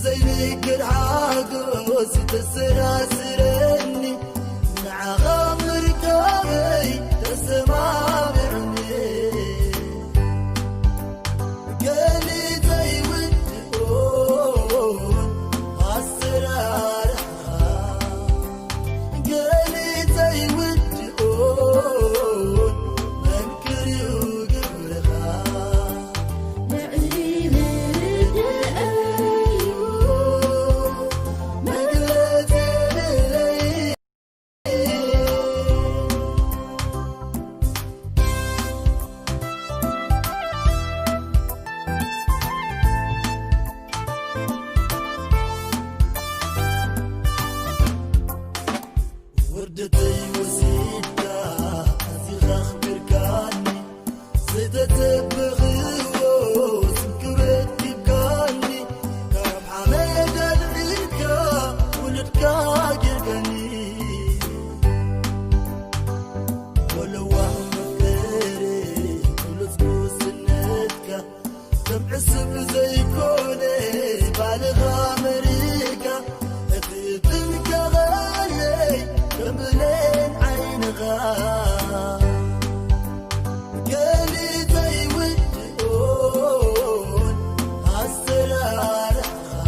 ዘይንግር ሓጎስ ተሰራስረኒ፣ ንዓኻ ምርካበይ ተሰማምዕኒ። ገሊጸይ ውድኦን ኣሰራርሓ፣ ገሊጸይ ውድኦን መንክርዩ ግብርኻ። ውርደተይ ወሲድካ ኣዚኻ ኣኽቢርካኒ፣ ዝተጸበኽዎ ስም ክብረት ሂብካኒ፣ ካብ ሓመድ ኣልዒልካ ውሉድካ ጌርካኒ። ወለዋህ መፍቀሪ ብሉጽ ጉስነትካ፣ ከም ዕስብ ዘይኮነ ባልኻ መሪርካ፣ እቲ ጥንቃቐለይ ከም ብሌን ዓይንኻ። ገሊጸይ ውድኦን ኣሰራርሓኻ፣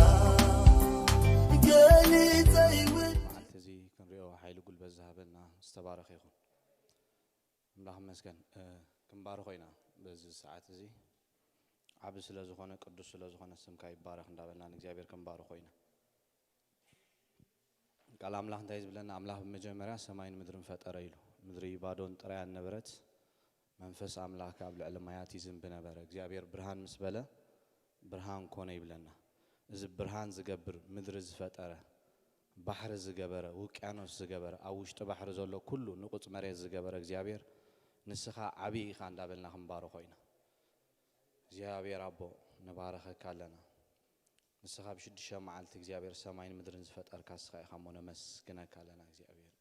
ገሊጸይ ውድ- መዓልቲ እዚ ክንሪኦ ሓይሊ ጉልበት ዝሃበና ዝተባረኸ ይኹን። ኣምላኽ ይመስገን። እ፣ ክንባርኾ ኢና በዚ ሰዓት እዚ። ዓቢ ስለ ዝኾነ፣ ቅዱስ ስለ ዝኾነ ስምካ ይባረኽ እንዳበልና ንእግዚኣብሔር ክንባርኾ ኢና። ቃል ኣምላኽ እንታይ ዝብለና? ኣምላኽ ብመጀመርያ ሰማይን ምድርን ፈጠረ ኢሉ። ምድሪ ባዶን ጥራያን ነበረት፣ መንፈስ ኣምላኽ ኣብ ልዕሊ ማያት ይዝንቢ ነበረ። እግዚኣብሔር ብርሃን ምስ በለ፣ ብርሃን ኮነ ይብለና። እዚ ብርሃን ዝገብር፣ ምድሪ ዝፈጠረ፣ ባሕሪ ዝገበረ፣ ውቅያኖስ ዝገበረ፣ ኣብ ውሽጢ ባሕሪ ዘሎ ኩሉ ንቑጽ መሬት ዝገበረ እግዚኣብሔር፣ ንስኻ ዓብዪ ኢኻ እንዳበልና ክንባርኾ ኢና። እግዚኣብሔር ኣቦ፣ ንባረኸካ ኣለና። ንስኻ ኣብ ሽዱሽተ መዓልቲ እግዚኣብሔር ሰማይን ምድርን ዝፈጠርካ ንስኻ ኢኻ እሞ ነመስግነካ ኣለና እግዚኣብሔር።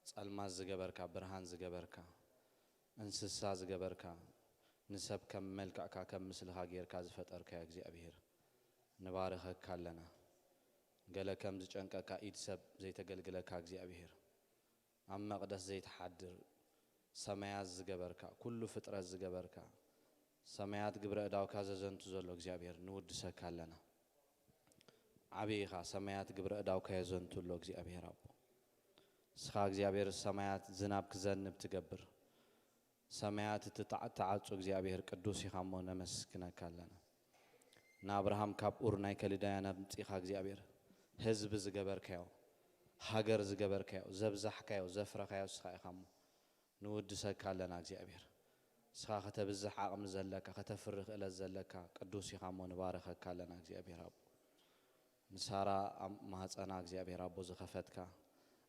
ጸልማት ዝገበርካ፣ ብርሃን ዝገበርካ፣ እንስሳ ዝገበርካ፣ ንሰብ ከም መልክዕካ ከም ምስልኻ ጌርካ ዝፈጠርካዮ እግዚኣብሔር፣ ንባርኸካ ኣለና። ገለ ከም ዝጨንቀካ ኢድ ሰብ ዘይተገልግለካ እግዚኣብሔር፣ ኣብ መቕደስ ዘይትሓድር፣ ሰማያት ዝገበርካ፣ ኩሉ ፍጥረት ዝገበርካ፣ ሰማያት ግብረ እዳውካ ዘዘንቱ ዘሎ እግዚኣብሔር፣ ንውድሰካ ኣለና። ዓቢ ኢኻ፣ ሰማያት ግብረ እዳውካ የዘንቱ ኣሎ እግዚኣብሔር ኣቦ። ንስኻ እግዚኣብሔር ሰማያት ዝናብ ክዘንብ ትገብር፣ ሰማያት እትትዓ-፣ እትዓጹ እግዚኣብሔር ቅዱስ ኢኻ እሞ ነመስግነካ ኣለና። ንኣብርሃም ካብ ኡር ናይ ከሊዳውያን ኣምጺኻ እግዚኣብሔር፣ ህዝቢ ዝገበርካዮ፣ ሃገር ዝገበርካዮ፣ ዘብዛሕካዮ፣ ዘፍረኻዮ ንስኻ ኢኻ እሞ ንውድሰካ ኣለና እግዚኣብሔር። ንስኻ ከተብዝሕ ዓቕሚ ዘለካ፣ ከተፍሪ ክእለት ዘለካ ቅዱስ ኢኻ እሞ ንባርኸካ ኣለና እግዚኣብሔር ኣቦ። ንሳራ ኣብ ማህፀና እግዚኣብሔር ኣቦ ዝኸፈትካ፣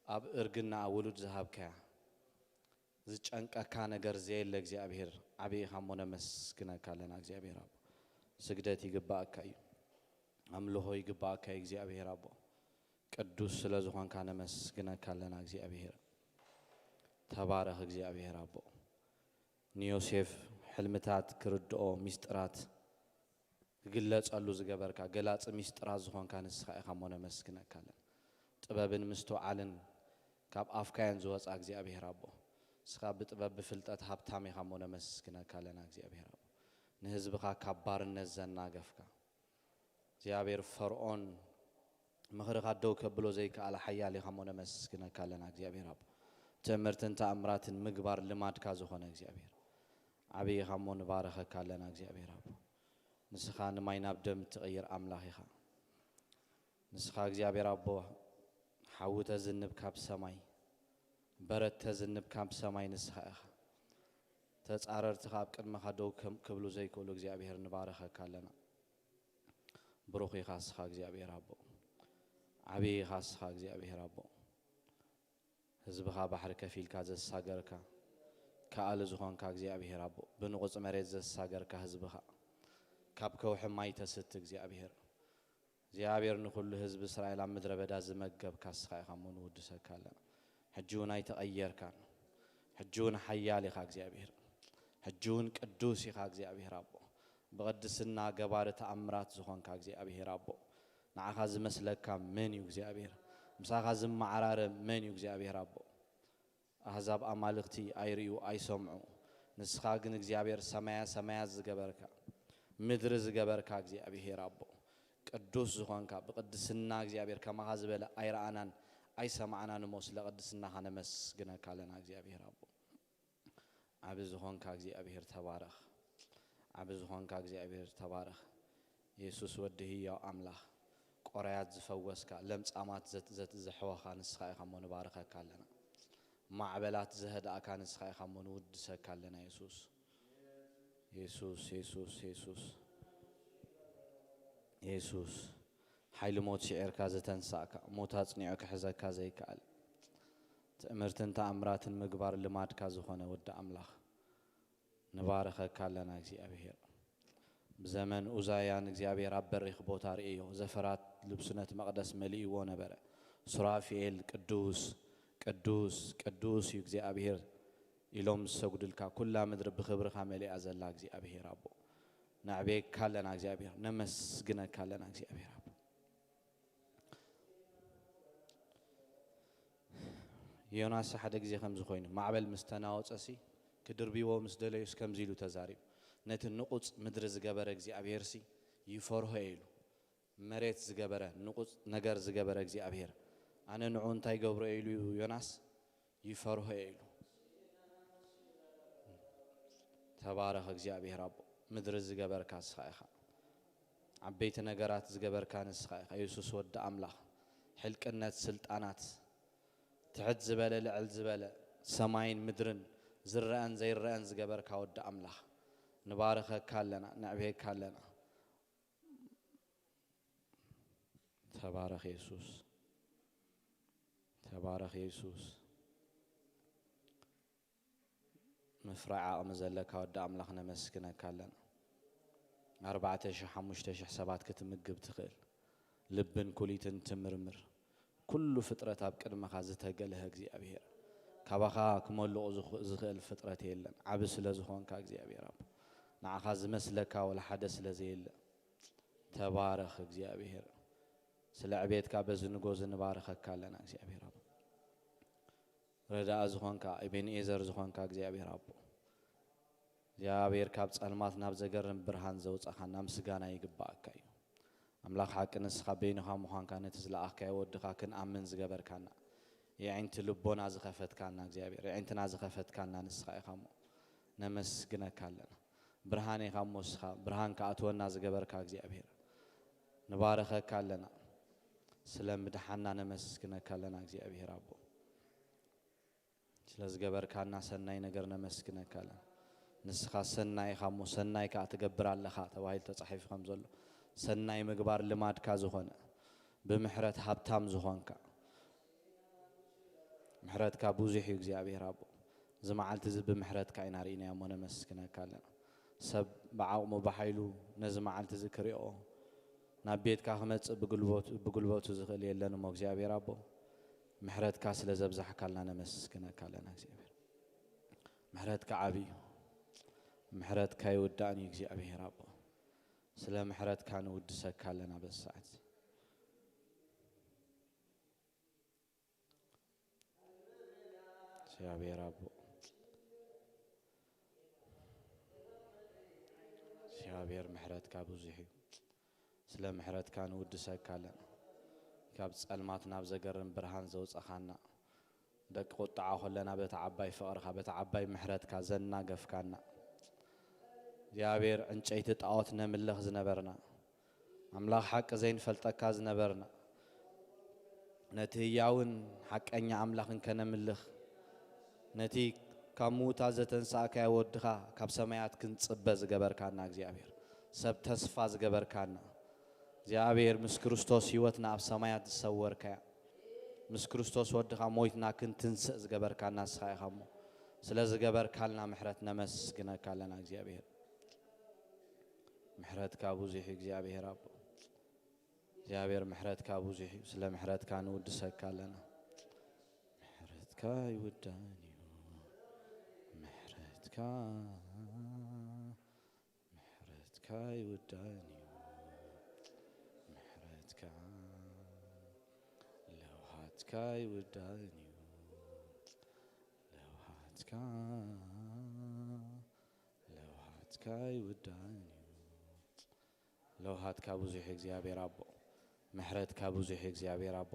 ኣብ እርግናኣ ውሉድ ዝሃብካያ፣ ዝጨንቀካ ነገር ዘየለ እግዚኣብሔር ዓብዪ ኢኻ እሞ ነመስግነካ ኣለና እግዚኣብሔር ኣቦ። ስግደት ይግባኣካ እዩ። ኣምልኾ ይግባኣካ እዩ እግዚኣብሔር ኣቦ። ቅዱስ ስለ ዝኾንካ ነመስግነካ ኣለና እግዚኣብሔር። ተባረኽ እግዚኣብሔር ኣቦ። ንዮሴፍ ሕልምታት ክርድኦ፣ ሚስጥራት ክግለጸሉ ዝገበርካ፣ ገላጺ ሚስጥራት ዝኾንካ ንስኻ ኢኻ እሞ ነመስግነካ ኣለና። ጥበብን ምስትውዓልን ካብ ኣፍካ እየን ዝወጻ እግዚኣብሔር ኣቦ። ንስኻ ብጥበብ ብፍልጠት ሃብታም ኢኻ እሞ ነመስግነካ ኣለና እግዚኣብሔር ኣቦ። ንህዝብኻ ካብ ባርነት ዘናገፍካ፣ እግዚኣብሔር ፈርዖን ምኽርኻ ደው ከብሎ ዘይከኣለ ሓያል ኢኻ እሞ ነመስግነካ ኣለና እግዚኣብሔር ኣቦ። ትእምርትን ተኣምራትን ምግባር ልማድካ ዝኾነ እግዚኣብሔር፣ ዓብዪ ኢኻ እሞ ንባረኸካ ኣለና እግዚኣብሔር ኣቦ። ንስኻ ንማይ ናብ ደም እትቕይር ኣምላኽ ኢኻ። ንስኻ እግዚኣብሔር ኣቦ፣ ሓዊ ተዝንብ ካብ ሰማይ፣ በረድ ተዝንብ ካብ ሰማይ ንስኻ ኢኻ። ተጻረርትኻ ኣብ ቅድመኻ ደው ከም-፣ ክብሉ ዘይክእሉ እግዚኣብሔር ንባረኸካ ኣለና። ብሩኽ ኢኻ እስኻ እግዚኣብሔር ኣቦ። ዓብዪ ኢኻ እስኻ እግዚኣብሔር ኣቦ። ህዝብኻ ባሕሪ ከፊልካ ዘሳገርካ፣ ከኣሊ ዝኾንካ እግዚኣብሔር ኣቦ፣ ብንቑጽ መሬት ዘሳገርካ ህዝብኻ፣ ካብ ከውሒ ማይ ተስቲ እግዚኣብሔር፣ እግዚኣብሔር ንኹሉ ህዝቢ እስራኤል ኣብ ምድረ በዳ ዝመገብካ እስኻ ኢኻ እሞ ንውድሰካ ኣለና። ሕጂ እውን ኣይተቐየርካን። ሕጂ እውን ሓያል ኢኻ እግዚኣብሔር። ሕጂ እውን ቅዱስ ኢኻ እግዚኣብሔር ኣቦ። ብቕድስና ገባሪ ተኣምራት ዝኾንካ እግዚኣብሔር ኣቦ፣ ንዓኻ ዝመስለካ መን እዩ እግዚኣብሔር? ምሳኻ ዝመዓራረ መን እዩ እግዚኣብሔር ኣቦ? ኣህዛብ ኣማልኽቲ ኣይርእዩ ኣይሰምዑ፣ ንስኻ ግን እግዚኣብሔር ሰማያ ሰማያት ዝገበርካ፣ ምድሪ ዝገበርካ እግዚኣብሔር ኣቦ፣ ቅዱስ ዝኾንካ፣ ብቕድስና እግዚኣብሔር ከማኻ ዝበለ ኣይረኣናን ኣይሰማዕናን እሞ፣ ስለ ቅድስናኻ ነመስግነካ ኣለና እግዚኣብሔር ኣቦ። ዓቢ ዝኾንካ እግዚኣብሔር ተባረኽ። ዓቢ ዝኾንካ እግዚኣብሔር ተባረኽ። የሱስ ወዲ ህያው ኣምላኽ፣ ቆራያት ዝፈወስካ፣ ለምጻማት ዘት-፣ ዘት-፣ ዘሕወኻ ንስኻ ኢኻ እሞ ንባርኸካ ኣለና። ማዕበላት ዘህድኣካ ንስኻ ኢኻ እሞ ንውድሰካ ኣለና የሱስ። የሱስ፣ የሱስ፣ የሱስ። የሱስ፣ ሓይሊ ሞት ስዒርካ ዝተንሳእካ፣ ሞት ኣጽኒዑ ክሕዘካ ዘይከኣል፣ ትእምርትን ተኣምራትን ምግባር ልማድካ ዝኾነ ወዲ ኣምላኽ፣ ንባርኸካ ኣለና እግዚኣብሔር። ብዘመን ኡዛያን እግዚኣብሔር ኣብ በሪኽ ቦታ ርእዮ፣ ዘፈራት ልብሱ ነቲ መቕደስ መሊእዎ ነበረ። ሱራፊኤል ቅዱስ፣ ቅዱስ፣ ቅዱስ እዩ እግዚኣብሔር ኢሎም ዝሰጉድልካ፣ ኩላ ምድሪ ብኽብርኻ መሊኣ ዘላ እግዚኣብሔር ኣቦ፣ ነዕብየካ ኣለና እግዚኣብሔር፣ ነመስግነካ ኣለና እግዚኣብሔር ኣቦ። ዮናስ ሓደ ግዜ ከምዚ ኮይኑ፣ ማዕበል ምስ ተናወጸሲ፣ ክድርብይዎ ምስ ደለዩስ ከምዚ ኢሉ ተዛሪቡ፣ ነቲ ንቑጽ ምድሪ ዝገበረ እግዚኣብሔርሲ ይፈርሆ እየ ኢሉ። መሬት ዝገበረ፣ ንቑጽ ነገር ዝገበረ እግዚኣብሔር፣ ኣነ ንዑ እንታይ ገብሮ እየ ኢሉ ዮናስ ይፈርሆ እየ ኢሉ። ተባረኽ እግዚኣብሔር ኣቦ፣ ምድሪ ዝገበርካ ንስኻ ኢኻ። ዓበይቲ ነገራት ዝገበርካ ንስኻ ኢኻ። የሱስ ወዲ ኣምላኽ፣ ሕልቅነት ስልጣናት፣ ትሕት ዝበለ ልዕል ዝበለ፣ ሰማይን ምድርን ዝረአን ዘይረአን ዝገበርካ ወዲ ኣምላኽ፣ ንባርኸካ ኣለና፣ ነዕብየካ ኣለና። ተባረኽ የሱስ፣ ተባረኽ የሱስ። ምፍራይ ዓቕሚ ዘለካ ወዲ ኣምላኽ ነመስግነካ ኣለና። ኣርባዕተ ሽሕ ሓሙሽተ ሽሕ ሰባት ክትምግብ ትኽእል፣ ልብን ኩሊትን ትምርምር፣ ኩሉ ፍጥረት ኣብ ቅድመኻ ዝተገልሀ እግዚኣብሔር፣ ካባኻ ክመልቑ ዝኽ-፣ ዝኽእል ፍጥረት የለን። ዓቢ ስለ ዝኾንካ እግዚኣብሔር ኣቦ፣ ንዓኻ ዝመስለካ ወላ ሓደ ስለ ዘየለ፣ ተባረኽ እግዚኣብሔር። ስለ ዕቤትካ በዚ ንጎ እዚ ንባርኸካ ኣለና እግዚኣብሔር ኣቦ። ረዳኢ ዝኾንካ፣ ኤቤንኤዘር ዝኾንካ እግዚኣብሔር ኣቦ፣ እግዚኣብሔር ካብ ጸልማት ናብ ዘገርም ብርሃን ዘውጻኻና ምስጋና ይግባኣካ እዩ። ኣምላኽ ሓቂ ንስኻ በይንኻ ምዃንካ ነቲ ዝለኣኽካዮ ወድኻ ክንኣምን ዝገበርካና፣ የዒንቲ ልቦና ዝኸፈትካልና እግዚኣብሔር፣ የዒንትና ዝኸፈትካልና ንስኻ ኢኻ እሞ ነመስግነካ ኣለና። ብርሃን ኢኻ እሞ ንስኻ ብርሃን ክኣትወና ዝገበርካ እግዚኣብሔር ንባርኸካ ኣለና። ስለ ምድሓና ነመስግነካ ኣለና እግዚኣብሔር ኣቦ። ስለ ዝገበርካና ሰናይ ነገር ነመስግነካ ኣለና። ንስኻ ሰናይ ኢኻ እሞ ሰናይ ከኣ ትገብር ኣለኻ ተባሂሉ ተጻሒፉ ከም ዘሎ፣ ሰናይ ምግባር ልማድካ ዝኾነ፣ ብምሕረት ሃብታም ዝኾንካ፣ ምሕረትካ ብዙሕ እዩ እግዚኣብሔር ኣቦ። እዚ መዓልቲ እዚ ብምሕረትካ ኢና ርኢናዮ እሞ ነመስግነካ ኣለና። ሰብ ብዓቕሙ ብሓይሉ ነዚ መዓልቲ እዚ ክሪኦ ናብ ቤትካ ክመጽእ ብጉልበቱ፣ ብጉልበቱ ዝኽእል የለን እሞ እግዚኣብሔር ኣቦ፣ ምሕረትካ ስለ ዘብዛሕካልና ነመስግነካ ኣለና እግዚኣብሔር። ምሕረትካ ዓቢ እዩ። ምሕረትካ ይውዳእን እዩ እግዚኣብሔር ኣቦ። ስለ ምሕረትካ ንውድሰካ ኣለና በዚ ሰዓት። እግዚኣብሔር ኣቦ፣ እግዚኣብሔር ምሕረትካ ብዙሕ እዩ። ስለ ምሕረትካ ንውድሰካ ኣለና። ካብ ጸልማት ናብ ዘገርም ብርሃን ዘውጻኻና፣ ደቂ ቁጥዓ ኮለና በቲ ዓባይ ፍቕርኻ፣ በቲ ዓባይ ምሕረትካ ዘናገፍካና፣ እግዚኣብሔር ዕንጨይቲ ጣዖት ነምልኽ ዝነበርና፣ ኣምላኽ ሓቂ ዘይንፈልጠካ ዝነበርና፣ ነቲ ህያውን ሓቀኛ ኣምላኽን ከነምልኽ፣ ነቲ ካብ ምዉታት ዘተንሳእካዮ ወድኻ ካብ ሰማያት ክንጽበ ዝገበርካና እግዚኣብሔር፣ ሰብ ተስፋ ዝገበርካና እግዚኣብሔር፣ ምስ ክርስቶስ ህይወትና ኣብ ሰማያት ዝሰወርካያ፣ ምስ ክርስቶስ ወድኻ ሞይትና ክንትንስእ ዝገበርካና ንስኻ ኢኻ እሞ፣ ስለ ዝገበርካልና ምሕረት ነመስግነካ ኣለና እግዚኣብሔር። ምሕረትካ ብዙሕ እዩ እግዚኣብሔር ኣቦ። እግዚኣብሔር ምሕረትካ ብዙሕ እዩ። ስለ ምሕረትካ ንውድሰካ ኣለና። ምሕረትካ ይውዳእን እዩ። ምሕረትካ፣ ምሕረትካ ኣይውዳእን እዩ ምሕረትካ፣ ለውሃትካ ኣይውዳእን እዩ። ለውሃትካ፣ ለውሃትካ ኣይውዳእን እዩ። ለውሃትካ ብዙሕ እዩ እግዚኣብሔር ኣቦ፣ ምሕረትካ ብዙሕ እዩ እግዚኣብሔር ኣቦ።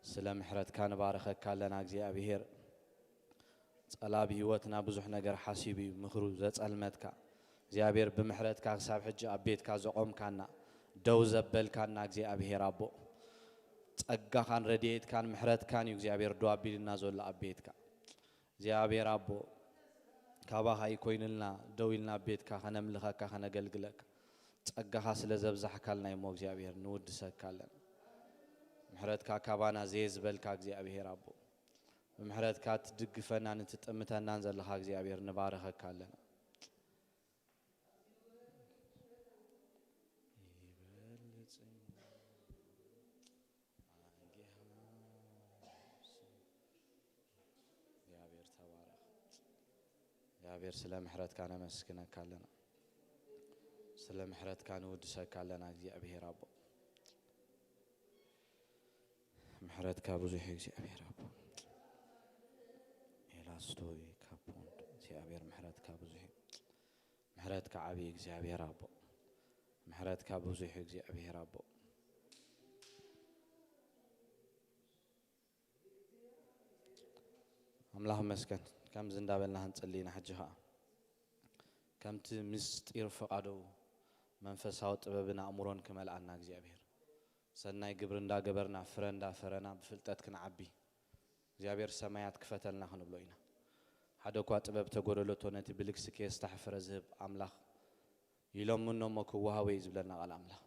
ስለ ምሕረትካ ንባረኸካ ኣለና እግዚኣብሔር። ጸላብ ህይወትና ብዙሕ ነገር ሓሲቡ እዩ ምኽሩ ዘጸልመትካ እግዚኣብሔር። ብምሕረትካ ክሳብ ሕጂ ኣብ ቤትካ ዘቖምካና፣ ደው ዘበልካና እግዚኣብሔር ኣቦ፣ ጸጋኻን ረድኤትካን ምሕረትካን እዩ እግዚኣብሔር ደው ኣቢልና ዘሎ ኣብ ቤትካ። እግዚኣብሔር ኣቦ፣ ካባኻ ይኮይንልና ደው ኢልና ኣብ ቤትካ ከነምልኸካ ከነገልግለካ። ጸጋኻ ስለ ዘብዛሕካልና እሞ እግዚኣብሔር ንውድሰካ ኣለና። ምሕረትካ ካባና ዘየዝበልካ እግዚኣብሔር ኣቦ፣ ብምሕረትካ ትድግፈናን ትጥምተናን ዘለኻ እግዚኣብሔር ንባረኸካ ኣለና። ይበልጽ እግዚኣብሔር ተባረኽ። እግዚኣብሔር ስለ ምሕረትካ ነመስግነካ ኣለና። ስለ ምሕረትካ ንውድሰካ ኣለና እግዚኣብሔር ኣቦ። ምሕረትካ ብዙሕ እዩ እግዚኣብሔር ኣቦ። ኤላስቶ ካፖንድ እግዚኣብሔር ምሕረትካ ብዙሕ እዩ። ምሕረትካ ዓብዪ እግዚኣብሔር ኣቦ። ምሕረትካ ብዙሕ እዩ እግዚኣብሔር ኣቦ። ኣምላኽ መስገን። ከምዚ እንዳበልና ክንጽሊ ኢና። ሕጂ ኸዓ ከምቲ ምስጢር ፈቓዶ መንፈሳዊ ጥበብን ኣእምሮን ክመልኣና እግዚኣብሔር፣ ሰናይ ግብሪ እንዳገበርና ፍረ እንዳፈረና ብፍልጠት ክንዓቢ እግዚኣብሔር ሰማያት ክፈተልና ክንብሎ ኢና። ሓደ እኳ ጥበብ ተጎደለቶ ነቲ ብልግስኬ ስታሕ ፍረ ዝህብ ኣምላኽ ኢሎምኖ እሞ ክወሃቦ እዩ ዝብለና ቃል ኣምላኽ።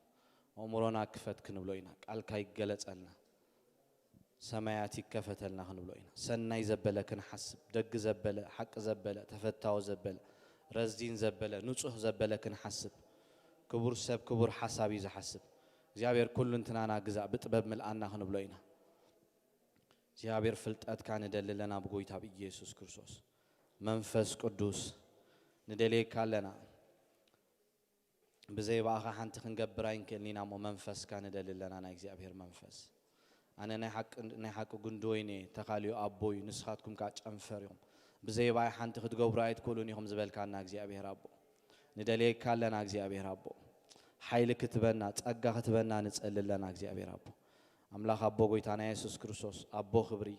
ኣእምሮና ክፈት ክንብሎ ኢና። ቃልካ ይገለጸልና። ሰማያት ይከፈተልና ክንብሎ ኢና። ሰናይ ዘበለ ክንሓስብ፣ ደግ ዘበለ፣ ሓቂ ዘበለ፣ ተፈታዊ ዘበለ፣ ረዚን ዘበለ፣ ንጹህ ዘበለ ክንሓስብ። ክቡር ሰብ ክቡር ሓሳብ እዩ ዝሓስብ። እግዚኣብሔር ኩሉ እንትናና ግዛእ ብጥበብ ምልኣና ክንብሎ ኢና። እግዚኣብሔር ፍልጠትካ ንደሊ ኣለና ብጎይታ ብኢየሱስ ክርስቶስ። መንፈስ ቅዱስ ንደልየካ ኣለና። ብዘይ ብኣኻ ሓንቲ ክንገብር ኣይንክእልን ኢና እሞ መንፈስካ ንደሊ ኣለና፣ ናይ እግዚኣብሔር መንፈስ። ኣነ ናይ ሓቂ፣ ናይ ሓቂ ጉንዲ ወይኒ እየ፣ ተኻልዩ ኣቦ እዩ፣ ንስኻትኩም ከኣ ጨንፈር ኢኹም። ብዘይ ብኣይ ሓንቲ ክትገብሩ ኣይትክእሉን ኢኹም ዝበልካና እግዚኣብሔር ኣቦ። ንደልየካ ኣለና እግዚኣብሔር ኣቦ። ሓይሊ ክትበና፣ ጸጋ ክትበና ንጸሊ ኣለና እግዚኣብሔር ኣቦ። ኣምላኽ ኣቦ ጎይታና የሱስ ክርስቶስ፣ ኣቦ ክብሪ፣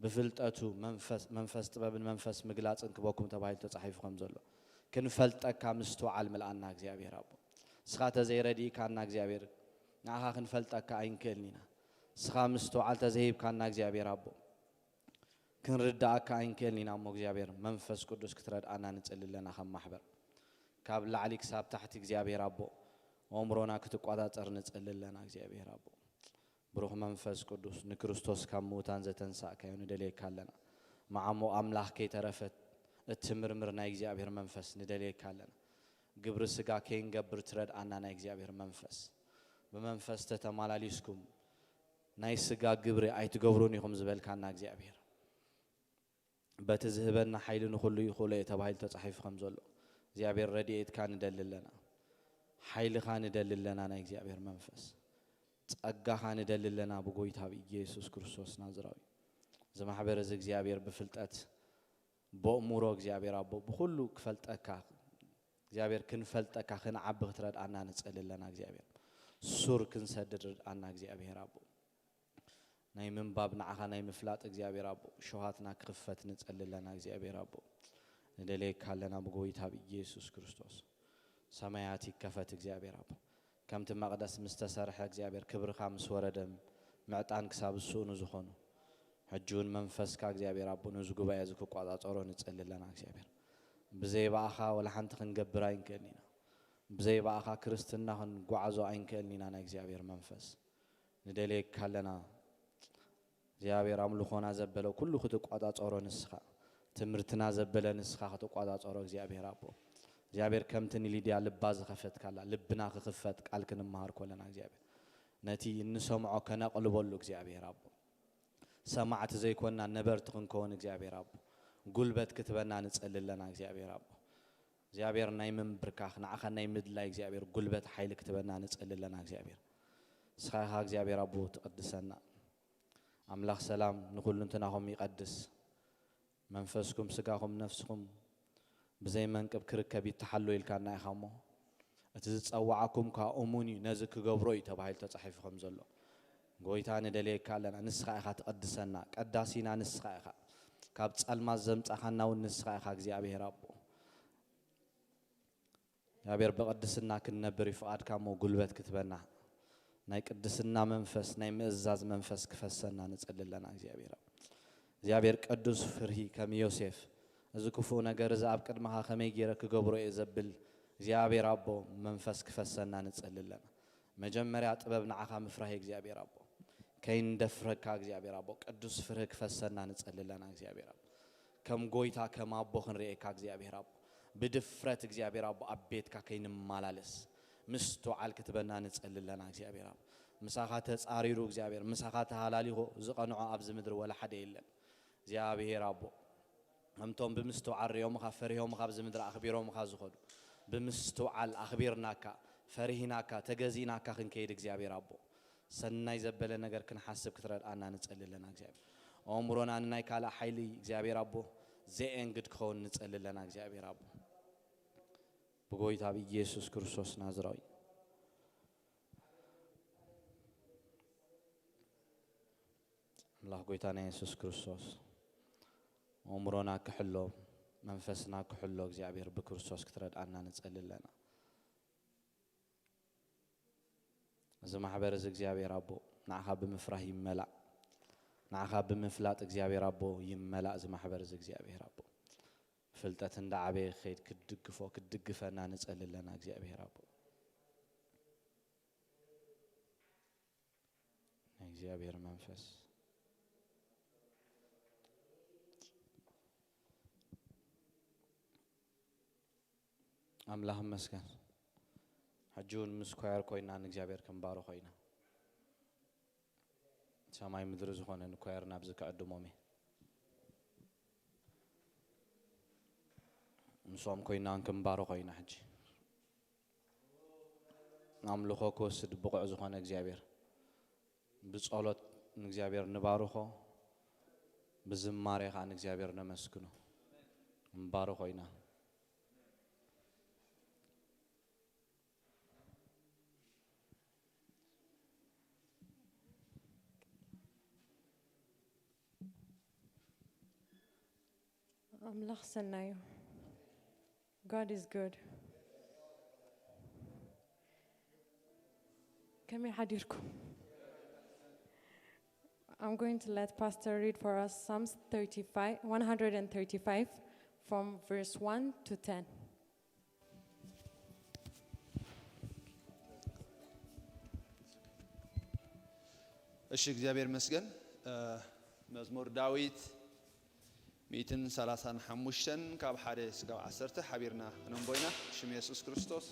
ብፍልጠቱ መንፈስ፣ መንፈስ ጥበብን መንፈስ ምግላጽን ክበኩም ተባሂሉ ተጻሒፉ ከም ዘሎ፣ ክንፈልጠካ ምስትውዓል ምልኣና እግዚኣብሔር ኣቦ። ንስኻ ተዘይረዲእካና እግዚኣብሔር፣ ንዓኻ ክንፈልጠካ ኣይንክእልን ኢና። ንስኻ ምስትውዓል ተዘይሂብካና እግዚኣብሔር ኣቦ፣ ክንርድኣካ ኣይንክእልን ኢና እሞ እግዚኣብሔር መንፈስ ቅዱስ ክትረድኣና ንጽሊ ኣለና። ከም ማሕበር ካብ ላዕሊ ክሳብ ታሕቲ እግዚኣብሔር ኣቦ፣ ኣእምሮና ክትቋጻጸር ንጽሊ ኣለና እግዚኣብሔር ኣቦ። ብሩኽ መንፈስ ቅዱስ፣ ንክርስቶስ ካብ ምዉታን ዘተንሳእካዮ ንደልየካ ኣለና። መዓሙቕ ኣምላኽ ከይተረፈት እትምርምር ናይ እግዚኣብሔር መንፈስ ንደልየካ ኣለና። ግብሪ ስጋ ከይንገብር ትረድኣና ናይ እግዚኣብሔር መንፈስ። ብመንፈስ ተተማላሊስኩም ናይ ስጋ ግብሪ ኣይትገብሩን ኢኹም ዝበልካና እግዚኣብሔር፣ በቲ ዝህበና ሓይሊ ንኹሉ ይኽእሎ እየ ተባሂሉ ተጻሒፉ ከም ዘሎ፣ እግዚኣብሔር ረድኤትካ ንደሊ ኣለና፣ ሓይልኻ ንደሊ ኣለና፣ ናይ እግዚኣብሔር መንፈስ ጸጋኻ ንደሊ ኣለና ብጎይታ ብኢየሱስ ክርስቶስ ናዝራዊ። እዚ ማሕበር እዚ እግዚኣብሔር ብፍልጠት፣ ብእሙሮ እግዚኣብሔር ኣቦ ብኹሉ ክፈልጠካ፣ እግዚኣብሔር ክንፈልጠካ ክንዓቢ ክትረድኣና ንጸሊ ኣለና እግዚኣብሔር። ሱር ክንሰድድ ርድኣና እግዚኣብሔር ኣቦ። ናይ ምንባብ ንዓኻ ናይ ምፍላጥ እግዚኣብሔር ኣቦ፣ ሸውሃትና ክኽፈት ንጸሊ ኣለና እግዚኣብሔር ኣቦ። ንደልየካ ኣለና ብጎይታ ብኢየሱስ ክርስቶስ። ሰማያት ይከፈት እግዚኣብሔር ኣቦ። ከምቲ መቕደስ ምስ ተሰርሐ እግዚኣብሔር ክብርኻ ምስ ወረደ ምዕጣን ክሳብ ዝስእኑ ዝኾኑ፣ ሕጂ እውን መንፈስካ እግዚኣብሔር ኣቦ ነዚ ጉባኤ እዚ ክቋጻጸሮ ንጸሊ ኣለና እግዚኣብሔር። ብዘይ ብኣኻ ወላ ሓንቲ ክንገብር ኣይንክእልን ኢና። ብዘይ ብኣኻ ክርስትና ክንጓዓዞ ኣይንክእልን ኢና ናይ እግዚኣብሔር መንፈስ። ንደልየካ ኣለና። እግዚኣብሔር ኣምልኾና ዘበለ ኩሉ ክትቋጻጸሮ ንስኻ፣ ትምህርትና ዘበለ ንስኻ ክትቋጻጸሮ እግዚኣብሔር ኣቦ። እግዚኣብሔር ከምቲ ንሊድያ ልባ ዝኸፈትካላ ልብና ክኽፈት ቃል ክንመሃር ኮለና እግዚኣብሔር ነቲ እንሰምዖ ከነቕልበሉ እግዚኣብሔር ኣቦ። ሰማዕቲ ዘይኮንና ነበርቲ ክንከውን እግዚኣብሔር ኣቦ። ጉልበት ክትበና ንጸሊ ኣለና እግዚኣብሔር ኣቦ። እግዚኣብሔር ናይ ምንብርካኽ፣ ንዓኻ ናይ ምድላይ እግዚኣብሔር ጉልበት ሓይሊ ክትበና ንጸሊ ኣለና እግዚኣብሔር። ንስኻ ኢኻ እግዚኣብሔር ኣቦ ትቕድሰና። ኣምላኽ ሰላም ንኹልንትናኹም ይቐድስ። መንፈስኩም፣ ስጋኹም፣ ነፍስኹም ብዘይ መንቅብ ክርከብ ይተሓሎ ኢልካና ኢኻ እሞ፣ እቲ ዝጸዋዓኩም ከኣ እሙን እዩ፣ ነዚ ክገብሮ እዩ ተባሂሉ ተጻሒፉ ከም ዘሎ። ጎይታ ንደልየካ ኣለና፣ ንስኻ ኢኻ ትቐድሰና፣ ቀዳሲና ንስኻ ኢኻ። ካብ ጸልማት ዘምጻኻና እውን ንስኻ ኢኻ እግዚኣብሔር ኣቦ። እግዚኣብሔር ብቕድስና ክንነብር እዩ ፍቓድካ እሞ ጉልበት ክትበና፣ ናይ ቅድስና መንፈስ፣ ናይ ምእዛዝ መንፈስ ክፈሰና ንጸሊ ኣለና እግዚኣብሔር ኣቦ። እግዚኣብሔር ቅዱስ ፍርሂ ከም ዮሴፍ፣ እዚ ክፉእ ነገር እዚ ኣብ ቅድመኻ ከመይ ገይረ ክገብሮ እየ ዘብል እግዚኣብሔር ኣቦ መንፈስ ክፈሰና ንጸሊ ኣለና። መጀመርያ ጥበብ ንዓኻ ምፍራህ እዩ እግዚኣብሔር ኣቦ። ከይንደፍረካ እግዚኣብሔር ኣቦ ቅዱስ ፍርሂ ክፈሰና ንጸሊ ኣለና እግዚኣብሔር ኣቦ። ከም ጎይታ ከም ኣቦ ክንርእየካ እግዚኣብሔር ኣቦ። ብድፍረት እግዚኣብሔር ኣቦ ኣብ ቤትካ ከይንመላለስ ምስትውዓል ክትበና ንጸሊ ኣለና እግዚኣብሔር ኣቦ። ምሳኻ ተጻሪሩ እግዚኣብሔር፣ ምሳኻ ተሃላሊኹ ዝቐንዖ ኣብዚ ምድሪ ወላ ሓደ የለን እግዚኣብሔር ኣቦ። ከምቶም ብምስትውዓል ሪኦምኻ ፈሪሆምኻ ኣብዚ ምድሪ ኣኽቢሮምኻ ዝኸዱ ብምስትውዓል ኣኽቢርናካ ፈሪሂናካ ተገዚእናካ ክንከይድ እግዚኣብሔር ኣቦ። ሰናይ ዘበለ ነገር ክንሓስብ ክትረድኣና ንጸሊ ኣለና እግዚኣብሔር። ኣእምሮና ንናይ ካልእ ሓይሊ እግዚኣብሔር ኣቦ ዘኤንግድ ክኸውን ንጸሊ ኣለና እግዚኣብሔር ኣቦ። ብጎይታ ብኢየሱስ ክርስቶስ ናዝራዊ ኣምላኽ ጎይታና የሱስ ክርስቶስ ኣእምሮና ክሕሎ መንፈስና ክሕሎ እግዚኣብሔር ብክርስቶስ ክትረድኣና ንጸሊ ኣለና። እዚ ማሕበር እዚ እግዚኣብሔር ኣቦ ንዓኻ ብምፍራህ ይመላእ፣ ንዓኻ ብምፍላጥ እግዚኣብሔር ኣቦ ይመላእ። እዚ ማሕበር እዚ እግዚኣብሔር ኣቦ ፍልጠት እንዳዓበየ ክኸይድ ክትድግፎ ክትድግፈና ንጸሊ ኣለና እግዚኣብሔር ኣቦ። ናይ እግዚኣብሔር መንፈስ ኣምላኽ ይመስገን። ሕጂ እውን ምስ ኳየር ኮይና ንእግዚኣብሔር ክንባርኾ ኢና። ሰማይ ምድሪ ዝኾነ ንኳየር ናብዚ ክዕድሞም እየ። ምስኦም ኮይና ክንባርኾ ኢና። ሕጂ ኣምልኾ ክወስድ ብቑዕ ዝኾነ እግዚኣብሔር ብጸሎት ንእግዚኣብሔር ንባርኾ፣ ብዝማሬ ኸዓ ንእግዚኣብሔር ነመስግኖ። ንባርኾ ኢና። ኣምላኽ ሰናዩ። God is good. ከመይ ሓዲርኩም? I'm going to let Pastor read for us Psalms thirty-five, one hundred thirty-five, from verse one to ten. እሺ እግዚኣብሔር ይመስገን። መዝሙር ዳዊት ሚእትን ሰላሳን ሓሙሽተን ካብ ሓደ ስጋብ ዓሰርተ ሓቢርና ክነንቦ ኢና። ሽም የሱስ ክርስቶስ።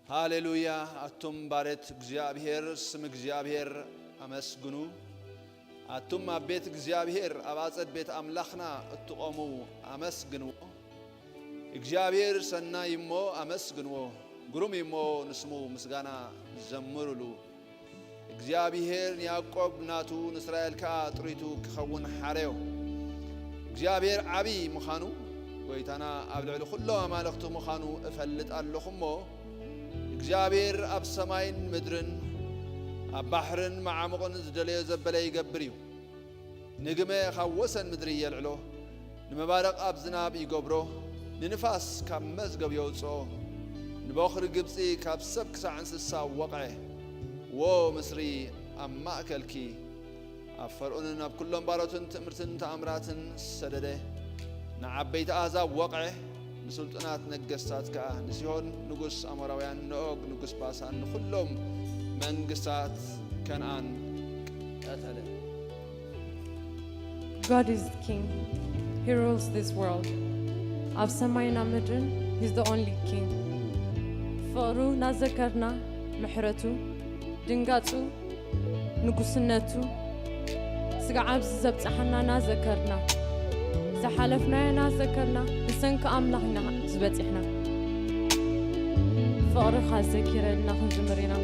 ሃሌሉያ። ኣቱም ባርያት እግዚኣብሔር ስም እግዚኣብሔር ኣመስግኑ። ኣቱም ኣብ ቤት እግዚኣብሔር ኣብ ኣጸድ ቤት ኣምላኽና እትቖሙ ኣመስግንዎ። እግዚኣብሔር ሰናይ እሞ ኣመስግንዎ፣ ግሩም እሞ ንስሙ ምስጋና ዘምሩሉ። እግዚኣብሔር ንያዕቆብ ናቱ ንእስራኤል ከኣ ጥሪቱ ክኸውን ሓረዮ። እግዚኣብሔር ዓቢ ምዃኑ ጐይታና ኣብ ልዕሊ ኵሎም ኣማልኽቱ ምዃኑ እፈልጥ ኣለኹ እሞ እግዚኣብሔር ኣብ ሰማይን ምድርን ኣብ ባሕርን መዓሙቕን ዝደለዮ ዘበለ ይገብር እዩ። ንግመ ካብ ወሰን ምድሪ የልዕሎ፣ ንመባርቕ ኣብ ዝናብ ይገብሮ፣ ንንፋስ ካብ መዝገብ የውጽኦ፣ ንበኹሪ ግብጺ ካብ ሰብ ክሳዕ እንስሳ ወቕዐ። ዎ ምስሪ ኣብ ማእከልኪ፣ ኣብ ፈርኦንን ኣብ ኩሎም ባሮትን ትእምርትን ተኣምራትን ሰደደ። ንዓበይቲ ኣህዛብ ወቕዐ፣ ንስልጡናት ነገስታት ከኣ፣ ንሲሆን ንጉስ ኣሞራውያን፣ ንኦግ ንጉስ ባሳን፣ ንኹሎም መንግስታት ከነኣን ቀተለ። God is king. He rules this world. ኣብ ሰማይና ምድርን He's the only king. ፍቕሩ ናዘከርና ምሕረቱ ድንጋጹ ንጉስነቱ ስጋዕ ኣብዚ ዘብጽሓና ናዘከርና ዝሓለፍናዮ እናዘከርና ብሰንኪ ኣምላኽ ኢና ዝበጺሕና። ፍቕርኻ ዘኪረልና ክንዝምር ኢና።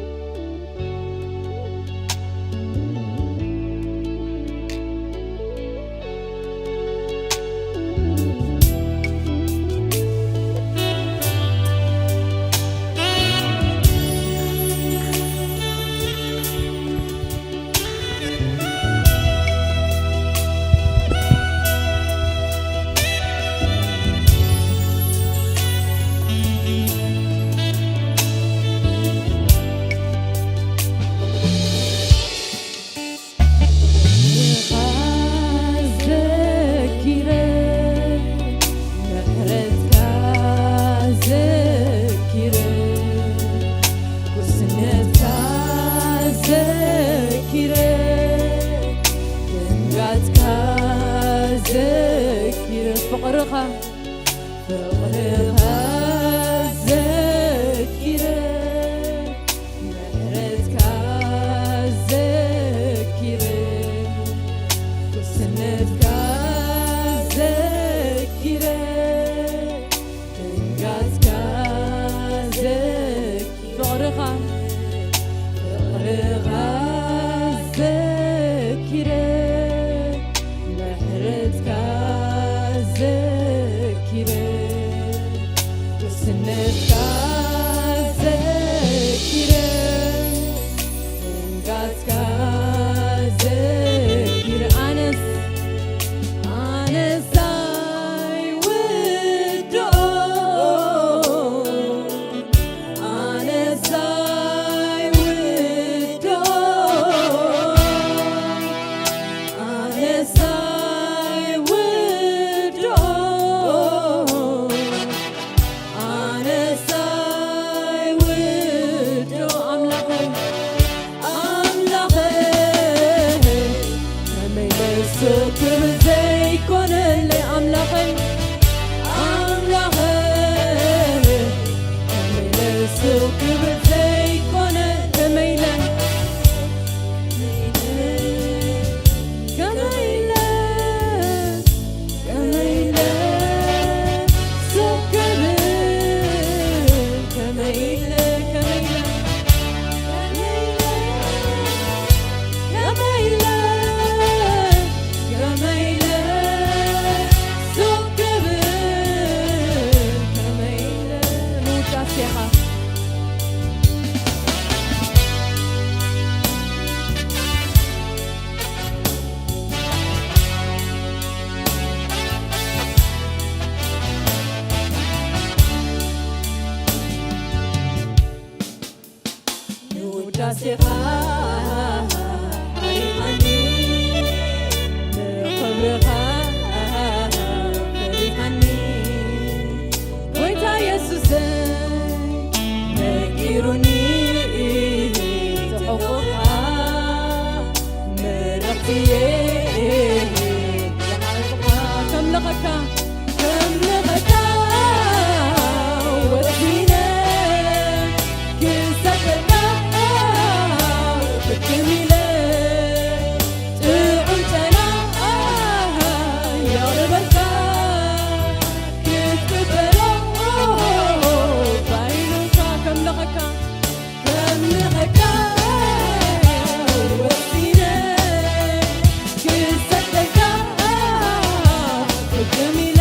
ፍቕርኻ ዘኪረ፣ ምሕረትካ ዘኪረ፣ ውስነትካ ዘኪረ፣ ደንጋጽካ ዘኪረ፣ ፍቕርኻ፣ ፍቕርኻ ዘኪረ፣ ምሕረትካ ዘኪረ፣ ውስነትካ ዘኪረ፣ ደንጋጽካ ዘኪረ፣ ኣነስ፣ ኣነስ ኣይውድኦ፣ ኣነስ ኣይውድኦ፣ ኣነስ ኣይውድኦ፣ ኣነስ ኣይውድኦ ኣምላኸይ፣ ኣምላኸይ፣ ከመይ ኢለ እሱ ክብል ዘይኮነለይ ኣምላኸይ፣ ኣምላኸይ፣ ከመይ ኢለ እሱ ክብል ዘይኮነ፣ ከመይ ኢለ፣ ከመይ ኢለ፣ ከመይ ኢለ፣ ሱቅ ክብል፣ ከመይ ኢለ፣ ከመይ ኢለ፣ ከመይ ኢለ፣ ከመይ ኢለ፣ ሱቅ ክብል፣ ከመይ ኢለ፣ ንውዳሴኻ። ንውዳሴኻ ዓሪኻኒ፣ ንኽብርኻ ፈሪኻኒ፣ ጎይታ የሱሰይ ነጊሩኒ፣ ጽሑፍኻ ምርኽትየ ዝሓዝኻ፣ ከምልኸካ፣ ከምልኸካ ወሲነ፣ ክሰግደልካ ፍትም ኢለ፣ ጥዑም ጨና የቕርበልካ፣ ክትቅበሎ ባይሉካ፣ ከምልኸካ፣ ከምልኸካ ወሲነ፣ ክሰግደልካ ፍትም ኢለ፣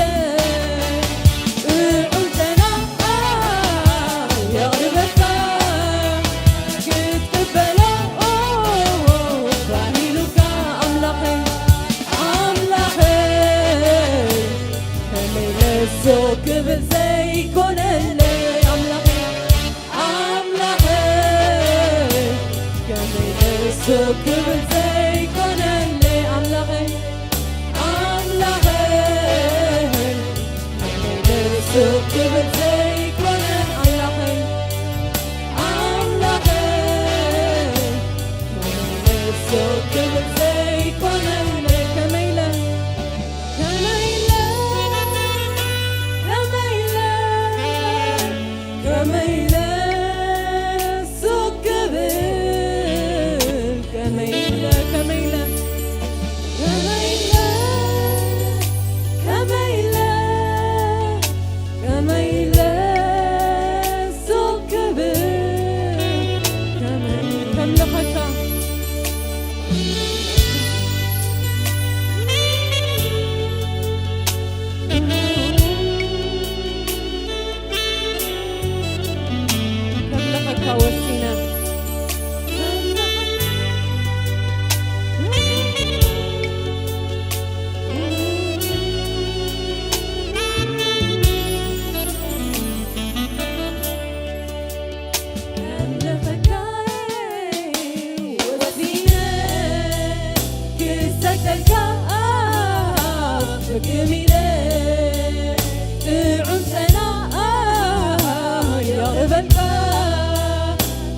ጥዑም ጨና የቕርበልካ፣ ክትቅበሎ ባሂሉካ ኣምላኸይ፣ ኣምላኸይ፣ ከመይ ኢለ ሱቅ ክብል ዘይኮነለይ ኣምላኸይ፣ ኣምላኸይ፣ ከመይ ኢለ ሱቅ ክብል ዘይኮነለይ ኣምላኸይ፣ ኣምላኸይ፣ ከመይ ኢለ ሱቅ ክብል ዘይኮነ ኣምላኸይ፣ ኣምላኸይ፣ ከመይ ኢለ ሱቅ ክብል ዘይኮነለይ፣ ከመይ ኢለ፣ ከመይ ኢለ፣ ከመይ ኢለ፣ ከመይ ኢለ ሱቅ ክብል፣ ከመይ ኢለ ከምልኸካ። ከምልኸካ ወሲነ። ከምልኸካ ወሲነ ክሰግደልካ ፍግም ኢለ ጥዑም ሰላም የቕርበልካ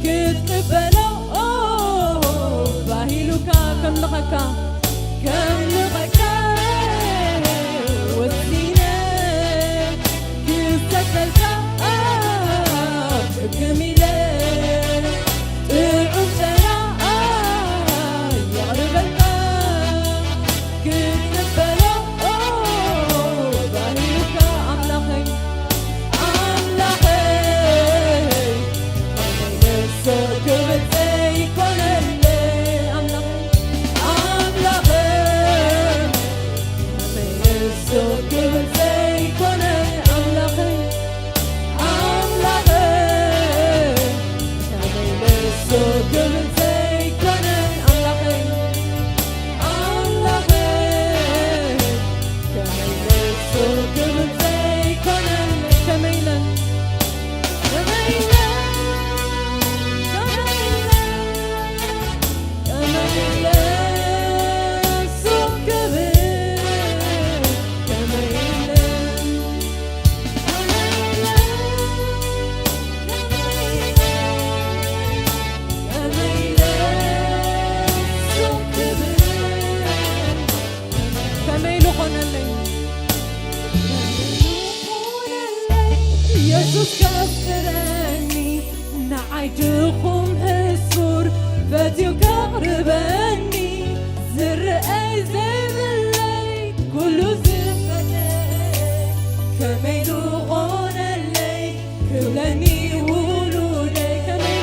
ክትቅበሎ ባሂሉካ ከምልኸካ ከምልኸካ ወሲነ ክሰግደልካ ፍግም ኢለ ጥዑም ሰላም የቕርበልካ ክትቀበሎ ባህልካ ኣምላኸይ ኣምላኸይ ከመይ ነሶ ክብል ዘይኮነለይ ኣምላኸይ ኣምላኸይ ከመይ ነሶ ክብል ዘይኮነ ኣምላኸይ ኣምላኸይ ከመይ ነሶ ክብል ዘይኮነ ኣምላኸይ ኣምላኸይ ከመይ ነሶ ክብል ዘይኮነ ከመይ ነ ከመይ ነ ከመይ ነ ከመይ ኢሉ ኾነለይ? ኢየሱስ ከፍቅረኒ ንዓይ ድኹም ሕሱር ፈትዩ ከቕርበኒ ዝረኣይ ዘይብለይ ኩሉ ዝፈተ ከመይ ዝኾነለይ ክብለኒ ውሉደይ ከመይ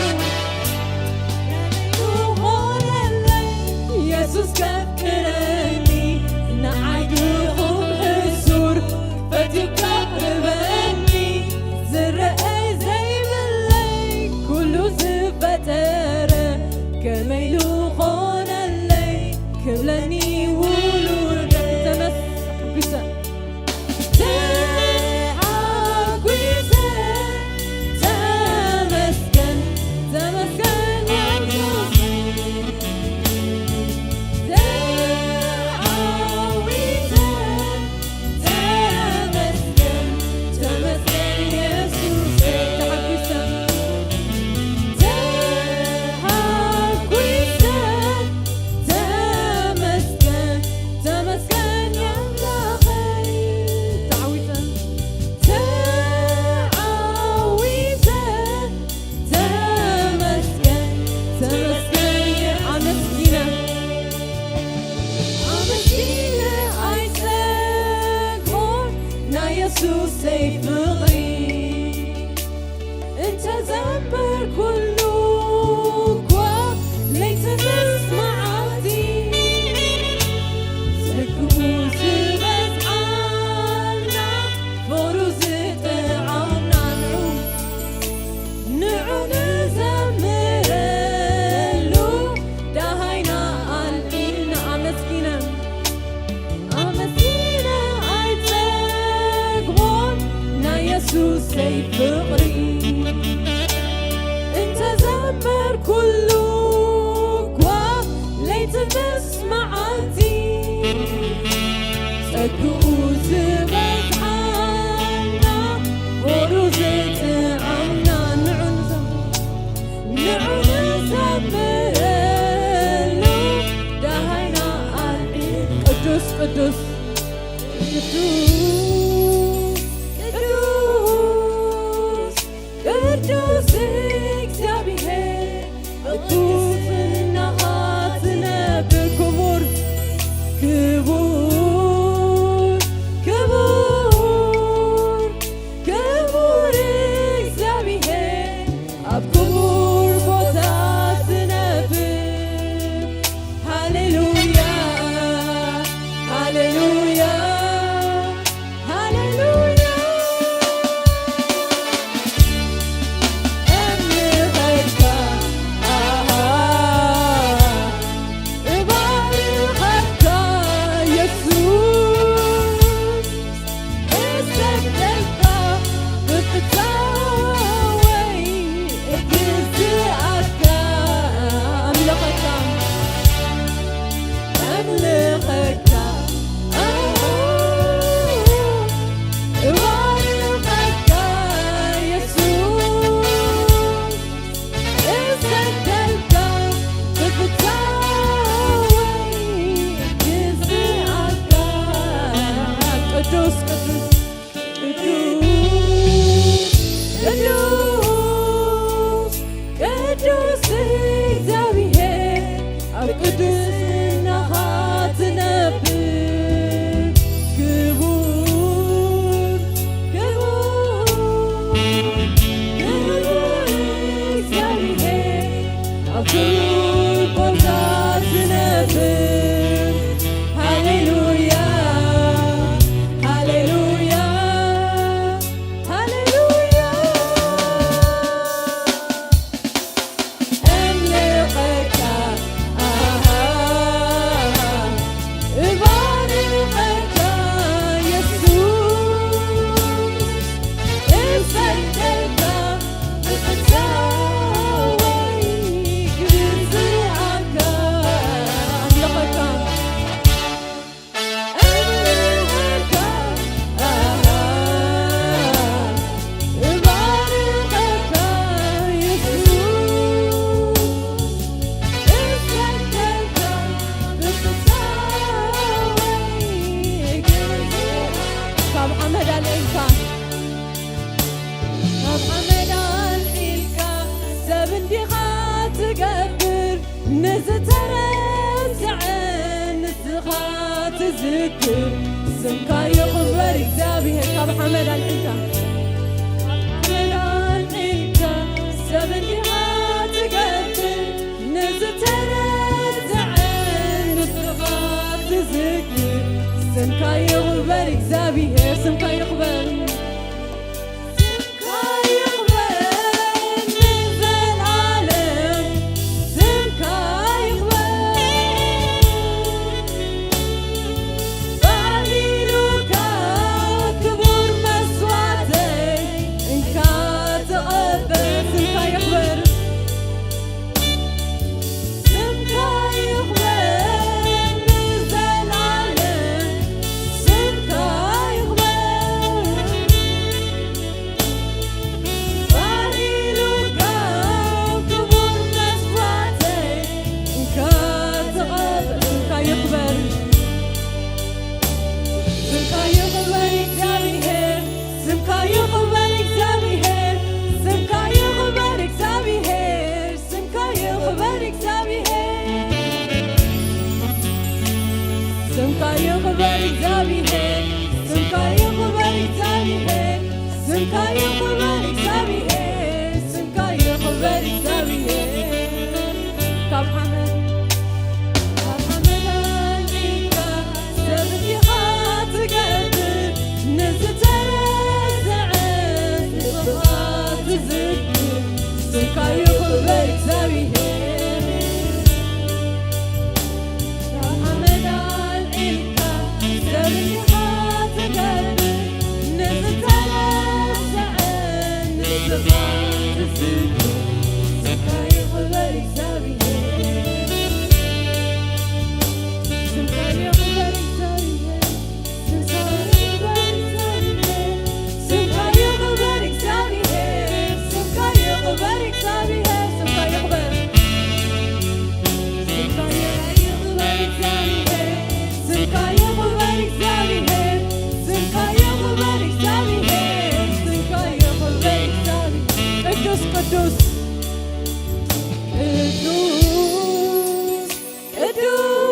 ዝኾነለይ ኢየሱስ ከፍቅረኒ ንዓይ ድኹም ሕሱር ፈትዩ ከቕርበኒ ዝረኣይ ዘይብለይ ኩሉ ዝፈጠረ ከመይ ዝኾነለይ ክብለኒ ውሉደይ ተመስገን ተዓጒሰ ተመስገን ተመስገን የሱስ ክቡር ቦታ ትነብር። ሃሌሉያ፣ ሃሌሉያ፣ ሃሌሉያ። እምልኸካ፣ ኣሃ፣ እባርኸካ የሱስ፣ እሰግደልካ ብፍታወይ ግዝኣካ። እምልኸካ፣ እምልኸካ፣ ኣሃ፣ እባርኸካ የሱስ፣ እሰግደልካ ብፍታወይ ግዝኣካ። ካብ ሓመድ ኣልዒልካ፣ ካብ ሓመድ ኣልዒልካ ሰብ እንዲኻ ትገብር፣ ንዝተረስዐ ንስኻ ትዝክር። ስምካ ይኽበር እግዚኣብሔር። ካብ ሓመድ ኣልዒልካ፣ ካብ ሓመድ ኣልዒልካ ሰብ እንዲኻ ትገብር፣ ንዝተረስዐ ንስኻ ትዝክር። ስምካ ይኽበር እግዚኣብሔር፣ ስምካ ይኽበር። ስምካ ይኽበር ንዘለዓለም፣ ስምካ ይኽበር። ባህሊሉካ ክቡር መስዋዕተይ እንካ ተቐበል። ስምካ ይኽበር። ስምካ ይኽበር ንዘለዓለም፣ ስምካ ይኽበር። ባህሊሉካ ክቡር መስዋዕተይ እንካ ተቐበል። ስምካ ይኽበር፣ ስምካ ይኽበር እግዚኣብሔር፣ ስምካ ይኽበር እግዚኣብሔር፣ ስምካ ይኽበር እግዚኣብሔር፣ ስምካ ይኽበር እግዚኣብሔር። ስምካ ይኽበር እግዚኣብሔር፣ ስምካ ይኽበር እግዚኣብሔር፣ ስምካ ይኽበር እግዚኣብሔር፣ ስምካ ይኽበር እግዚኣብሔር። ካብ ሓመድ፣ ካብ ሓመድ ኣልዒልካ ሰብ እንዲኻ ትገብር፣ ንዝተረስዐ ንስኻ ትዝክር። ስምካ ይኽበር እግዚኣብሔር። ካብ ሓመድ ኣልዒልካ ሰብ እንዲኻ ትገብር፣ ንዝተረስዐ ንስኻ ትዝክር። ስምካ ይኽበር እግዚኣብሔር። ስምካ ይኽበር እግዚኣብሔር። ስምካ ይኽበር እግዚኣብሔር፣ ስምካ ይኽበር እግዚኣብሔር፣ ስምካ ይኽበር እግዚኣብሔር፣ ስምካ ይኽበር። ስምካ ይኽበር እግዚኣብሔር፣ ስምካ ይኽበር እግዚኣብሔር፣ ስምካ ይኽበር እግዚኣብሔር፣ ስምካ ይኽበር እግዚኣብሔር። ቅዱስ ቅዱስ ቅዱስ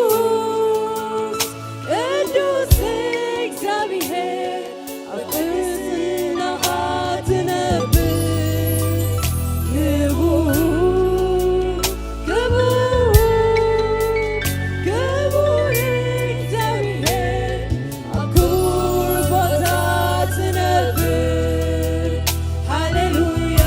ቅዱስ ቅዱስ እግዚኣብሔር ኣብ ቅድስናኻ ትነብር። ክቡር ክቡር ክቡር እግዚኣብሔር ኣብ ክቡር ቦታ ትነብር። ሃሌሉያ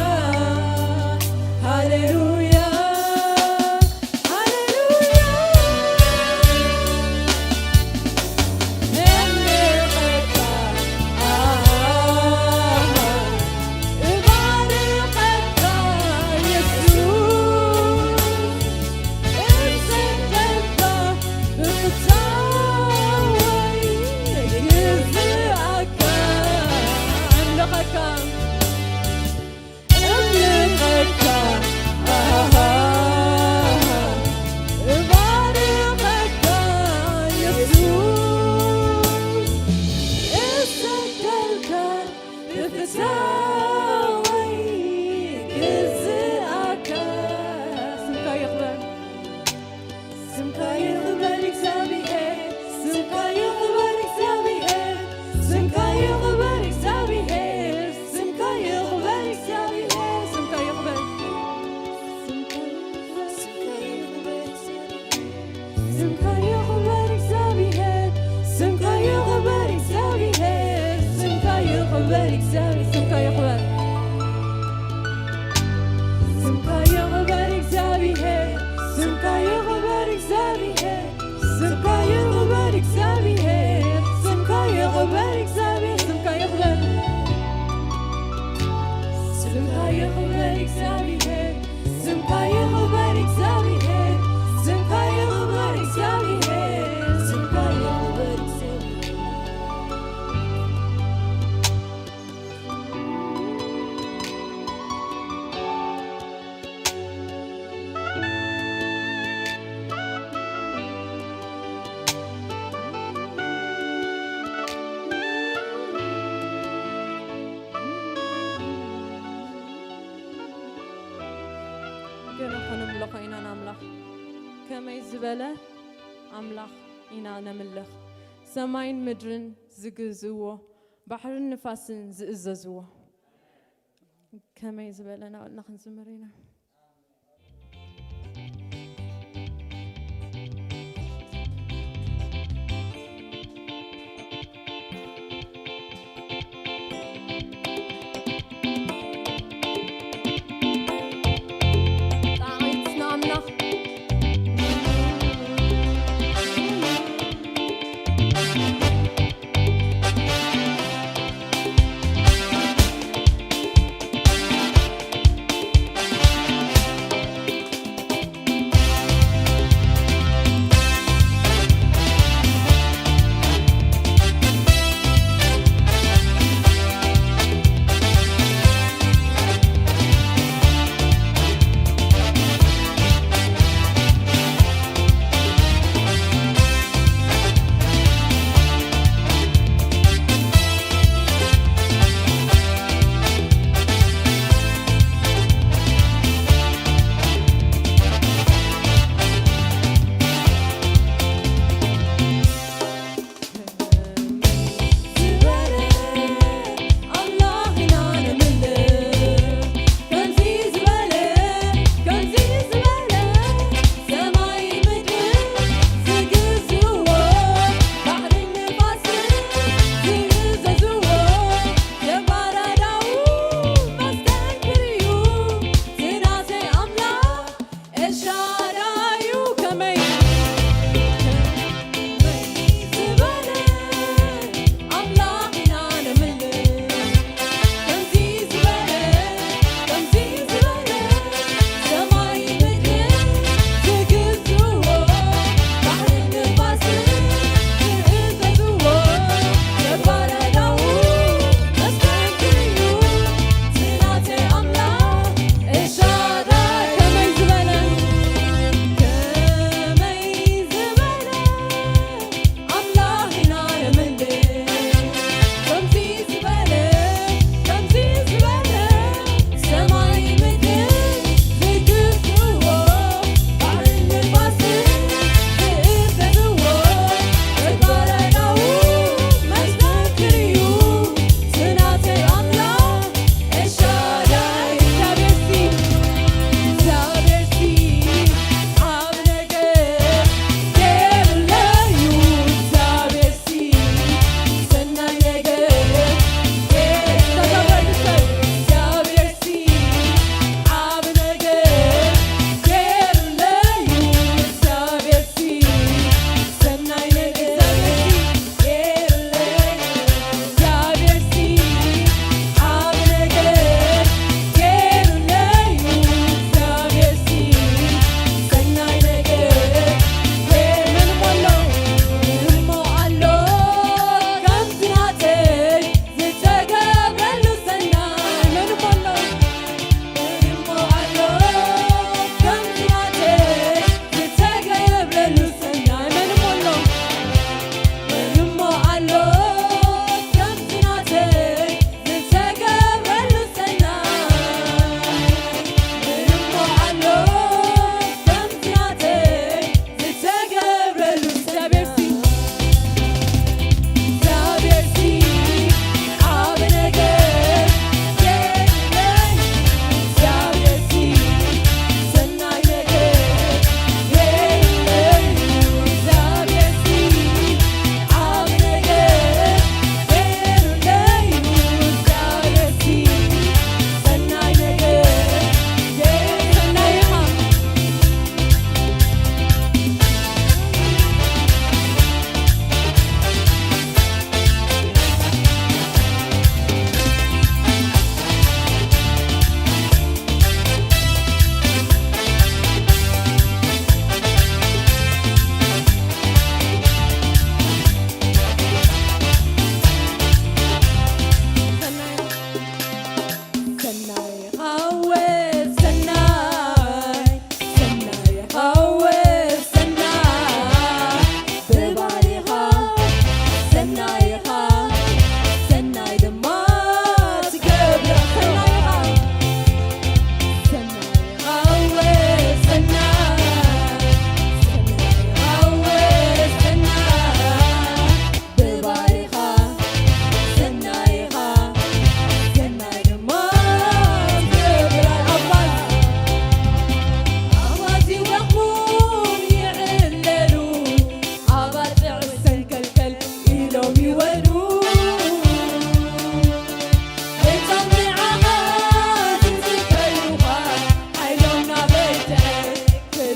ከመይ ዝበለ ኣምላኽ ኢና ነምልኽ፣ ሰማይን ምድርን ዝግዝእዎ፣ ባሕርን ንፋስን ዝእዘዝዎ። ከመይ ዝበለ እናበልና ክንዝምር ኢና። ጣዕምትና ኣምላኽ።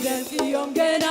ደንቅዮም ገና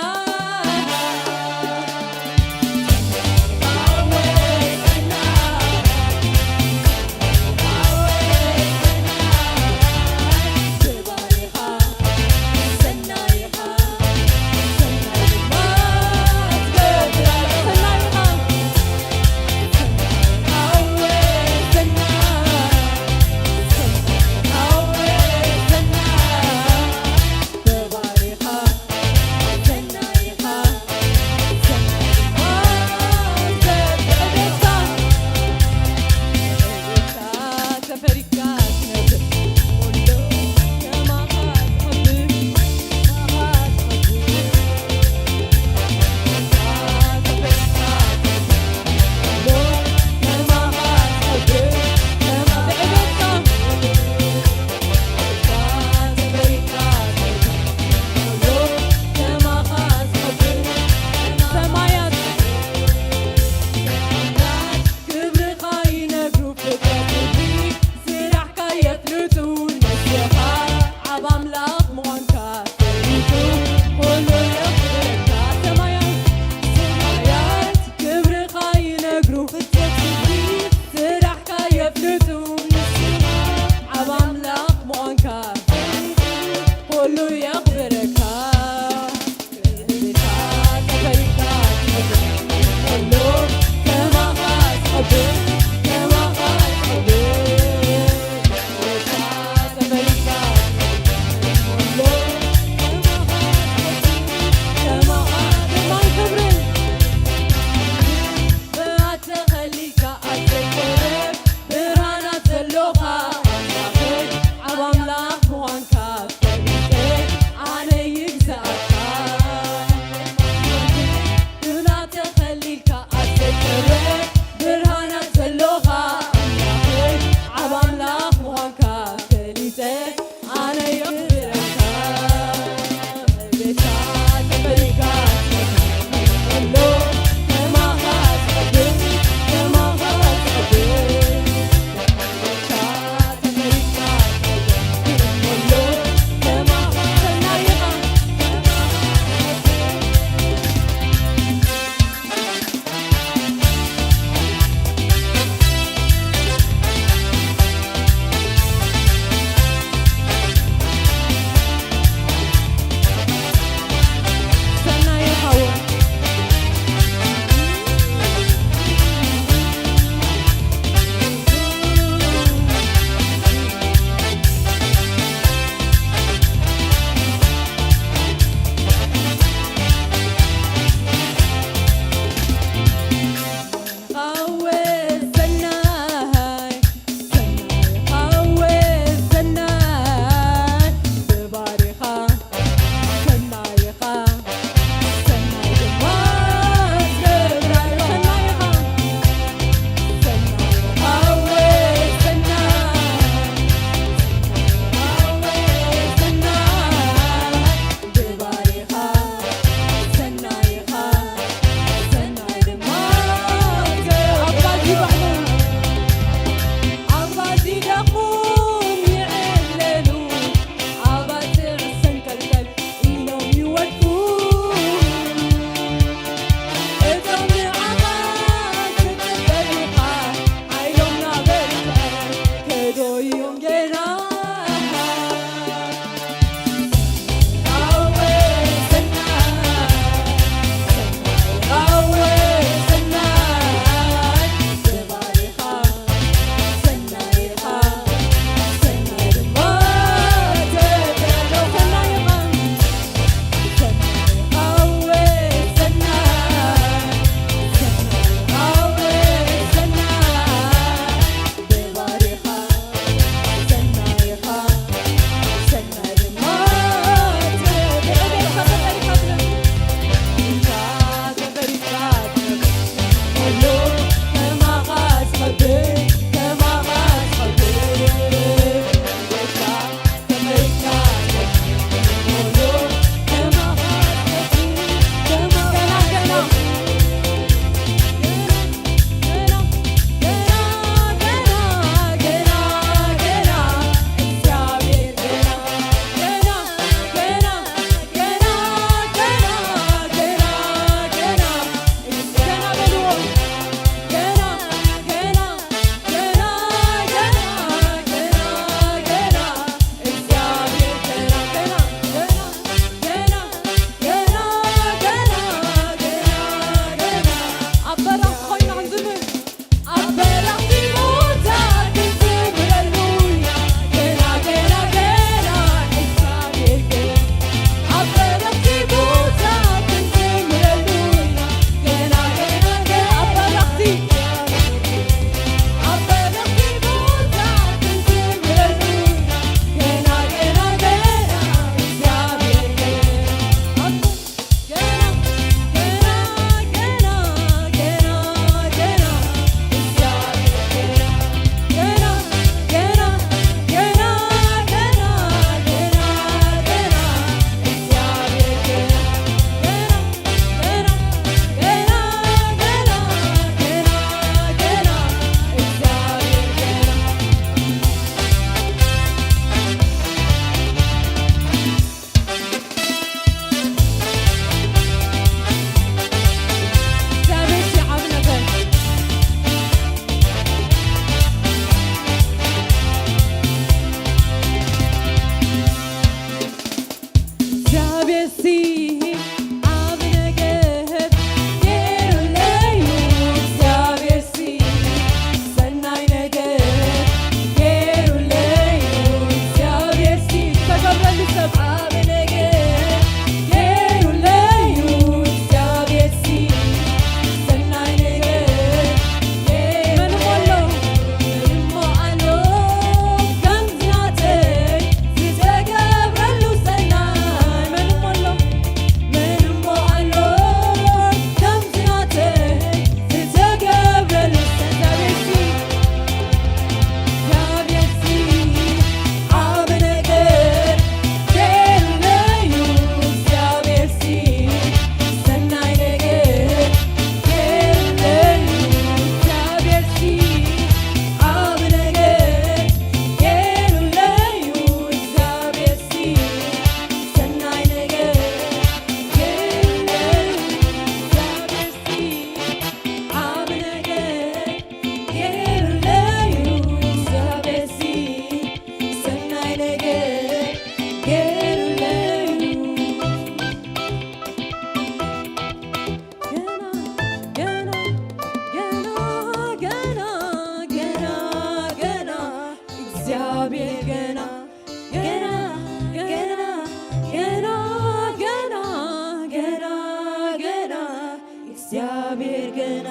እግዚኣብሔር ገና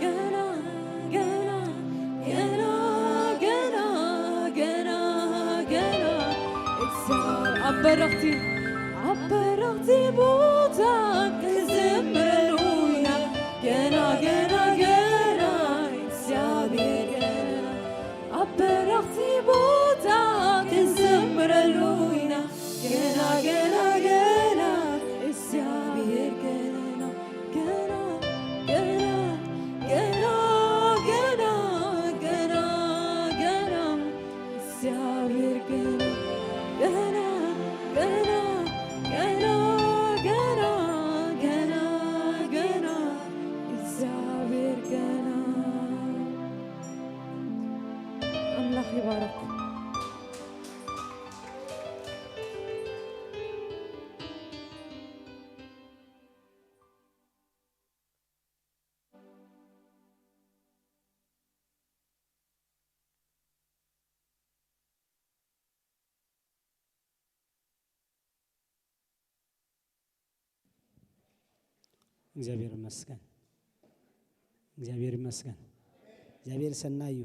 ገና ገና ገና ገና ገና ገና እግዚኣብሔር ኣብ በረኽቲ ኣብ በረኽቲ ቦታ ክንዝምረሉ ኢና። ገና ገና ገና እግዚኣብሔር ገና ኣብ በረኽቲ ቦታ ክንዝምረሉ ኢና። ገና ገና ገና እግዚኣብሔር ገና ገና ገና ገና ገና ገና ገና እግዚኣብሔር ገና ገና ገና ገና ገና ገና ገና እግዚኣብሔር ገና። ኣምላኽ ይባርኩም። እግዚኣብሔር ይመስገን። እግዚኣብሔር ይመስገን። እግዚኣብሔር ሰናይ እዩ።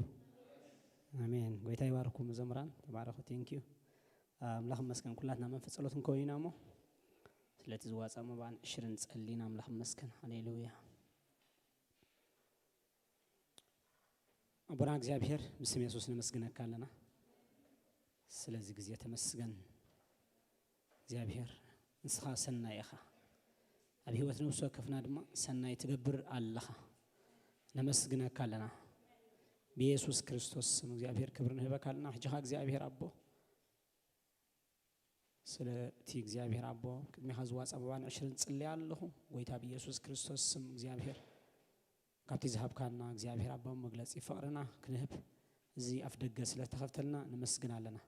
ኣሜን። ጎይታ ይባርኩም መዘምራን፣ ተባረኹ። ቴንክ ዩ። ኣምላኽ ይመስገን። ኩላትና መንፈስ ጸሎት እንከውን ኢና እሞ ስለቲ ዝዋጻ መባን ዕሽርን ጸሊና ኣምላኽ ይመስገን። ሃሌሉያ። ኣቦና እግዚኣብሔር፣ ብስም የሱስ ነመስግነካ ኣለና። ስለዚ ግዜ ተመስገን። እግዚኣብሔር፣ ንስኻ ሰናይ ኢኻ። ኣብ ህይወት ነፍሲ ወከፍና ድማ ሰናይ ትገብር ኣለኻ። ነመስግነካ ኣለና። ብየሱስ ክርስቶስ ስም እግዚኣብሔር ክብሪ ንህበካ ኣለና። ሕጂ ኸኣ እግዚኣብሔር ኣቦ፣ ስለቲ እግዚኣብሔር ኣቦ ቅድሚኻ ዝዋጻ መባን ዕሽርን ጽልያ ኣለኹ። ጎይታ ብየሱስ ክርስቶስ ስም እግዚኣብሔር፣ ካብቲ ዝሃብካና እግዚኣብሔር ኣቦ መግለጺ ፍቕርና ክንህብ እዚ ኣፍ ደገ ስለ ዝተኸፍተልና ነመስግን ኣለና።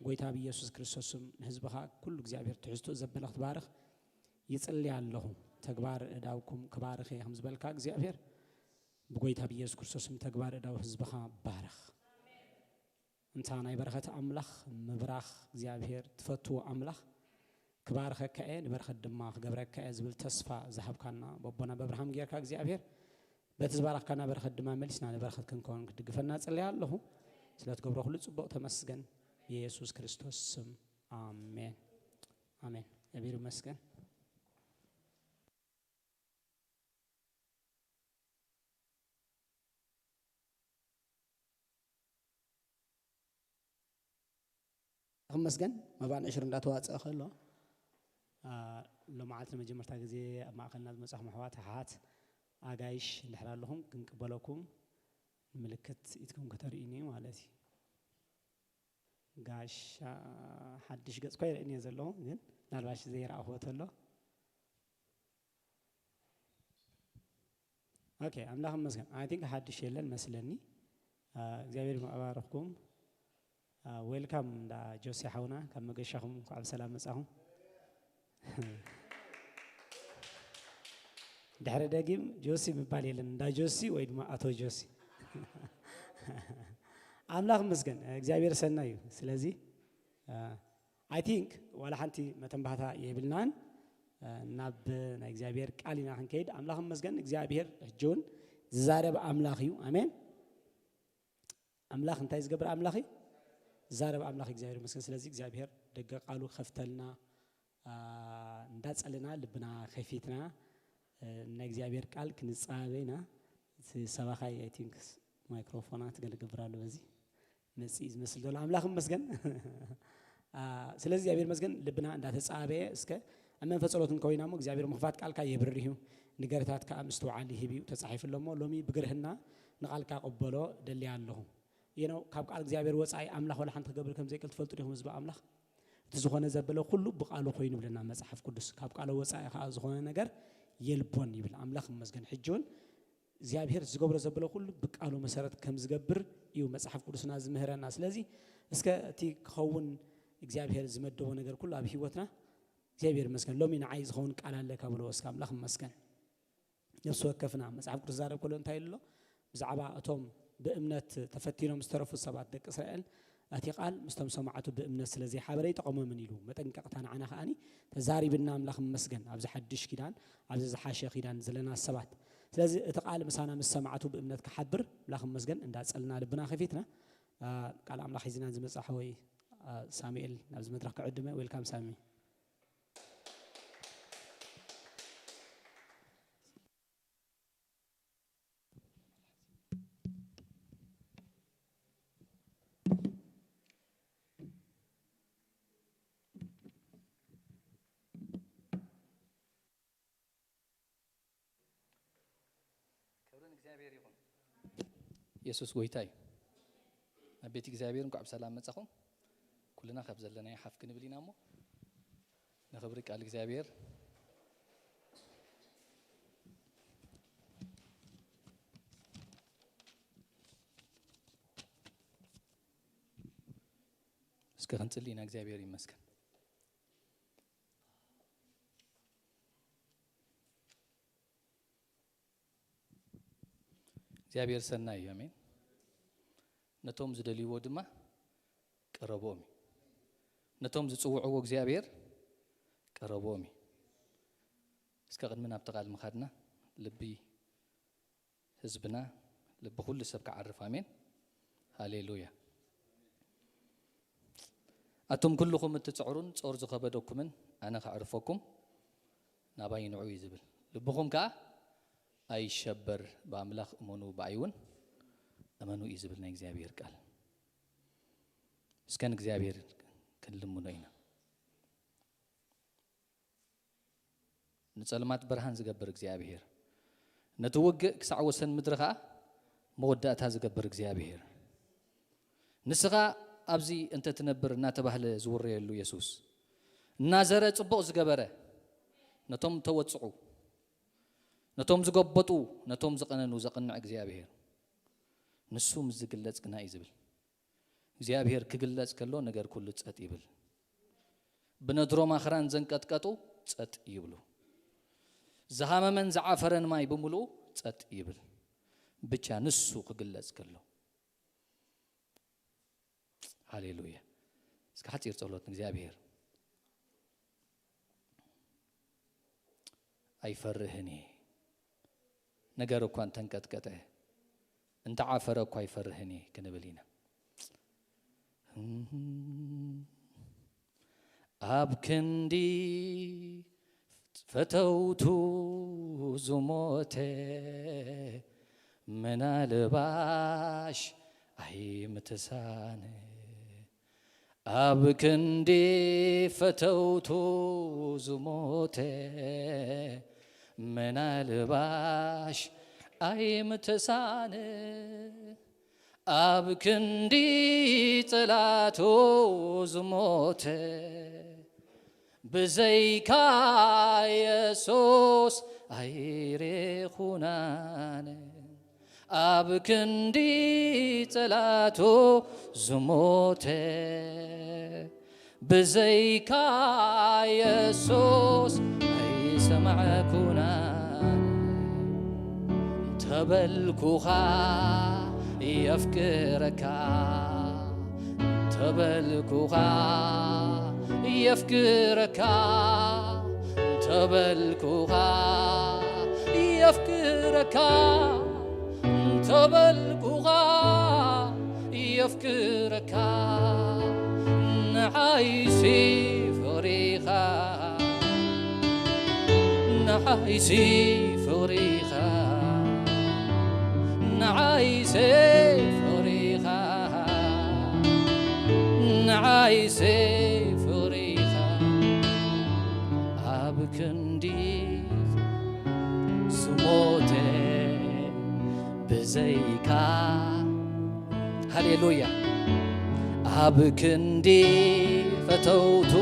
ጎይታ ብየሱስ ክርስቶስ ስም ንህዝብኻ ኩሉ እግዚኣብሔር ትሕዝቶ ዘበለ ክትባርኽ ይጽሊ ኣለኹ። ተግባር እዳውኩም ክባርኽ እየ ከም ዝበልካ እግዚኣብሔር፣ ብጎይታ ብየሱስ ክርስቶስ ስም ተግባር እዳው ህዝብኻ ባርኽ። እንታ ናይ በረኸት ኣምላኽ፣ ምብራኽ እግዚኣብሔር ትፈትዎ ኣምላኽ፣ ክባርኸካ እየ፣ ንበረኸት ድማ ክገብረካ እየ ዝብል ተስፋ ዝሃብካና በቦና በብርሃም ጌርካ እግዚኣብሔር፣ በቲ ዝባረኽካና በረኸት ድማ መሊስና ንበረኸት ክንከውን ክትድግፈና ጽለያ ኣለኹ። ስለ ትገብሮ ኩሉ ጽቡቕ ተመስገን። ብየሱስ ክርስቶስ ስም ኣሜን። ኣሜን። እግዚኣብሔር ይመስገን። ክመስገን። መባን ዕሽር እንዳተዋፀአ ከሎ፣ አ፣ ሎማዓልቲ ንመጀመርታ ግዜ ኣብ ማእኸልና ዝመጻኹም ኣሕዋት፣ ኣሓት፣ ኣጋይሽ እንድሕር ኣለኹም ክንቅበለኩም ምልክት ኢትኩም ከተርእዩኒ ማለት እዩ። ጋሻ ሓድሽ ገጽ እኳ ይርእን እየ ዘለኹ፣ ግን ምናልባሽ ዘይረኣኽዎ ተሎ። ኦኬ፣ ኣምላኽ ይመስገን። I think ሓድሽ የለን መስለኒ። አ፣ እግዚኣብሔር ይባርኽኩም። አ፣ ዌልካም እንዳ ጆሲ ሓውና፣ ካብ መገሻኹም እንኳዕ ብሰላም መጻኹም። ድሕሪ ደጊም ጆሲ ምባል የለን፣ እንዳ ጆሲ ወይ ድማ ኣቶ ጆሲ። ኣምላኽ ይመስገን፣ እግዚኣብሔር ሰናይ እዩ። ስለዚ፣ አ፣ I think ዋላ ሓንቲ መተንባህታ የብልናን። እ፣ ናብ ናይ እግዚኣብሔር ቃል ኢና ክንከይድ። ኣምላኽ ይመስገን፣ እግዚኣብሔር ሕጂ እውን ዝዛረብ ኣምላኽ እዩ። ኣሜን። ኣምላኽ እንታይ ዝገብር ኣምላኽ እዩ? ዝዛረብ ኣምላኽ እዩ። እግዚኣብሔር ይመስገን። ስለዚ እግዚኣብሔር ደገ ቃሉ ከፍተልና፣ አ፣ እንዳጸለና ልብና ከፊትና፣ እ፣ ናይ እግዚኣብሔር ቃል ክንጻበ ኢና። እቲ ሰባኻይ፣ I think፣ ማይክሮፎና ትገለ ገብር ኣሎ በዚ መጽኢ ዝመስል ዘሎ። ኣምላኽ ይመስገን። አ፣ ስለዚ እግዚኣብሔር ይመስገን፣ ልብና እንዳተጻበየ እስከ ኣብ መንፈስ ጸሎት እንከዊና እሞ እግዚኣብሔር ምኽፋት ቃልካ የብርህ እዩ፣ ንገርታት ከኣ ምስትውዓል ይህብ እዩ ተጻሒፉ ኣሎ እሞ ሎሚ ብግርህና ንቓልካ ቅበሎ ደልያ ኣለኹ። You know፣ ካብ ቃል እግዚኣብሔር ወጻኢ ኣምላኽ ወላ ሓንቲ ክገብር ከም ዘይክእል ትፈልጡ ዲኹም ህዝቢ ኣምላኽ? እቲ ዝኾነ ዘበለ ኩሉ ብቃሉ ኮይኑ ይብለና መጽሓፍ ቅዱስ። ካብ ቃሉ ወጻኢ ከኣ ዝኾነ ነገር የልቦን ይብል። ኣምላኽ ይመስገን። ሕጂ እውን እግዚኣብሔር ዝገብሮ ዘበለ ኩሉ ብቃሉ መሰረት ከም ዝገብር እዩ መጽሓፍ ቅዱስና ዝምህረና። ስለዚ እስከ እቲ ክኸውን እግዚኣብሔር ዝመደቦ ነገር ኩሉ ኣብ ህይወትና እግዚኣብሔር ይመስገን። ሎሚ ንዓይ ዝኸውን ቃል ኣለካ ብሎ እስከ ኣምላኽ ይመስገን። ነፍሲ ወከፍና መጽሓፍ ቅዱስ ዛረብ ከሎ እንታይ ኣሎ? ብዛዕባ እቶም ብእምነት ተፈቲኖም ዝተረፉ ሰባት ደቂ እስራኤል እቲ ቃል ምስቶም ሰማዕቱ ብእምነት ስለ ዘይሓበረ ኣይጠቐሞምን ኢሉ መጠንቀቕታ ንዓና ከኣኒ ተዛሪብና። ኣምላኽ ይመስገን። ኣብዚ ሓድሽ ኪዳን፣ ኣብዚ ዝሓሸ ኪዳን ዘለና ሰባት፣ ስለዚ እቲ ቃል ምሳና ምስ ሰማዕቱ ብእምነት ክሓብር ኣምላኽ ይመስገን። እንዳጸልና ልብና ከፊትና ቃል ኣምላኽ ሒዝና ዝመጽእ ሓወይ ሳሙኤል ናብዚ መድረኽ ክዕድመ። ዌልካም ሳሚ። ክብሪ ንእግዚኣብሔር ይኹን። የሱስ ጎይታ እዩ። ኣብ ቤት እግዚኣብሔር እንኳዕ ብሰላም መጻኹም። ኩልና ካብ ዘለናዮ ሓፍ ክንብል ኢና እሞ ንኽብሪ ቃል እግዚኣብሔር እስከ ክንጽሊ ኢና። እግዚኣብሔር ይመስገን። እግዚኣብሔር ሰናይ እዩ። ኣሜን። ነቶም ዝደልይዎ ድማ ቀረቦም እዩ። ነቶም ዝጽውዕዎ እግዚኣብሔር ቀረቦም እዩ። እስከ ቅድሚ ናብቲ ቃል ምኻድና ልቢ ህዝብና፣ ልቢ ኩሉ ሰብ ክዓርፍ። ኣሜን። ሃሌሉያ። ኣቱም ኩልኹም እትጽዕሩን ጾር ዝኸበደኩምን ኣነ ከዕርፈኩም ናባይ ንዑ እዩ ዝብል። ልብኹም ከኣ ኣይሸበር፣ ብኣምላኽ እመኑ፣ ብኣይ እውን እመኑ እዩ ዝብል ናይ እግዚኣብሔር ቃል። እስከ ንእግዚኣብሔር ክንልምኖ ኢና። ንጸልማት ብርሃን ዝገብር እግዚኣብሔር፣ ነቲ ውግእ ክሳዕ ወሰን ምድሪ ኸኣ መወዳእታ ዝገብር እግዚኣብሔር፣ ንስኻ ኣብዚ እንተ ትነብር እናተባህለ ዝውረየሉ የሱስ፣ እናዘረ ጽቡቕ ዝገበረ፣ ነቶም ተወጽዑ፣ ነቶም ዝገበጡ፣ ነቶም ዝቐነኑ ዘቕንዕ እግዚኣብሔር፣ ንሱ ምስ ዝግለጽ ግና እዩ ዝብል። እግዚኣብሔር ክግለጽ ከሎ ነገር ኩሉ ጸጥ ይብል። ብነድሮም ኣኽራን ዘንቀጥቀጡ ጸጥ ይብሉ። ዝሃመመን ዝዓፈረን ማይ ብምሉኡ ጸጥ ይብል። ብቻ ንሱ ክግለጽ ከሎ። ሃሌሉያ። እስከ ሓጺር ጸሎት ንእግዚኣብሔር። ኣይፈርህን እየ፣ ነገር እኳ እንተንቀጥቀጠ፣ እንተዓፈረ እኳ ኣይፈርህን እየ ክንብል ኢና። ኣብ ክንዲ ፈተውቱ ዝሞተ፣ ምናልባሽ ኣይምትሳነ። ኣብ ክንዲ ፈተውቱ ዝሞተ፣ ምናልባሽ ኣይምትሳነ። ኣብ ክንዲ ጸላቱ ዝሞተ፣ ብዘይካ የሱስ ኣይሬኹናን። ኣብ ክንዲ ጸላቱ ዝሞተ፣ ብዘይካ የሱስ ኣይሰማዕኩናን። ተበልኩኻ የፍቅረካ፣ ተበልኩኻ የፍቅረካ፣ ተበልኩኻ የፍቅረካ፣ ተበልኩኻ የፍቅረካ፣ ንዓይሲ ፍቕሪኻ፣ ንዓይሲ ፍቕሪኻ፣ ንዓይሲ ፍቕሪኻ፣ ንዓይሲ ፍቕሪኻ፣ ኣብ ክንዲ ዝሞተ ብዘይካ፣ ሃሌሉያ። ኣብ ክንዲ ፈተውቱ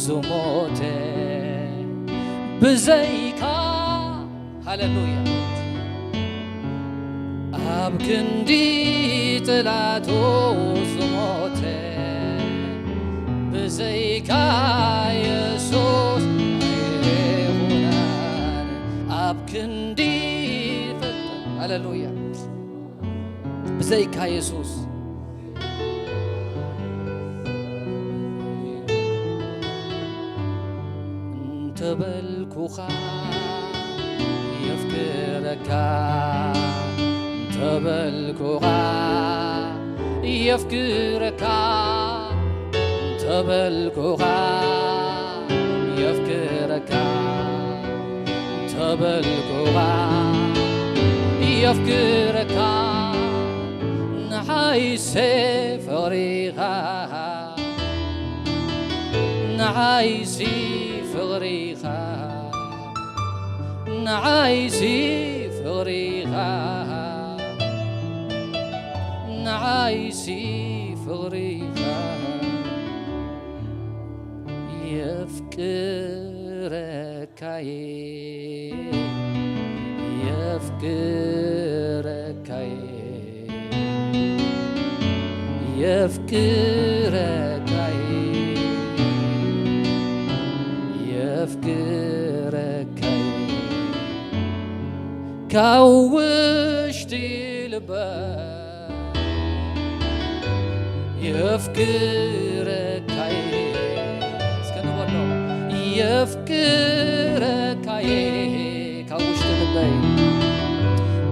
ዝሞተ ብዘይካ፣ ሃሌሉያ። ኣብ ክንዲ ጠላቱ ዝሞተ ብዘይካ የሱስ ኣይኹናን። ኣብ ክንዲ ፈተ-፣ ሃሌሉያ። ብዘይካ የሱስ ተበልኩኻ የፍቅረካ፣ ተበልኩኻ የፍቅረካ፣ ተበልኩኻ የፍቅረካ፣ ተበልኩኻ የፍቅረካ፣ ንዓይሴ ፍቕሪኻ፣ ንዓይሲ ፍቕሪኻ፣ ንዓይሲ ፍቕሪኻ፣ ንዓይሲ ፍቕሪኻ፣ የፍቅረካየ፣ የፍቅረካየ፣ የፍቅረካየ፣ የፍቅረካየ፣ ካብ ውሽጢ ልበ የፍቅረካየ፣ እስከ ንበሎ፣ የፍቅረካየ፣ ካብ ውሽጢ ልበይ፣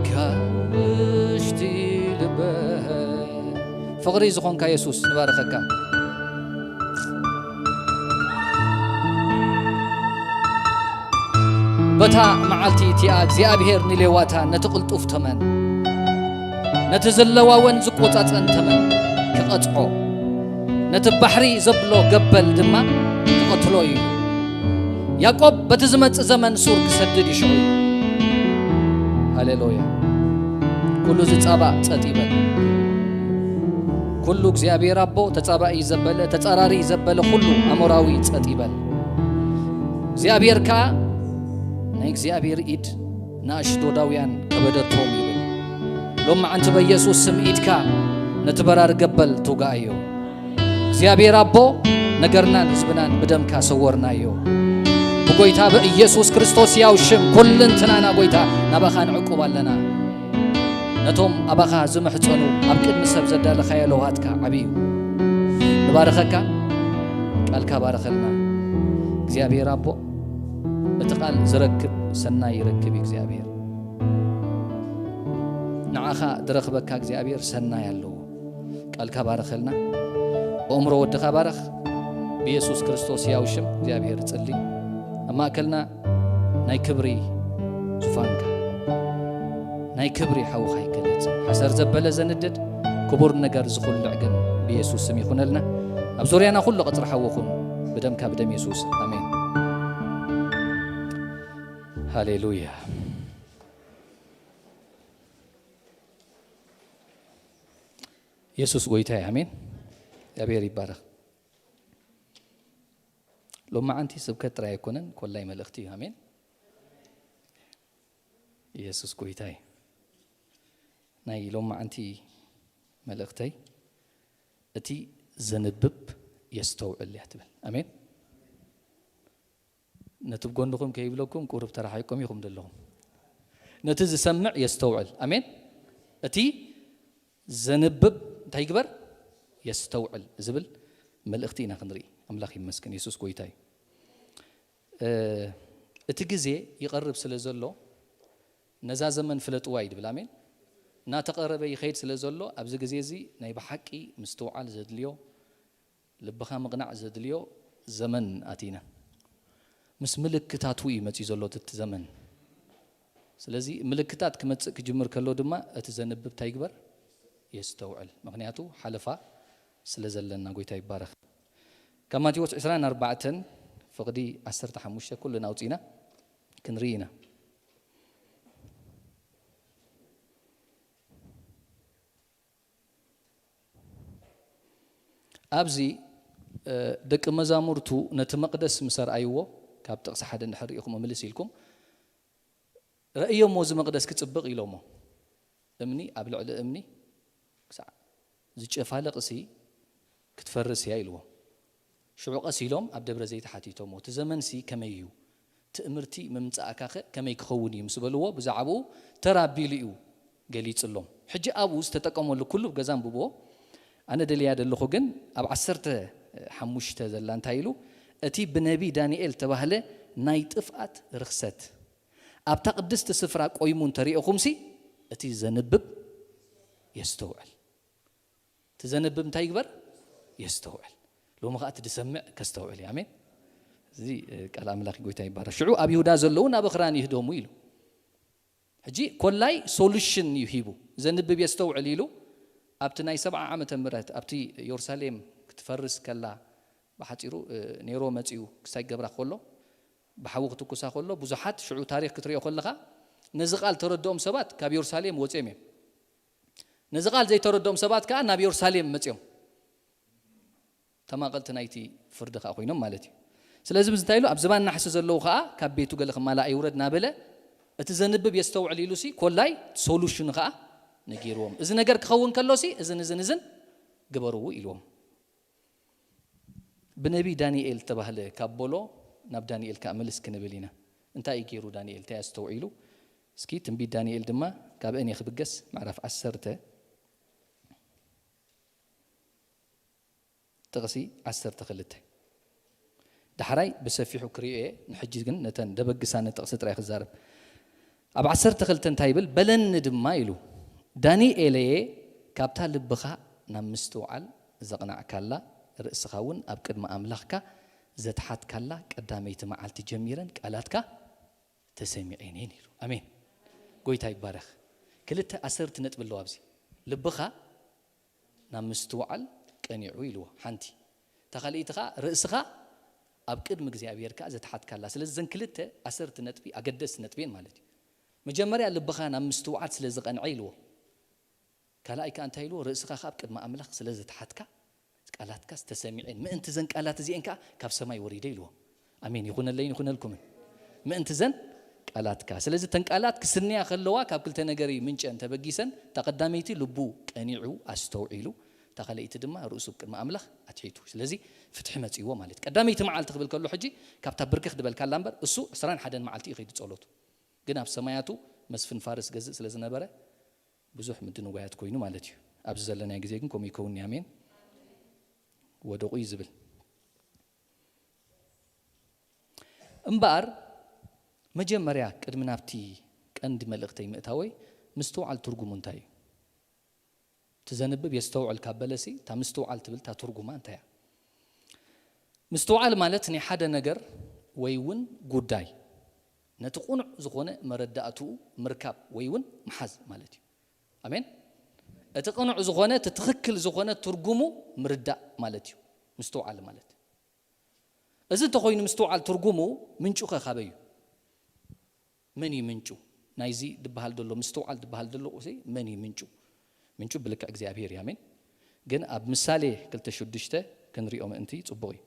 ካብ ውሽጢ ልበይ። ፍቕሪ ዝኾንካ የሱስ ንባርኸካ። በታ መዓልቲ እቲኣ እግዚኣብሔር ንሌዋታን ነቲ ቅልጡፍ ተመን፣ ነቲ ዝለዋወን ዝቆጻጸን ተመን ክቐጽዖ፣ ነቲ ባሕሪ ዘብሎ ገበል ድማ ክቐትሎ እዩ። ያዕቆብ በቲ ዝመጽእ ዘመን ሱር ክሰድድ እዩ ሽዑ። ሃሌሉያ። ኩሉ ዝጻባእ ጸጥ ይበል። ኩሉ እግዚኣብሔር ኣቦ ተጻባኢ ዘበለ፣ ተጻራሪ ዘበለ ኩሉ ኣሞራዊ ጸጥ ይበል። እግዚኣብሔር ከኣ ናይ እግዚኣብሔር ኢድ ንኣሽዶዳውያን ከበደቶም ይብል። ሎማዓንቲ በኢየሱስ ስም ኢድካ ነቲ በራሪ ገበል ትውጋኣዮ። እግዚኣብሔር ኣቦ፣ ነገርናን ህዝብናን ብደምካ ሰወርናዮ። ብጎይታ በኢየሱስ ክርስቶስ ያው ሽም ኩልንትናና ጎይታ ናባኻ ንዕቁብ ኣለና። ነቶም ኣባኻ ዝምሕጸኑ ኣብ ቅድሚ ሰብ ዘዳለኻዮ ለውሃትካ ዓቢ እዩ። ንባርኸካ፣ ቃልካ ባርኸልና። እግዚኣብሔር ኣቦ፣ እቲ ቃል ዝረክብ ሰናይ ይረክብ እዩ። እግዚኣብሔር ንዓኻ ዝረኽበካ እግዚኣብሔር ሰናይ ኣለዎ። ቃልካ ባርኸልና። ኣእምሮ ወድኻ ባርኽ። ብየሱስ ክርስቶስ ያው ሽም እግዚኣብሔር እጽሊ። ኣብ ማእከልና ናይ ክብሪ ዙፋንካ፣ ናይ ክብሪ ሓውኻ ይገለጽ። ሓሰር ዘበለ ዘንድድ፣ ክቡር ነገር ዝኹልዕ ግን ብየሱስ ስም ይኹነልና። ኣብ ዙርያና ኩሉ ቀጽሪ ሓዊ ኹን፣ ብደምካ፣ ብደም የሱስ። ኣሜን። ሃሌሉያ። የሱስ ጎይታ እዩ። ኣሜን። እግዚኣብሔር ይባረኽ። ሎማዓንቲ ስብከት ጥራይ ኣይኮነን፣ ኮላይ መልእኽቲ እዩ። ኣሜን። የሱስ ጎይታ እዩ። ናይ ሎማዓንቲ መልእኽተይ፣ እቲ ዘንብብ የስተውዕል እያ ትብል። ኣሜን። ነቲ ብጎንኹም ከይብለኩም ቁሩብ ተረሓይቆም ኢኹም ዘለኹም። ነቲ ዝሰምዕ የስተውዕል። ኣሜን። እቲ ዘንብብ እንታይ ይግበር? የስተውዕል ዝብል መልእኽቲ ኢና ክንርኢ። ኣምላኽ ይመስገን። የሱስ ጎይታ እዩ። እ፣ እቲ ግዜ ይቐርብ ስለ ዘሎ ነዛ ዘመን ፍለጥዋ እዩ ድብል። ኣሜን። እናተቐረበ ይኸይድ ስለ ዘሎ ኣብዚ ግዜ እዚ ናይ ብሓቂ ምስትውዓል ዘድልዮ፣ ልብኻ ምቕናዕ ዘድልዮ ዘመን ኣቲና። ምስ ምልክታቱ እዩ መጺኡ ዘሎ እቲ ዘመን። ስለዚ ምልክታት ክመጽእ ክጅምር ከሎ ድማ እቲ ዘንብብ እንታይ ይግበር? የስተውዕል። ምኽንያቱ ሓለፋ ስለ ዘለና። ጎይታ ይባረኽ። ካብ ማቴዎስ ዕስራን ኣርባዕተን ፍቕዲ ዓሰርተ ሓሙሽተ ኩልና ኣውጺእና ክንርኢ ኢና። ኣብዚ፣ እ፣ ደቂ መዛሙርቱ ነቲ መቕደስ ምስ ኣርኣይዎ፣ ካብ ጥቕሲ ሓደ እንድሕር ርኢኹም ምልስ ኢልኩም፣ ረእዮሞ እዚ መቕደስ ክጽብቕ ኢሎሞ። እምኒ ኣብ ልዕሊ እምኒ ክሳዕ ዝጨፋለቕሲ ክትፈርስ እያ ኢልዎም። ሽዑ ቀስ ኢሎም ኣብ ደብረ ዘይት ሓቲቶሞ፣ እቲ ዘመንሲ ከመይ እዩ? ትእምርቲ ምምጻእካኸ ከመይ ክኸውን እዩ? ምስ በልዎ፣ ብዛዕባኡ ተራ ኣቢሉ እዩ ገሊጽሎም። ሕጂ ኣብኡ ዝተጠቀመሉ ኩሉ ገዛ ኣንብብዎ። ኣነ ደልያ ዘለኹ ግን ኣብ ዓሰርተ ሓሙሽተ ዘላ እንታይ ኢሉ? እቲ ብነቢ ዳንኤል ተባህለ ናይ ጥፍኣት ርኽሰት ኣብታ ቅድስቲ ስፍራ ቆይሙ እንተሪእኹምሲ፣ እቲ ዘንብብ የስተውዕል። እቲ ዘንብብ እንታይ ይግበር? የስተውዕል። ሎሚ ኸዓ እቲ ዝሰምዕ ከስተውዕል እዩ። ኣሜን። እዚ እ፣ ቃል ኣምላኽ ጎይታ ይባረክ። ሽዑ ኣብ ይሁዳ ዘለዉ ናብ ኣኽራን ይህደሙ ኢሉ። ሕጂ ኮላይ ሶሉሽን እዩ ሂቡ። ዘንብብ የስተውዕል ኢሉ ኣብቲ ናይ ሰብዓ ዓመተ ምህረት ኣብቲ የሩሳሌም ክትፈርስ ከላ ብሓፂሩ እ፣ ኔሮ መፂኡ ክሳይ ገብራ ከሎ ብሓዊ ክትኩሳ ከሎ ብዙሓት ሽዑ ታሪክ ክትሪኦ ከለኻ ነዚ ቃል ተረድኦም ሰባት ካብ የሩሳሌም ወፅዮም እዮም። ነዚ ቃል ዘይተረድኦም ሰባት ከዓ ናብ የሩሳሌም መፅዮም ተማቐልቲ ናይቲ ፍርዲ ከዓ ኮይኖም ማለት እዩ። ስለዚ ብዝንታይ ኢሉ ኣብ ዝባን ናሕሲ ዘለዉ ከዓ ካብ ቤቱ ገለ ክማላእ ይውረድ እናበለ እቲ ዘንብብ የስተውዕል ኢሉ ሲ ኮላይ ሶሉሽኑ ከዓ ነጊርዎም። እዚ ነገር ክኸውን ከሎ ሲ እዝን እዝን እዝን ግበርዎ ኢልዎም። ብነቢ ዳንኤል ተባህለ ካብ ቦሎ ናብ ዳንኤል ከዓ ምልስ ክንብል ኢና። እንታይ እዩ ገይሩ ዳንኤል? እንታይ ኣስተውዒሉ? እስኪ ትንቢት ዳንኤል ድማ ካብ እኔ ክብገስ ምዕራፍ ዓሰርተ ጥቕሲ ዓሰርተ ክልተ። ዳሕራይ ብሰፊሑ ክርእዮ እየ፣ ንሕጂ ግን ነተን ደበግሳኒ ጥቕሲ ጥራይ ክዛረብ። ኣብ ዓሰርተ ክልተ እንታይ ይብል? በለኒ ድማ ኢሉ፣ ዳንኤለየ፣ ካብታ ልብኻ ናብ ምስትውዓል ዘቕናዕካላ፣ ርእስኻ እውን ኣብ ቅድሚ ኣምላኽካ ዘትሓትካላ ቀዳመይቲ መዓልቲ ጀሚረን ቃላትካ ተሰሚዐን እየን ኢሉ። ኣሜን። ጎይታ ይባረኽ። ክልተ ኣሰርቲ ነጥቢ ኣለዋ ኣብዚ። ልብኻ ናብ ምስትውዓል ቀኒዑ ኢልዎ፣ ሓንቲ። እታ ካልኣይቲ ኸዓ ርእስኻ ኣብ ቅድሚ እግዚኣብሔር ከኣ ዘትሓትካላ። ስለዚ እዘን ክልተ ኣሰርቲ ነጥቢ ኣገደስቲ ነጥቢ እየን ማለት እዩ። መጀመርያ ልብኻ ናብ ምስትውዓል ስለ ዝቐንዐ ኢልዎ። ካልኣይ ከኣ እንታይ ኢልዎ? ርእስኻ ከኣ ኣብ ቅድሚ ኣምላኽ ስለ ዘትሓትካ ቃላትካ ዝተሰሚዐን ምእንቲ ዘን ቃላት እዚኤን ከኣ ካብ ሰማይ ወሪደ ኢልዎ። ኣሜን ይኹነለይን ይኹነልኩምን። ምእንቲ ዘን ቃላትካ። ስለዚ እተን ቃላት ክስንያ ከለዋ ካብ ክልተ ነገር እዩ ምንጨን ተበጊሰን። እታ ቀዳመይቲ ልቡ ቀኒዑ ኣስተውዒሉ፣ እታ ካልኣይቲ ድማ ርእሱ ቅድሚ ኣምላኽ ኣትሒቱ። ስለዚ ፍትሒ መጺዎ ማለት እዩ። ቀዳመይቲ መዓልቲ ክብል ከሎ ሕጂ ካብታ ብርክኽ ድበልካላ እምበር እሱ ዕስራን ሓደን መዓልቲ እዩ ከይዱ ጸሎቱ። ግን ኣብ ሰማያቱ መስፍን ፋርስ ገዝእ ስለ ዝነበረ ብዙሕ ምድንጓያት ኮይኑ ማለት እዩ። ኣብዚ ዘለናዮ ግዜ ግን ከምኡ ይከውን እዩ። ኣሜን። ወደቑ እዩ ዝብል። እምበኣር መጀመርያ ቅድሚ ናብቲ ቀንዲ መልእኽተይ ምእታወይ ምስትውዓል ትርጉሙ እንታይ እዩ? እቲ ዘንብብ የስተውዕል ካብ በለሲ እታ ምስትውዓል ትብል እታ ትርጉማ እንታይ እያ? ምስትውዓል ማለት ናይ ሓደ ነገር ወይ እውን ጉዳይ ነቲ ቁኑዕ ዝኾነ መረዳእትኡ ምርካብ ወይ እውን ምሓዝ ማለት እዩ። ኣሜን። እቲ ቅኑዕ ዝኾነ እቲ ትኽክል ዝኾነ ትርጉሙ ምርዳእ ማለት እዩ ምስትውዓል ማለት። እዚ እንተኾይኑ ምስትውዓል ትርጉሙ ምንጩ ከ ካበይ እዩ? መን እዩ ምንጩ ናይዚ ድበሃል ዘሎ ምስትውዓል ድበሃል ዘሎ ቁሲ መን እዩ ምንጩ? ምንጩ ብልክዕ እግዚኣብሔር እዩ። ኣሜን። ግን ኣብ ምሳሌ ክልተ ሽዱሽተ ክንሪኦ ምእንቲ ጽቡቕ እዩ።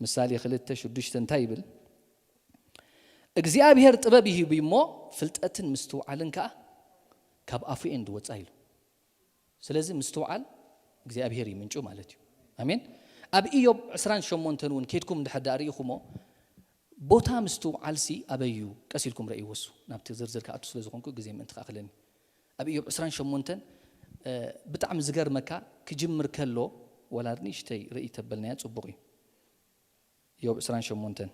ምሳሌ ክልተ ሽዱሽተ እንታይ ይብል? እግዚኣብሔር ጥበብ ይህብ እሞ ፍልጠትን ምስትውዓልን ከኣ ካብ ኣፉ እየን ዝወጻ ኢሉ። ስለዚ ምስትውዓል እግዚኣብሔር እዩ ምንጩ ማለት እዩ። ኣሜን። ኣብ ኢዮብ ዕስራን ሸሞንተን እውን ኬድኩም እንድሕር ደኣ ርኢኹሞ ቦታ ምስትውዓልሲ ኣበይ እዩ? ቀስ ኢልኩም ረእይዎ እሱ ናብቲ ዝርዝር ክኣቱ ስለ ዝኾንኩ ግዜ ምእንቲ ክኣኽለኒ። ኣብ ኢዮብ ዕስራን ሸሞንተን እ፣ ብጣዕሚ ዝገርመካ ክጅምር ከሎ ወላ ንእሽተይ ርእይ ተበልናያ ጽቡቕ እዩ። ኢዮብ ዕስራን ሸሞንተን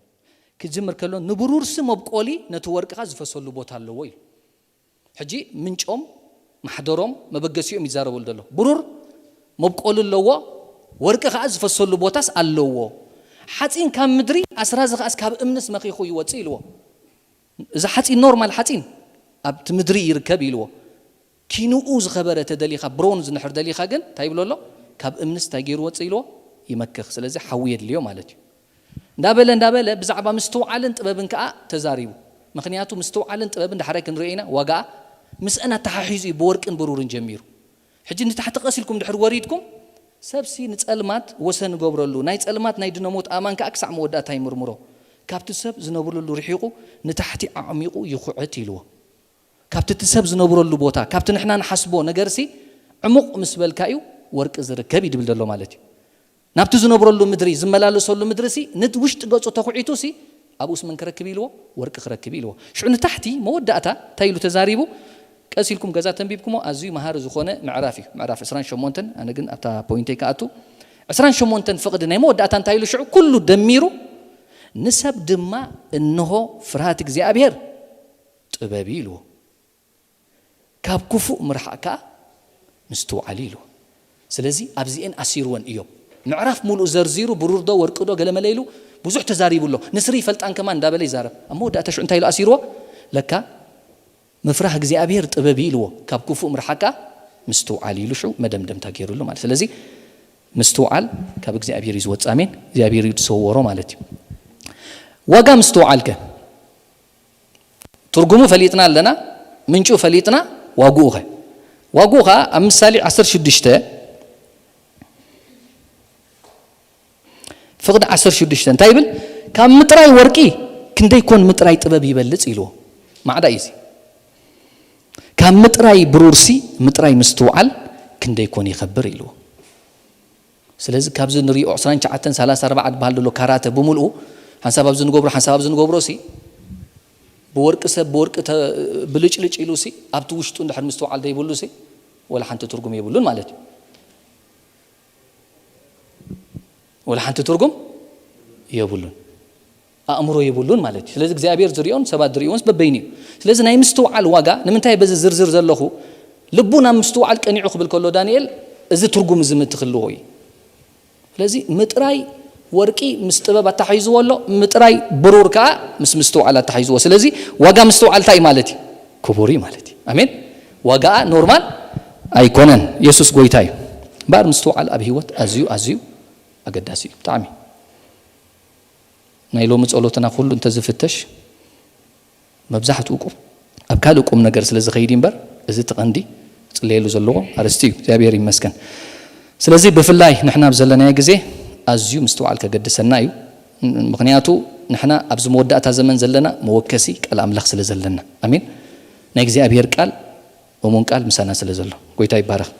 ክጅምር ከሎ ንብሩርሲ መብቆሊ ነቲ ወርቅኻ ዝፈሰሉ ቦታ ኣለዎ እዩ። ሕጂ ምንጮም ማሕደሮም መበገሲኦም ይዛረበሉ ዘሎ። ብሩር መብቆሊ ኣለዎ፣ ወርቂ ከኣ ዝፈሰሉ ቦታስ ኣለዎ። ሓጺን ካብ ምድሪ ኣስራዚ ከኣስ ካብ እምንስ መኺኹ ይወጽእ ኢልዎ። እዚ ሓጺን ኖርማል ሓጺን ኣብቲ ምድሪ ይርከብ ኢልዎ። ኪንኡ ዝኸበረ ተደሊኻ ብሮንዝ ንሕር ደሊኻ ግን እንታይ ይብሎ ኣሎ? ካብ እምንስ እንታይ ገይሩ ወጽእ ኢልዎ? ይመክኽ። ስለዚ ሓዊ የድልዮ ማለት እዩ። እንዳበለ እንዳበለ ብዛዕባ ምስትውዓልን ጥበብን ከኣ ተዛሪቡ። ምኽንያቱ ምስትውዓልን ጥበብን ዳሕራይ ክንሪኦ ኢና ዋጋኣ ምስአን ኣተሓሒዙ እዩ ብወርቅን ብሩርን ጀሚሩ። ሕጂ ንታሕቲ ቀስ ኢልኩም ድሕር ወሪድኩም ሰብሲ ንጸልማት ወሰን ገብረሉ ናይ ጸልማት ናይ ድነሞት ኣማን ከኣ ክሳዕ መወዳእታ ይምርምሮ። ካብቲ ሰብ ዝነብረሉ ርሒቑ ንታሕቲ ኣዕሚቑ ይኹዕት ኢልዎ። ካብቲ እቲ ሰብ ዝነብረሉ ቦታ ካብቲ ንሕና ንሓስቦ ነገርሲ ዕሙቕ ምስ በልካ እዩ ወርቂ ዝርከብ እዩ ድብል ዘሎ ማለት እዩ። ናብቲ ዝነብረሉ ምድሪ ዝመላለሰሉ ምድሪ ሲ ንውሽጢ ገጹ ተኹዒቱ ሲ ኣብኡስ መን ክረክብ ኢልዎ? ወርቂ ክረክብ ኢልዎ። ሽዑ ንታሕቲ መወዳእታ እንታይ ኢሉ ተዛሪቡ? ቀስ ኢልኩም ገዛ ተንቢብኩሞ ኣዝዩ መሃሪ ዝኾነ ምዕራፍ እዩ። ምዕራፍ ዕስራን ሸሞንተን ኣነ ግን ኣብታ ፖይንተይ ክኣቱ ዕስራን ሸሞንተን ፍቕዲ ናይ መወዳእታ እንታይ ኢሉ ሽዑ ኩሉ ደሚሩ ንሰብ ድማ እንሆ ፍርሃት እግዚኣብሔር ጥበብ እዩ ኢልዎ። ካብ ክፉእ ምርሓቕ ከኣ ምስትውዓል እዩ ኢልዎ። ስለዚ ኣብዚኤን ኣሲርወን እዮም። ምዕራፍ ሙሉእ ዘርዚሩ፣ ብሩር ዶ ወርቂ ዶ ገለመለ ኢሉ ብዙሕ ተዛሪቡ ኣሎ። ንስሪ ይፈልጣን ከማን እንዳበለ ይዛረብ። ኣብ መወዳእታ ሽዑ እንታይ ኢሉ ኣሲርዎ? ለካ ምፍራህ እግዚኣብሔር ጥበብ እዩ ኢልዎ። ካብ ክፉእ ምርሓቕ ከኣ ምስትውዓል ኢሉ ሽዑ መደምደምታ ገይሩሉ ማለት። ስለዚ ምስትውዓል ካብ እግዚኣብሔር እዩ ዝወጽእ። ኣሜን። እግዚኣብሔር እዩ ዝሰወሮ ማለት እዩ። ዋጋ ምስትውዓል ከ? ትርጉሙ ፈሊጥና ኣለና፣ ምንጩ ፈሊጥና፣ ዋግኡ ኸ? ዋግኡ ኸኣ ኣብ ምሳሌ ዓሰርተ ሽዱሽተ፣ ፍቕዲ ዓሰርተ ሽዱሽተ እንታይ ይብል? ካብ ምጥራይ ወርቂ ክንደይ ኮን ምጥራይ ጥበብ ይበልጽ ኢልዎ። ማዕዳ እዩ እዚ። ካብ ምጥራይ ብሩርሲ ምጥራይ ምስትውዓል ክንደይ ኮን ይኸብር ኢልዎ። ስለዚ ካብዚ ንሪኦ ዕስራን ትሽዓተን ሰላሳ ኣርባዓ ዝበሃል ዘሎ ካራተ ብምልኡ፣ ሓንሳብ ኣብዚ ንገብሮ፣ ሓንሳብ ኣብዚ ንገብሮ ሲ፣ ብወርቂ ሰብ፣ ብወርቂ ተ-፣ ብልጭልጭ ኢሉ ሲ፣ ኣብቲ ውሽጡ እንድሕር ምስትውዓል ዘይብሉ ሲ፣ ወላ ሓንቲ ትርጉም የብሉን ማለት እዩ። ወላ ሓንቲ ትርጉም የብሉን። ኣእምሮ የብሉን ማለት እዩ። ስለዚ እግዚኣብሔር ዝሪኦን ሰባት ዝሪእዎንስ በበይኑ እዩ። ስለዚ ናይ ምስትውዓል ዋጋ ንምንታይ በዚ ዝርዝር ዘለኹ? ልቡ ናብ ምስትውዓል ቀኒዑ ክብል ከሎ ዳንኤል፣ እዚ ትርጉም እዚ ምእንቲ ክህልዎ እዩ። ስለዚ ምጥራይ ወርቂ ምስ ጥበብ ኣተሓሒዝዎ ኣሎ፣ ምጥራይ ብሩር ከኣ ምስ ምስትውዓል ኣተሓሒዝዎ። ስለዚ ዋጋ ምስትውዓል እንታይ ማለት እዩ? ክቡር እዩ ማለት እዩ። ኣሜን። ዋጋኣ ኖርማል ኣይኮነን። የሱስ ጎይታ እዩ። እምበኣር ምስትውዓል ኣብ ህይወት ኣዝዩ፣ ኣዝዩ ኣገዳሲ እዩ። ብጣዕሚ ናይ ሎሚ ጸሎትና ኩሉ እንተዝፍተሽ፣ መብዛሕትኡ ቁም-፣ ኣብ ካልእ ቁም ነገር ስለ ዝኸይድ እምበር፣ እዚ እቲ ቀንዲ ክጽለየሉ ዘለዎ ኣርእስቲ እዩ። እግዚኣብሔር ይመስገን። ስለዚ ብፍላይ ንሕና ኣብ ዘለናዮ ግዜ ኣዝዩ ምስትውዓል ከገድሰና እዩ። ምኽንያቱ ንሕና ኣብዚ መወዳእታ ዘመን ዘለና መወከሲ ቃል ኣምላኽ ስለ ዘለና። ኣሜን። ናይ እግዚኣብሔር ቃል እሙን ቃል ምሳና ስለ ዘሎ፣ ጎይታ ይባረኽ።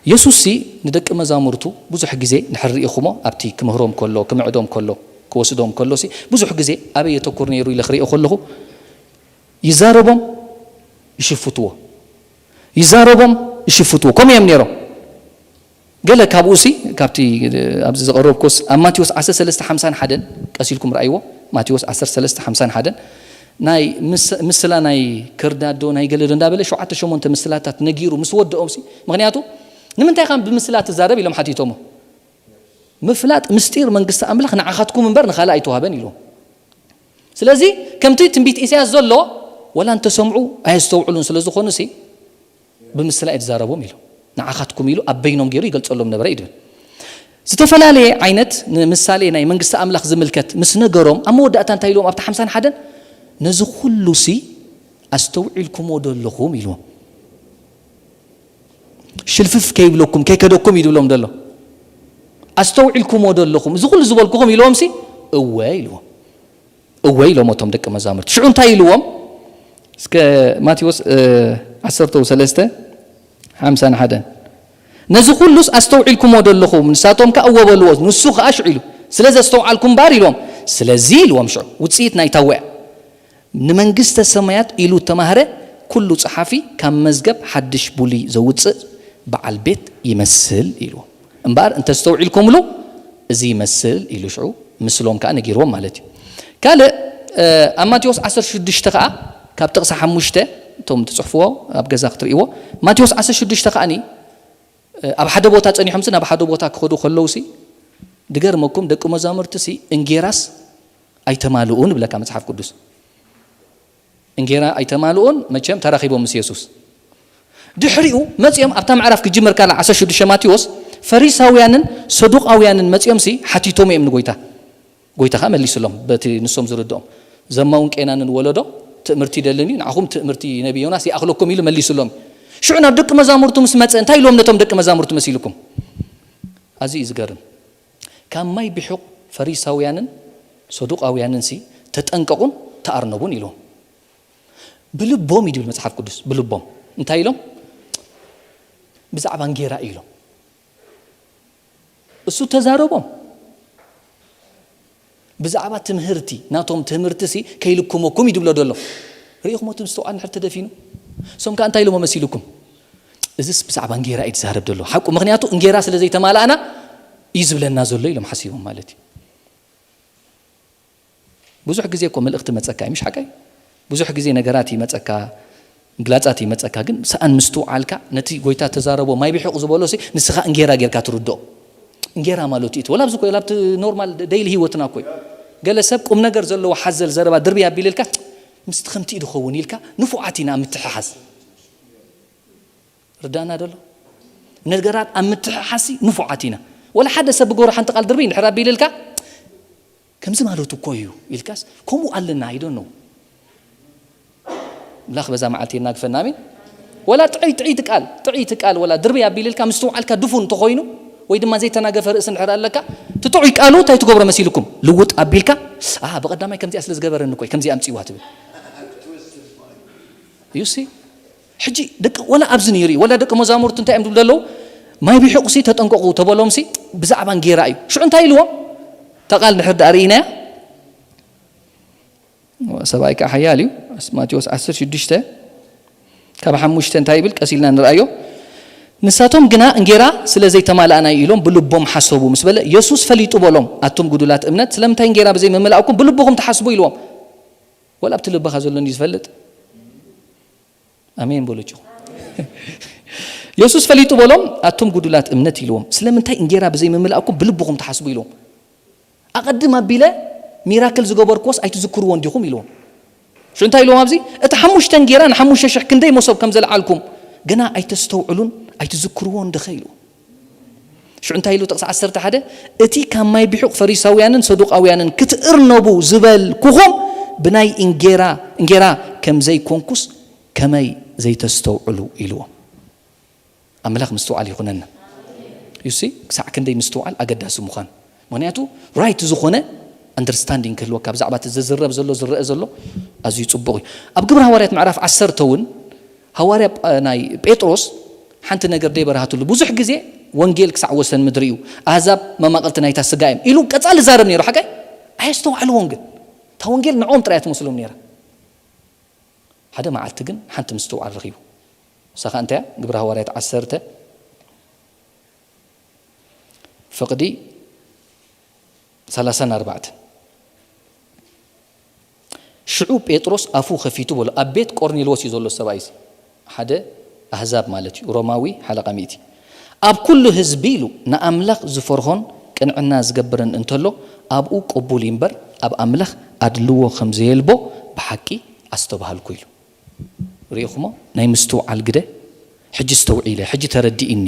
የሱስሲ ንደቂ መዛሙርቱ ብዙሕ ግዜ እንድሕር ርኢኹሞ፣ ኣብቲ ክምህሮም ከሎ፣ ክምዕዶም ከሎ፣ ክወስዶም ከሎሲ ብዙሕ ግዜ ኣበይ የተኩር ነይሩ ኢለ ክርእዮ ከለኹ፣ ይዛረቦም፣ ይሽፍትዎ፣ ይዛረቦም፣ ይሽፍትዎ። ከምኡ እዮም ነይሮም። ገለ ካብኡሲ፣ ካብቲ ኣብዚ ዘቐረብኩስ፣ ኣብ ማቴዎስ ዓሰርተ ሰለስተ ሓምሳን ሓደን ቀስ ኢልኩም ረኣይዎ። ማቴዎስ ዓሰርተ ሰለስተ ሓምሳን ሓደን ናይ ምስ-፣ ምስላ ናይ ክርዳድ ዶ ናይ ገለ ዶ እንዳበለ ሸውዓተ ሸሞንተ ምስላታት ነጊሩ ምስ ወደኦምሲ፣ ምኽንያቱ ንምንታይ ኢኻ ብምስላ ትዛረብ ኢሎም ሓቲቶሞ። ምፍላጥ ምስጢር መንግስቲ ኣምላኽ ንዓኻትኩም እምበር ንኻልእ ኣይተዋህበን ኢልዎም። ስለዚ ከምቲ ትንቢት ኢሳያስ ዘሎ፣ ወላ እንተሰምዑ ኣየስተውዕሉን ስለ ዝኾኑሲ፣ ብምስላ እየ ዝዛረቦም ኢሉ፣ ንዓኻትኩም ኢሉ ኣብ በይኖም ገይሩ ይገልጸሎም ነበረ እዩ ዝብል። ዝተፈላለየ ዓይነት ንምሳሌ ናይ መንግስቲ ኣምላኽ ዝምልከት ምስ ነገሮም፣ ኣብ መወዳእታ እንታይ ኢልዎም? ኣብቲ ሓምሳን ሓደን፣ ነዚ ኩሉሲ ኣስተውዒልኩሞ ዶ ኣለኹም ኢልዎም። ሽልፍፍ ከይብለኩም፣ ከይከደኩም እዩ ዝብሎም ዘሎ። ኣስተውዒልኩሞ ዶ ኣለኹም? እዚ ኩሉ ዝበልኩኹም ኢልዎምሲ፣ እወ ኢልዎም። እወ ኢሎም እቶም ደቂ መዛሙርቲ። ሽዑ እንታይ ኢልዎም? እስከ ማቴዎስ፣ እ፣ ዓሰርተ ሰለስተ ሓምሳን ሓደን። ነዚ ኩሉስ ኣስተውዒልኩሞ ዶ ኣለኹም? ንሳቶም ከኣ እወ በልዎ። ንሱ ከኣ ሽዑ ኢሉ፣ ስለ ዘስተውዓልኩም እምበር ኢልዎም። ስለዚ ኢልዎም ሽዑ፣ ውጽኢት ናይታ እወ እያ። ንመንግስተ ሰማያት ኢሉ እተማህረ ኩሉ ጸሓፊ ካብ መዝገብ ሓድሽ ብሉይ ዘውጽእ በዓል ቤት ይመስል ኢልዎም። እምበኣር እንተስተውዒልኩምሉ እዚ ይመስል ኢሉ ሽዑ ምስሎም ከኣ ነጊርዎም ማለት እዩ። ካልእ፣ እ፣ ኣብ ማቴዎስ ዓሰርተ ሽዱሽተ ከኣ ካብ ጥቕሲ ሓሙሽተ፣ እቶም ትጽሕፍዎ ኣብ ገዛ ክትርእይዎ፣ ማቴዎስ ዓሰርተ ሽዱሽተ ከኣኒ፣ እ፣ ኣብ ሓደ ቦታ ጸኒሖምሲ ናብ ሓደ ቦታ ክኸዱ ከለውሲ፣ ድገርመኩም ደቂ መዛሙርትሲ እንጌራስ ኣይተማልኡን ይብለካ መጽሓፍ ቅዱስ። እንጌራ ኣይተማልኡን፣ መቸም ተራኺቦም ምስ የሱስ። ድሕሪኡ መጺኦም ኣብታ ምዕራፍ ክጅምር ካላ ዓሰርተ ሽዱሽተ ማቴዎስ፣ ፈሪሳውያንን ሰዱቃውያንን መጺኦምሲ ሓቲቶም እዮም ንጎይታ። ጎይታ ኸኣ መሊሱሎም በቲ ንሶም ዝርድኦም። ዘማውን ቄናንን ወለዶ ትእምርቲ ይደልን እዩ፣ ንዓኹም ትእምርቲ ነቢ ዮናስ ይኣኽለኩም ኢሉ መሊሱሎም። ሽዑ ናብ ደቂ መዛሙርቱ ምስ መጸ እንታይ ኢልዎም ነቶም ደቂ መዛሙርቱ መሲልኩም? ኣዝዩ እዩ ዝገርም። ካብ ማይ ቢሑቕ ፈሪሳውያንን ሰዱቃውያንንሲ ተጠንቀቑን ተኣርነቡን ኢልዎም። ብልቦም እዩ ድብል መጽሓፍ ቅዱስ፣ ብልቦም። እንታይ ኢሎም? ብዛዕባ እንጌራ እዩ ኢሎም። እሱ ተዛረቦም። ብዛዕባ ትምህርቲ፣ ናቶም ትምህርቲሲ ከይልክመኩም እዩ ድብሎ ዘሎ። ርኢኹም እቲ ምስትውዓል እንድሕር ተደፊኑ? እሶም ከኣ እንታይ ኢሎሞ መሲልኩም? እዝስ ብዛዕባ እንጌራ እዩ ዝዛረብ ዘሎ። ሓቁ፣ ምኽንያቱ እንጌራ ስለ ዘይተማላእና እዩ ዝብለና ዘሎ ኢሎም ሓሲቦም ማለት እዩ። ብዙሕ ግዜ እኮ መልእኽቲ መጸካ እዩ፣ ምሽ ሓቀይ? ብዙሕ ግዜ ነገራት ይመጸካ፣ ምግላጻት ይመጸካ፣ ግን ሰኣን ምስትውዓልካ ነቲ ጎይታ ተዛረቦ ማይ ቢሑቕ ዝበሎ ሲ ንስኻ እንጌራ ጌርካ ትርድኦ። እንጌራ ማለት እዩ። ወላ ኣብዚ ኮይ ላብቲ ኖርማል ደይሊ ህይወትና ኮይ ገለ ሰብ ቁም ነገር ዘለዎ ሓዘል ዘረባ ድርቢ ኣቢልልካ ምስቲ ከምቲ ድኸውን ኢልካ ንፉዓት ኢና ምትሕሓዝ። ርዳና ደሎ ነገራት ኣብ ምትሕሓሲ ንፉዓት ኢና። ወላ ሓደ ሰብ ብጎሮ ሓንቲ ቃል ድርቢ እንድሕር ኣቢልልካ ከምዚ ማለቱ እኮ እዩ ኢልካስ ከምኡ ኣለና። I don't know። ምላኽ በዛ መዓልቲ የናግፈና። ኣሜን። ወላ ጥዕይ ጥዕይቲ ቃል ጥዕይቲ ቃል ወላ ድርቢ ኣቢልልካ ምስትውዓልካ ድፉን እንተኾይኑ ወይ ድማ ዘይተናገፈ ርእሲ እንድሕር ኣለካ ትጥዑይ ቃሉ እንታይ ትገብሮ መሲልኩም ልውጥ ኣቢልካ፣ ብቐዳማይ ከምዚኣ ስለ ዝገበረኒ እኮ ከምዚ ኣምፅዋ ትብል። ዩሲ ሕጂ ደቂ ወላ ኣብዚ ነይሩ እዩ። ወላ ደቂ መዛሙርቱ እንታይ እዮም ዝብሉ ዘለዉ? ማይ ቢሑቕ ሲ ተጠንቀቑ ተበሎም ሲ ብዛዕባ እንጌራ እዩ። ሽዑ እንታይ ኢልዎም? እታ ቃል ድሕር ደኣ ርኢናያ። ሰብኣይ ከዓ ሓያል እዩ። ማቴዎስ ዓሰርተ ሽዱሽተ ካብ ሓሙሽተ እንታይ ይብል? ቀስ ኢልና ንርኣዮ። ንሳቶም ግና እንጌራ ስለ ዘይተማልኣና እዩ ኢሎም ብልቦም ሓሰቡ ምስ በለ የሱስ ፈሊጡ በሎም፣ ኣቱም ጉዱላት እምነት ስለምንታይ እንጌራ ብዘይምምላእኩም ብልብኹም ትሓስቡ ኢልዎም። ወላ ኣብቲ ልብኻ ዘሎ እንዲ ዝፈልጥ ኣሜን በሉ ጭኹ። የሱስ ፈሊጡ በሎም ኣቱም ጉዱላት እምነት ኢልዎም፣ ስለምንታይ እንጌራ ብዘይምምላእኩም ብልብኹም ትሓስቡ ኢልዎም። ኣቐድም ኣቢለ ሚራክል ዝገበርክዎስ ኣይትዝክርዎን ዲኹም ኢልዎም። ሽዑ እንታይ ኢልዎም ኣብዚ? እቲ ሓሙሽተ እንጌራ ንሓሙሽተ ሽሕ ክንደይ መሶብ ከም ዘልዓልኩም ግና ኣይተስተውዕሉን ኣይትዝክርዎን ድኸ ኢልዎም። ሽዑ እንታይ ኢሉ ጥቕሲ ዓሰርተ ሓደ? እቲ ካብ ማይ ቢሑቕ ፈሪሳውያንን ሰዱቃውያንን ክትእርነቡ ዝበልኩኹም ብናይ እንጌራ እንጌራ ከም ዘይኮንኩስ ከመይ ዘይተስተውዕሉ ኢልዎም። ኣምላኽ ምስትውዓል ይኹነና። ዩሲ ክሳዕ ክንደይ ምስትውዓል ኣገዳሲ ምዃን። ምኽንያቱ ራይት ዝኾነ ኣንደርስታንዲንግ ክህልወካ ብዛዕባ እቲ ዝዝረብ ዘሎ ዝረአ ዘሎ ኣዝዩ ጽቡቕ እዩ። ኣብ ግብሪ ሃዋርያት ምዕራፍ ዓሰርተ እውን ሃዋርያ ጳ- ናይ ጴጥሮስ ሓንቲ ነገር ደይበርሃትሉ ብዙሕ ግዜ ወንጌል ክሳዕ ወሰን ምድሪ እዩ፣ ኣህዛብ መማቕልቲ ናይታ ስጋ እዮም ኢሉ ቀጻሊ ዛረብ ነይሩ። ሓቀይ ኣየስተውዓልዎን ግን እታ ወንጌል ንዕኦም ጥራይ ትመስሎም ነይራ። ሓደ መዓልቲ ግን ሓንቲ ምስትውዓል ረኺቡ። ንሳ ኸኣ እንታይ እያ? ግብሪ ሃዋርያት ዓሰርተ ፍቕዲ ሰላሳን ኣርባዕተን። ሽዑ ጴጥሮስ ኣፉ ኸፊቱ በሎ። ኣብ ቤት ቆርኔልዎስ እዩ ዘሎ ሰብኣይ እዚ። ሓደ ኣህዛብ ማለት እዩ፣ ሮማዊ ሓለቓ ሚእቲ። ኣብ ኩሉ ህዝቢ ኢሉ ንኣምላኽ ዝፈርሆን ቅንዕና ዝገብርን እንተሎ ኣብኡ ቅቡል እዩ እምበር ኣብ ኣምላኽ ኣድልዎ ከም ዘየልቦ ብሓቂ ኣስተብሃልኩ ኢሉ። ርኢኹሞ? ናይ ምስትውዓል ግደ። ሕጂ ኣስተውዒለ፣ ሕጂ ተረዲእኒ።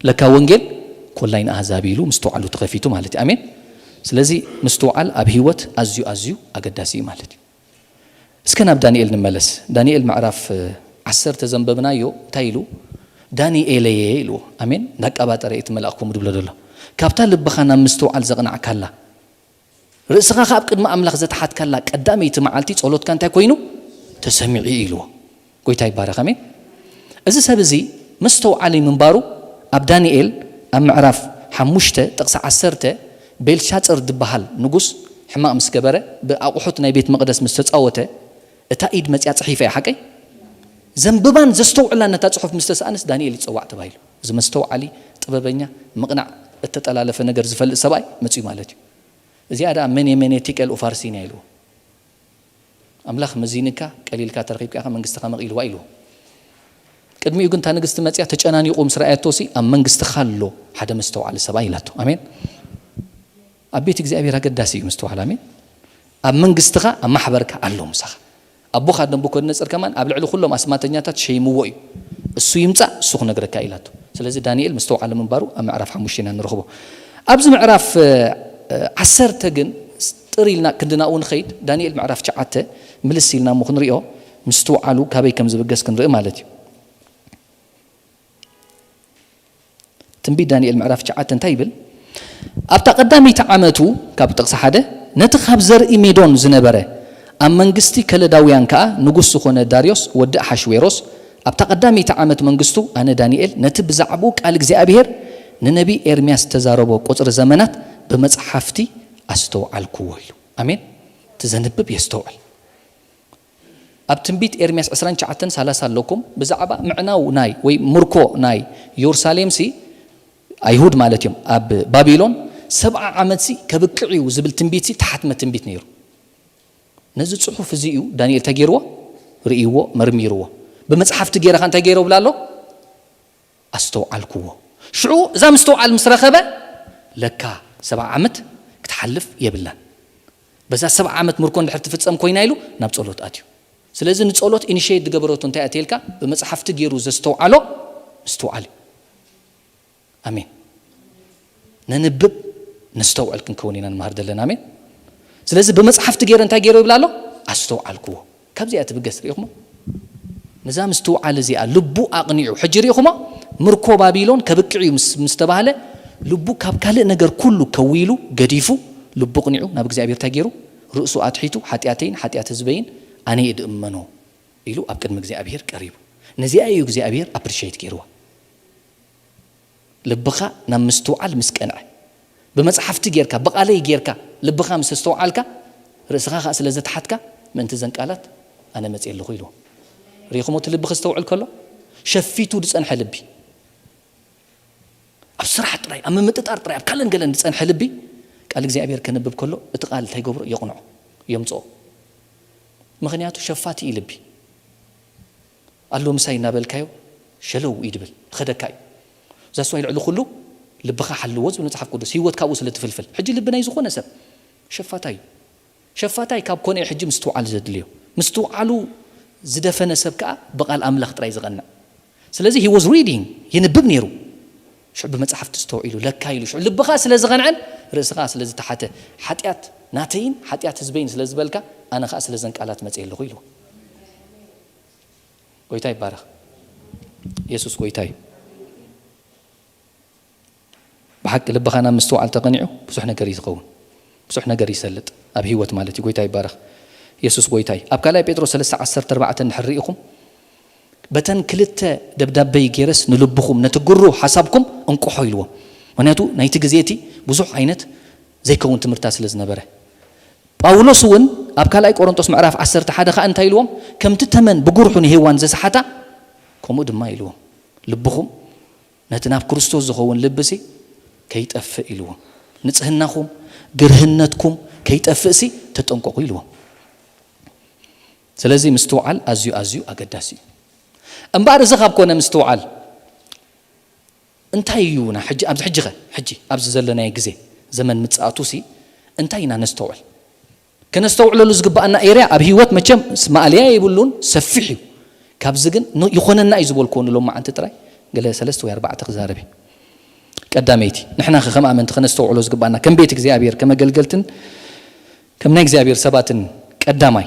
ለካ ወንጌል ኮላይ ንኣህዛብ ኢሉ ምስትውዓሉ ተኸፊቱ ማለት እዩ። ኣሜን። ስለዚ ምስትውዓል ኣብ ህይወት ኣዝዩ ኣዝዩ ኣገዳሲ እዩ ማለት እዩ። እስከ ናብ ዳንኤል ንመለስ። ዳንኤል ምዕራፍ ዓሰርተ ዘንበብናዮ እንታይ ኢሉ? ዳንኤለየ ኢልዎ። ኣሜን። እንዳቀባጠረ እቲ መልኣክ ከምኡ ድብሎ ዘሎ ካብታ ልብኻ ናብ ምስትውዓል ዘቕናዕካላ ርእስኻ ከኣ ኣብ ቅድሚ ኣምላኽ ዘትሓትካላ ቀዳመይቲ መዓልቲ ጸሎትካ እንታይ ኮይኑ? ተሰሚዑ እዩ ኢልዎ። ጎይታ ይባረኽ። ኣሜን። እዚ ሰብ እዚ መስተውዓሊ ምንባሩ ኣብ ዳንኤል ኣብ ምዕራፍ ሓሙሽተ ጥቕሲ ዓሰርተ ቤልሻጽር ዝበሃል ንጉስ ሕማቕ ምስ ገበረ ብኣቑሑት ናይ ቤት መቕደስ ምስ ተጻወተ እታ ኢድ መጽያ ጽሒፈ እያ ሓቀይ ዘንብባን ዘስተውዕላን ነታ ጽሑፍ ምስ ተሰኣንስ ዳንኤል ይጸዋዕ ተባሂሉ። እዚ መስተውዓሊ ጥበበኛ ምቕናዕ እተጠላለፈ ነገር ዝፈልጥ ሰብኣይ መጽዩ ማለት እዩ። እዚኣ ደኣ መኔ መኔ ቲቀል ኡፋርሲን እያ ኢልዎ። ኣምላኽ መዚንካ ቀሊልካ ተረኺብካ ኢኻ መንግስትኻ መቒልዋ ኢልዎ። ቅድሚኡ ግን እታ ንግስቲ መጽያ ተጨናኒቑ ምስ ረኣየቶ ሲ ኣብ መንግስትኻ ኣሎ ሓደ መስተውዓሊ ሰብኣይ ኢላቶ። ኣሜን። ኣብ ቤት እግዚኣብሔር ኣገዳሲ እዩ ምስትውዓል። ኣሜን። ኣብ መንግስትኻ ኣብ ማሕበርካ ኣሎ ምሳኻ። ኣቦኻ ነቡከድነፅር ከማን ኣብ ልዕሊ ኩሎም ኣስማተኛታት ሸይምዎ እዩ። እሱ ይምፃእ እሱ ክነግረካ ኢላቶ። ስለዚ ዳንኤል ምስተውዓለ ምንባሩ ኣብ ምዕራፍ ሓሙሽተ ኢና ንረኽቦ። ኣብዚ ምዕራፍ ዓሰርተ ግን ጥር ኢልና ክንድናኡ ንኸይድ ዳንኤል ምዕራፍ ትሽዓተ ምልስ ኢልና እሞ ክንሪኦ ምስትውዓሉ ካበይ ከም ዝብገስ ክንርኢ ማለት እዩ። ትንቢት ዳንኤል ምዕራፍ ትሽዓተ እንታይ ይብል? ኣብታ ቀዳመይቲ ዓመቱ ካብ ጥቕሲ ሓደ ነቲ ካብ ዘርኢ ሜዶን ዝነበረ ኣብ መንግስቲ ከለዳውያን ከኣ ንጉስ ዝኾነ ዳርዮስ ወዲ ኣሓሽዌሮስ ኣብታ ቀዳመይቲ ዓመት መንግስቱ ኣነ ዳንኤል ነቲ ብዛዕባኡ ቃል እግዚኣብሔር ንነቢይ ኤርምያስ ዝተዛረቦ ቁጽሪ ዘመናት ብመጽሓፍቲ ኣስተውዓልክዎ ኢሉ። ኣሜን። እቲ ዘንብብ የስተውዕል። ኣብ ትንቢት ኤርምያስ ዕስራን ትሽዓተን ሰላሳ ኣለኩም ብዛዕባ ምዕናው ናይ ወይ ምርኮ ናይ የሩሳሌም ሲ ኣይሁድ ማለት እዮም ኣብ ባቢሎን ሰብዓ ዓመት ሲ ከብቅዕ እዩ ዝብል ትንቢት ሲ ተሓትመ ትንቢት ነይሩ። ነዚ ጽሑፍ እዚ እዩ ዳንኤል እንታይ ገይርዎ? ርእይዎ፣ መርሚርዎ። ብመጽሓፍቲ ገይረኻ እንታይ ገይሮ ብላ ኣሎ? ኣስተውዓልክዎ። ሽዑ እዛ ምስትውዓል ምስ ረኸበ፣ ለካ ሰብዓ ዓመት ክትሓልፍ የብላን። በዛ ሰብዓ ዓመት ምርኮ እንድሕር ትፍጸም ኮይና ኢሉ ናብ ጸሎት ኣትዩ። ስለዚ ንጸሎት ኢኒሽየት ዝገበረቶ እንታይ ኣትየልካ? ብመጽሓፍቲ ገይሩ ዘስተውዓሎ ምስትውዓል እዩ። ኣሜን። ነንብብ፣ ነስተውዕል ክንከውን ኢና ንመሃር ዘለና። ኣሜን። ስለዚ ብመጽሓፍቲ ገይረ እንታይ ገይሩ ይብላ ኣሎ? ኣስተውዓልክዎ። ካብዚኣ ትብገስ ርኢኹሞ? ነዛ ምስትውዓል እዚኣ ልቡ ኣቕኒዑ። ሕጂ ርኢኹሞ? ምርኮ ባቢሎን ከብቅዕ እዩ ምስ፣ ምስ ተባህለ ልቡ ካብ ካልእ ነገር ኩሉ ከዊሉ ገዲፉ ልቡ ቅኒዑ ናብ እግዚኣብሔር እንታይ ገይሩ? ርእሱ ኣትሒቱ ሓጢኣተይን ሓጢኣት ህዝበይን ኣነ እየ ድእመኖ ኢሉ ኣብ ቅድሚ እግዚኣብሔር ቀሪቡ። ነዚኣ እዩ እግዚኣብሔር ኣፕሪሼት ገይርዋ። ልብኻ ናብ ምስትውዓል ምስ ቀንዐ፣ ብመጽሓፍቲ ጌርካ፣ ብቓለይ ጌርካ፣ ልብኻ ምስ ኣስተውዓልካ፣ ርእስኻ ኸኣ ስለ ዘትሓትካ፣ ምእንቲ ዘን ቃላት ኣነ መጽየ ኣለኹ ኢልዎ። ርኢኹሞ እቲ ልቢ ከስተውዕል ከሎ? ሸፊቱ ዝጸንሐ ልቢ። ኣብ ስራሕ ጥራይ፣ ኣብ ምምጥጣር ጥራይ፣ ኣብ ካለን ገለን ዝጸንሐ ልቢ፣ ቃል እግዚኣብሔር ከንብብ ከሎ፣ እቲ ቃል እንታይ ይገብሮ? የቕንዖ፣ የምጽኦ። ምኽንያቱ ሸፋቲ እዩ ልቢ። ኣሎ ምሳይ እናበልካዮ ሸለው እዩ ድብል፣ ይኸደካ እዩ። እዛ ስዋይ ልዕሊ ኩሉ ልብኻ ሓልዎ ዝብል መጽሓፍ ቅዱስ፣ ህይወት ካብኡ ስለ ትፍልፍል። ሕጂ ልቢ ናይ ዝኾነ ሰብ ሸፋታይ እዩ። ሸፋታይ ካብ ኮነ እዩ ሕጂ ምስትውዓል ዘድልዮ። ምስትውዓሉ ዝደፈነ ሰብ ከኣ ብቓል ኣምላኽ ጥራይ ዝቐንዕ። ስለዚ he was reading፣ የንብብ ነይሩ። ሽዑ ብመጽሓፍቲ ዝተውዒሉ፣ ለካ ኢሉ። ሽዑ ልብኻ ስለ ዝቐንዐን ርእስኻ ስለ ዝተሓተ፣ ሓጢኣት ናተይን ሓጢኣት ህዝበይን ስለ ዝበልካ፣ ኣነ ኸኣ ስለዘን ቃላት መጽየ ኣለኹ ኢሉ። ጎይታ ይባረኽ። የሱስ ጎይታ እዩ። ብሓቂ ልብኻ ናብ ምስትውዓል ተቐኒዑ ብዙሕ ነገር እዩ ዝኸውን። ብዙሕ ነገር ይሰልጥ ኣብ ህይወት ማለት እዩ። ጎይታ ይባረኽ። የሱስ ጎይታ እዩ። ኣብ ካልኣይ ጴጥሮስ ሰለስተ ዓሰርተ ኣርባዕተ እንድሕር ርኢኹም፣ በተን ክልተ ደብዳበይ ገይረስ ንልብኹም ነቲ ግሩ ሓሳብኩም እንቅሖ ኢልዎም። ምኽንያቱ ናይቲ ግዜ እቲ ብዙሕ ዓይነት ዘይከውን ትምህርታ ስለ ዝነበረ። ጳውሎስ እውን ኣብ ካልኣይ ቆሮንጦስ ምዕራፍ ዓሰርተ ሓደ ኸኣ እንታይ ኢልዎም? ከምቲ ተመን ብጉርሑ ንሄዋን ዘስሓታ፣ ከምኡ ድማ ኢልዎም። ልብኹም ነቲ ናብ ክርስቶስ ዝኸውን ልብሲ ከይጠፍእ ኢልዎም። ንጽህናኹም፣ ግርህነትኩም ከይጠፍእሲ ተጠንቀቑ ኢልዎም። ስለዚ ምስትውዓል ኣዝዩ፣ ኣዝዩ ኣገዳሲ እዩ። እምበኣር እዚ ካብ ኮነ ምስትውዓል እንታይ እዩ ና-፣ ሕጂ፣ ኣብዚ ሕጂ ኸ? ሕጂ ኣብዚ ዘለናዮ ግዜ፣ ዘመን ምጽኣቱሲ እንታይ ኢና ነስተውዕል? ከነስተውዕለሉ ዝግብኣና ኤርያ ኣብ ህይወት መቸም ስ-፣ ማእለያ የብሉን፣ ሰፊሕ እዩ። ካብዚ ግን ን-፣ ይኾነና እዩ ዝበልክዎ ንሎማዓንቲ ጥራይ ገለ ሰለስተ ወይ ኣርባዕተ ክዛረብ እየ። ቀዳመይቲ፣ ንሕና ኸ ከም ኣመንቲ ከነስተውዕሎ ዝግብኣና፣ ከም ቤት እግዚኣብሔር፣ ከም ኣገልገልትን ከም ናይ እግዚኣብሔር ሰባትን፣ ቀዳማይ፣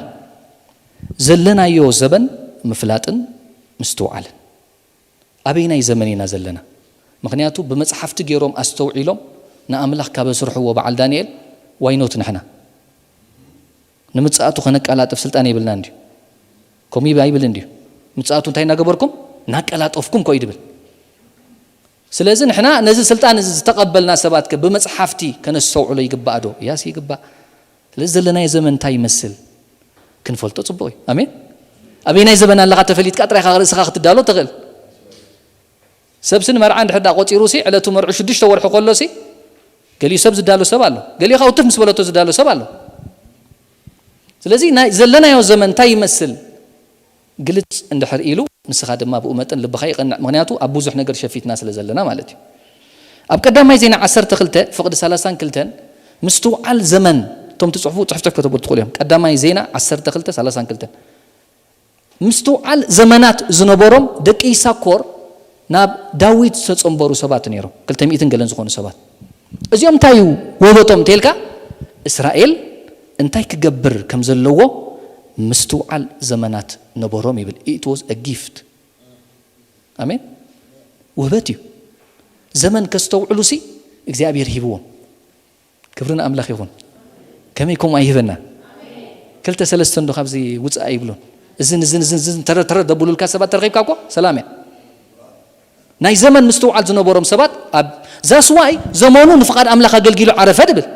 ዘለናዮ ዘበን ምፍላጥን ምስትውዓልን። ኣበይናይ ዘመን ኢና ዘለና? ምኽንያቱ ብመጽሓፍቲ ገይሮም ኣስተውዒሎም ንኣምላኽ ካብ ኣስርሕዎ በዓል ዳንኤል፣ ዋይ ኖት ንሕና? ንምጽኣቱ ከነቀላጥፍ ስልጣን የብልናን ድዩ? ከምኡ ይብ-፣ ኣይብልን ድዩ? ምጽኣቱ እንታይ እናገበርኩም? እናቀላጠፍኩም ኮ እዩ ድብል። ስለዚ ንሕና ነዚ ስልጣን እዚ ዝተቐበልና ሰባት ከ ብመጽሓፍቲ ከነስተውዕሎ ይግባእ ዶ? ያስ ይግባእ። ስለዚ ዘለናዮ ዘመን እንታይ ይመስል? ክንፈልጦ ጽቡቕ እዩ። ኣሜን። ኣበየናይ ዘበን ኣለኻ ተፈሊጥካ ጥራይ ኢኻ ርእስኻ ክትዳሎ ትኽእል። ሰብሲ ንመርዓ እንድሕር ደኣ ቆጺሩሲ፣ ዕለቱ መርዑ ሽዱሽተ ወርሒ ከሎሲ፣ ገሊኡ ሰብ ዝዳሎ ሰብ ኣሎ። ገሊኡ ኻው ትፍ ምስ በለቶ ዝዳሎ ሰብ ኣሎ። ስለዚ ናይ ዘለናዮ ዘመን እንታይ ይመስል? ግልጽ እንድሕር ኢሉ፣ ንስኻ ድማ ብኡ መጠን ልብኻ ይቐንዕ። ምኽንያቱ ኣብ ብዙሕ ነገር ሸፊትና ስለ ዘለና ማለት እዩ። ኣብ ቀዳማይ ዜና ዓሰርተ ክልተ ፍቕዲ ሰላሳን ክልተን ምስትውዓል ዘመን፣ እቶም ትጽሕፉ ጽሕፍጽፍ ከተብሉ ትኽእሉ እዮም። ቀዳማይ ዜና ዓሰርተ ክልተ ሰላሳን ክልተን ምስትውዓል ዘመናት ዝነበሮም ደቂ ይሳኮር ናብ ዳዊት ዝተጸንበሩ ሰባት ነይሮም። ክልተ ሚእትን ገለን ዝኾኑ ሰባት። እዚኦም እንታይ እዩ ውህበቶም እንተልካ፣ እስራኤል እንታይ ክገብር ከም ዘለዎ ምስትውዓል ዘመናት ነበሮም ይብል። It was a gift። ኣሜን። ውህበት እዩ። ዘመን ከስተውዕሉ ሲ እግዚኣብሔር ሂብዎም። ክብሪ ንኣምላኽ ይኹን። ከመይ ከምኡ ኣይህበና? ክልተ ሰለስተ እንዶ ካብዚ ውፅእ ኣይብሉን። እዝን፣ እዝን፣ እዝን፣ እዝን ተረ-፣ ተረ ደብሉልካ ሰባት ተረኺብካ እኮ ሰላም እያ። ናይ ዘመን ምስትውዓል ዝነበሮም ሰባት ኣብ ዛስዋይ ዘመኑ ንፍቓድ ኣምላኽ ኣገልጊሉ ዓረፈ ድብል።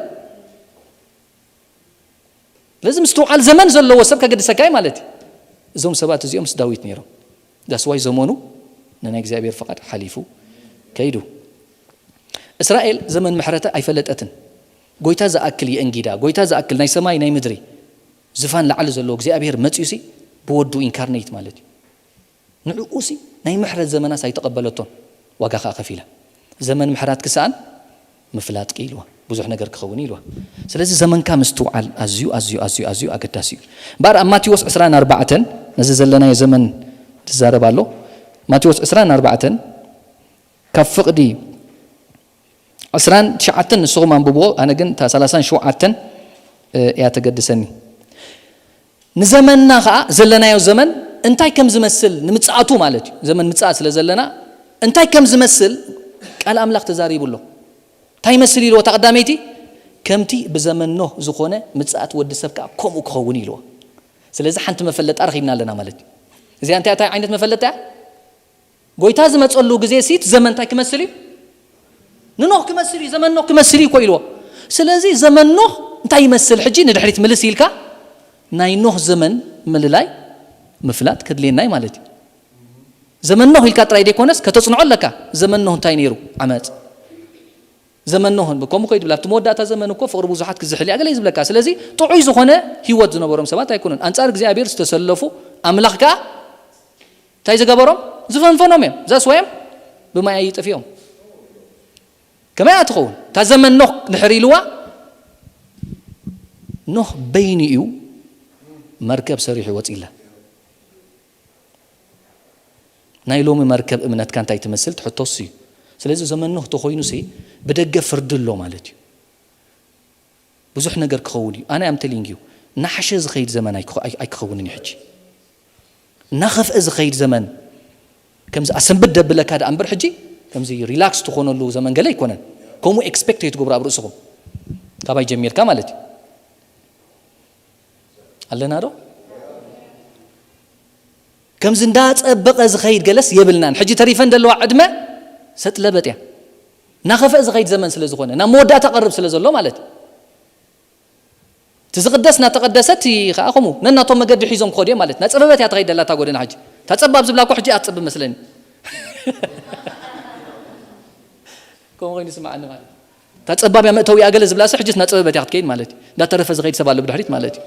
ስለዚ ምስትውዓል ዘመን ዘለዎ ሰብ ከገድሰካ እዩ ማለት እዩ። እዞም ሰባት እዚኦም ምስ ዳዊት ነይሮም። ዛስዋይ ዘመኑ ንናይ እግዚኣብሔር ፍቓድ ሓሊፉ ከይዱ። እስራኤል ዘመን ምሕረተ ኣይፈለጠትን። ጎይታ ዝኣክል የእንጊዳ፣ ጎይታ ዝኣክል ናይ ሰማይ ናይ ምድሪ። ዝፋን ላዕሊ ዘለዎ እግዚኣብሔር መጺኡ ሲ ብወዱ ኢንካርኔት ማለት እዩ። ንዕኡ ሲ ናይ ምሕረት ዘመናስ ኣይተቐበለቶን፣ ዋጋ ኸዓ ከፊላ። ዘመን ምሕራት ክሰኣን ምፍላጥ ኢልዋ፣ ብዙሕ ነገር ክኸውን ኢልዋ። ስለዚ ዘመንካ ምስትውዓል ኣዝዩ ኣዝዩ ኣዝዩ ኣዝዩ ኣገዳሲ እዩ። እምበኣር ኣብ ማቴዎስ ዕስራን ኣርባዕተን ነዚ ዘለናዮ ዘመን ዝዛረብ ኣሎ። ማቴዎስ ዕስራን ኣርባዕተን ካብ ፍቕዲ ዕስራን ትሽዓተን ንስኹም ኣንብብዎ፣ ኣነ ግን እታ ሰላሳን ሸውዓተን እያ ተገድሰኒ። ንዘመንና ኸዓ ዘለናዮ ዘመን እንታይ ከም ዝመስል ንምጽኣቱ ማለት እዩ። ዘመን ምጽኣት ስለ ዘለና እንታይ ከም ዝመስል ቃል ኣምላኽ ተዛሪቡ ኣሎ። እንታይ ይመስል ኢልዎ? እታ ቀዳመይቲ ከምቲ ብዘመን ኖህ ዝኾነ ምጽኣት ወዲ ሰብ ከኣ ከምኡ ክኸውን ኢልዎ። ስለዚ ሓንቲ መፈለጣ ረኺብና ኣለና ማለት እዩ። እዚኣ እንታይ እንታይ ዓይነት መፈለጣ እያ? ጎይታ ዝመጸሉ ግዜ ሲ እቲ ዘመን እንታይ ክመስል እዩ? ንኖህ ክመስል እዩ፣ ዘመን ኖህ ክመስል እዩ እኮ ኢልዎ። ስለዚ ዘመን ኖህ እንታይ ይመስል ሕጂ ንድሕሪት ምልስ ኢልካ ናይ ኖህ ዘመን ምልላይ ምፍላጥ ከድልየና እዩ ማለት እዩ። ዘመን ኖህ ኢልካ ጥራይ ዘይኮነስ ከተጽንዖ ኣለካ። ዘመን ኖህ እንታይ ነይሩ? ዓመጽ። ዘመን ኖህ ከምኡ ከይድብል ኣብቲ መወዳእታ ዘመን እኮ ፍቕሪ ብዙሓት ክዝሕል እያ ገለ እዩ ዝብለካ። ስለዚ ጥዑይ ዝኾነ ህይወት ዝነበሮም ሰባት ኣይኮኑን። ኣንጻር እግዚኣብሔር ዝተሰለፉ ኣምላኽ ከኣ እንታይ ዝገበሮም? ዝፈንፈኖም እዮም። ዛስዋዮም ብማይ ኣይጥፍዮም። ከመይ እያ ትኸውን? እታ ዘመን ኖህ ድሕር ኢልዋ ኖህ በይኑ እዩ መርከብ ሰሪሑ ወፂላ። ናይ ሎሚ መርከብ እምነትካ እንታይ ትመስል ትሕቶስ እዩ። ስለዚ ዘመን ኖህ ተኾይኑ ሲ ብደገ ፍርዲ ኣሎ ማለት እዩ። ብዙሕ ነገር ክኸውን እዩ። ኣነ ኣም ቴሊንግ ዩ ናሓሸ ዝኸይድ ዘመን ኣይክኸ- ኣይ- ኣይክኸውንን እዩ። ሕጂ እናኸፍአ ዝኸይድ ዘመን ከምዚ ኣሰንብድ ደብለካ ደኣ እምበር ሕጂ ከምዚ ሪላክስ ትኾነሉ ዘመን ገለ ኣይኮነን። ከምኡ ኤክስፔክት ኣይትገብሩ ኣብ ርእስኹም ካባይ ጀሚርካ ማለት እዩ። ኣለና ዶ? ከምዚ እንዳጸበቐ ዝኸይድ ገለስ የብልናን። ሕጂ ተሪፈን ዘለዋ ዕድመ ሰጥለበጥ እያ። እናኸፍአ ዝኸይድ ዘመን ስለ ዝኾነ ናብ መወዳእታ ቀርብ ስለ ዘሎ ማለት እዩ። እቲ ዝቕደስ እናተቐደሰ እቲ ኸዓ ከምኡ ነናቶም መገዲ ሒዞም ክኸዱ እዮም ማለት እዩ። እናጸበበት እያ ትኸይድ ዘላ እታ ጎደና ሕጂ። እታ ጸባብ ዝብላ እኮ ሕጂ ኣትጸብብ መስለኒ። ከምኡ ኮይኑ ይስምዓኒ ማለት እዩ። እታ ጸባብ እያ መእተዊኣ ገለ ዝብላ ሲ ሕጂስ እናጸበበት እያ ክትከይድ ማለት እዩ። እንዳተረፈ ዝኸይድ ሰብ ኣሎ ብድሕሪት ማለት እዩ።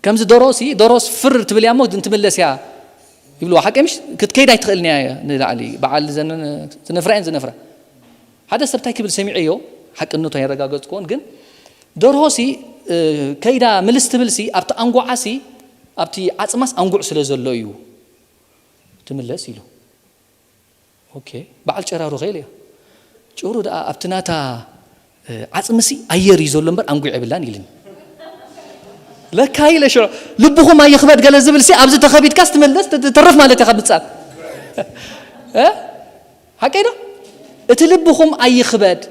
ከምዚ ደሮሲ ደሮስ ፍር ትብል እያ እሞ እንትምለስ እያ ይብልዋ። ሓቂ ምሽ ክትከይድ ኣይትኽእልን እያ ንላዕሊ በዓል ዘን- ዝነፍራ እየን ዝነፍራ። ሓደ ሰብ እንታይ ክብል ሰሚዐዮ ሓቅነቱ ኣየረጋገጽኩዎን ግን ደርሆ ሲ ከይዳ ምልስ ትብል ሲ ኣብቲ ኣንጉዓ ሲ ኣብቲ ዓጽማስ ኣንጉዕ ስለ ዘሎ እዩ ትምለስ ኢሉ። ኦኬ በዓል ጨራሩ ከይል እያ ጭሩ ደኣ ኣብቲ ናታ ዓጽሚ ሲ ኣየር እዩ ዘሎ እምበር ኣንጉዕ የብላን ኢልን። ለካ ኢለ ሽዑ ልብኹም ኣይኽበድ ገለ ዝብል ሲ ኣብዚ ተኸቢድካስ ትምለስ ትተርፍ ማለት ኢኻ ምጻት ሓቀይ ዶ? እቲ ልብኹም ኣይኽበድ።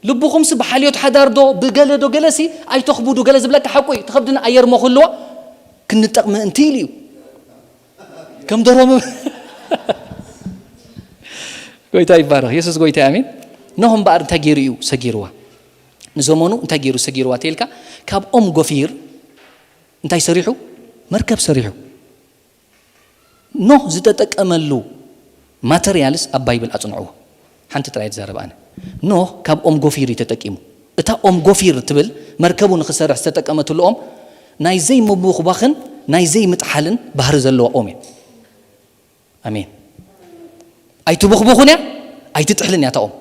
ልብኹምሲ ብሓልዮት ሓዳር ዶ ብገለ ዶ ገለሲ ኣይተኽብዱ ገለ ዝብለካ ሓቁ እዩ። እቲ ከብድና ኣየር ሞ ክህልዎ ክንጠቕ ምእንቲ ኢሉ እዩ። ከም ደርሆ ምብ- ጎይታ ይባረኽ። የሱስ ጎይታ ኣሜን። ኖህ እምበኣር እንታይ ገይሩ እዩ ሰጊርዋ? ንዘመኑ እንታይ ገይሩ ሰጊርዋ ተይልካ ካብ ኦም ጎፊር እንታይ ሰሪሑ? መርከብ ሰሪሑ። ኖህ ዝተጠቀመሉ ማተርያልስ ኣብ ባይብል ኣጽንዕዎ። ሓንቲ ጥራይ ትዛረብ ኣነ። ኖህ ካብ ኦም ጎፊር እዩ ተጠቂሙ። እታ ኦም ጎፊር ትብል መርከቡ ንኽሰርሕ ዝተጠቀመትሉ ኦም ናይ ዘይምብኹባኽን ናይ ዘይምጥሓልን ባህሪ ዘለዋ ኦም እያ። ኣሜን። ኣይትብኽብኹን እያ ኣይትጥሕልን እያ እታ ኦም።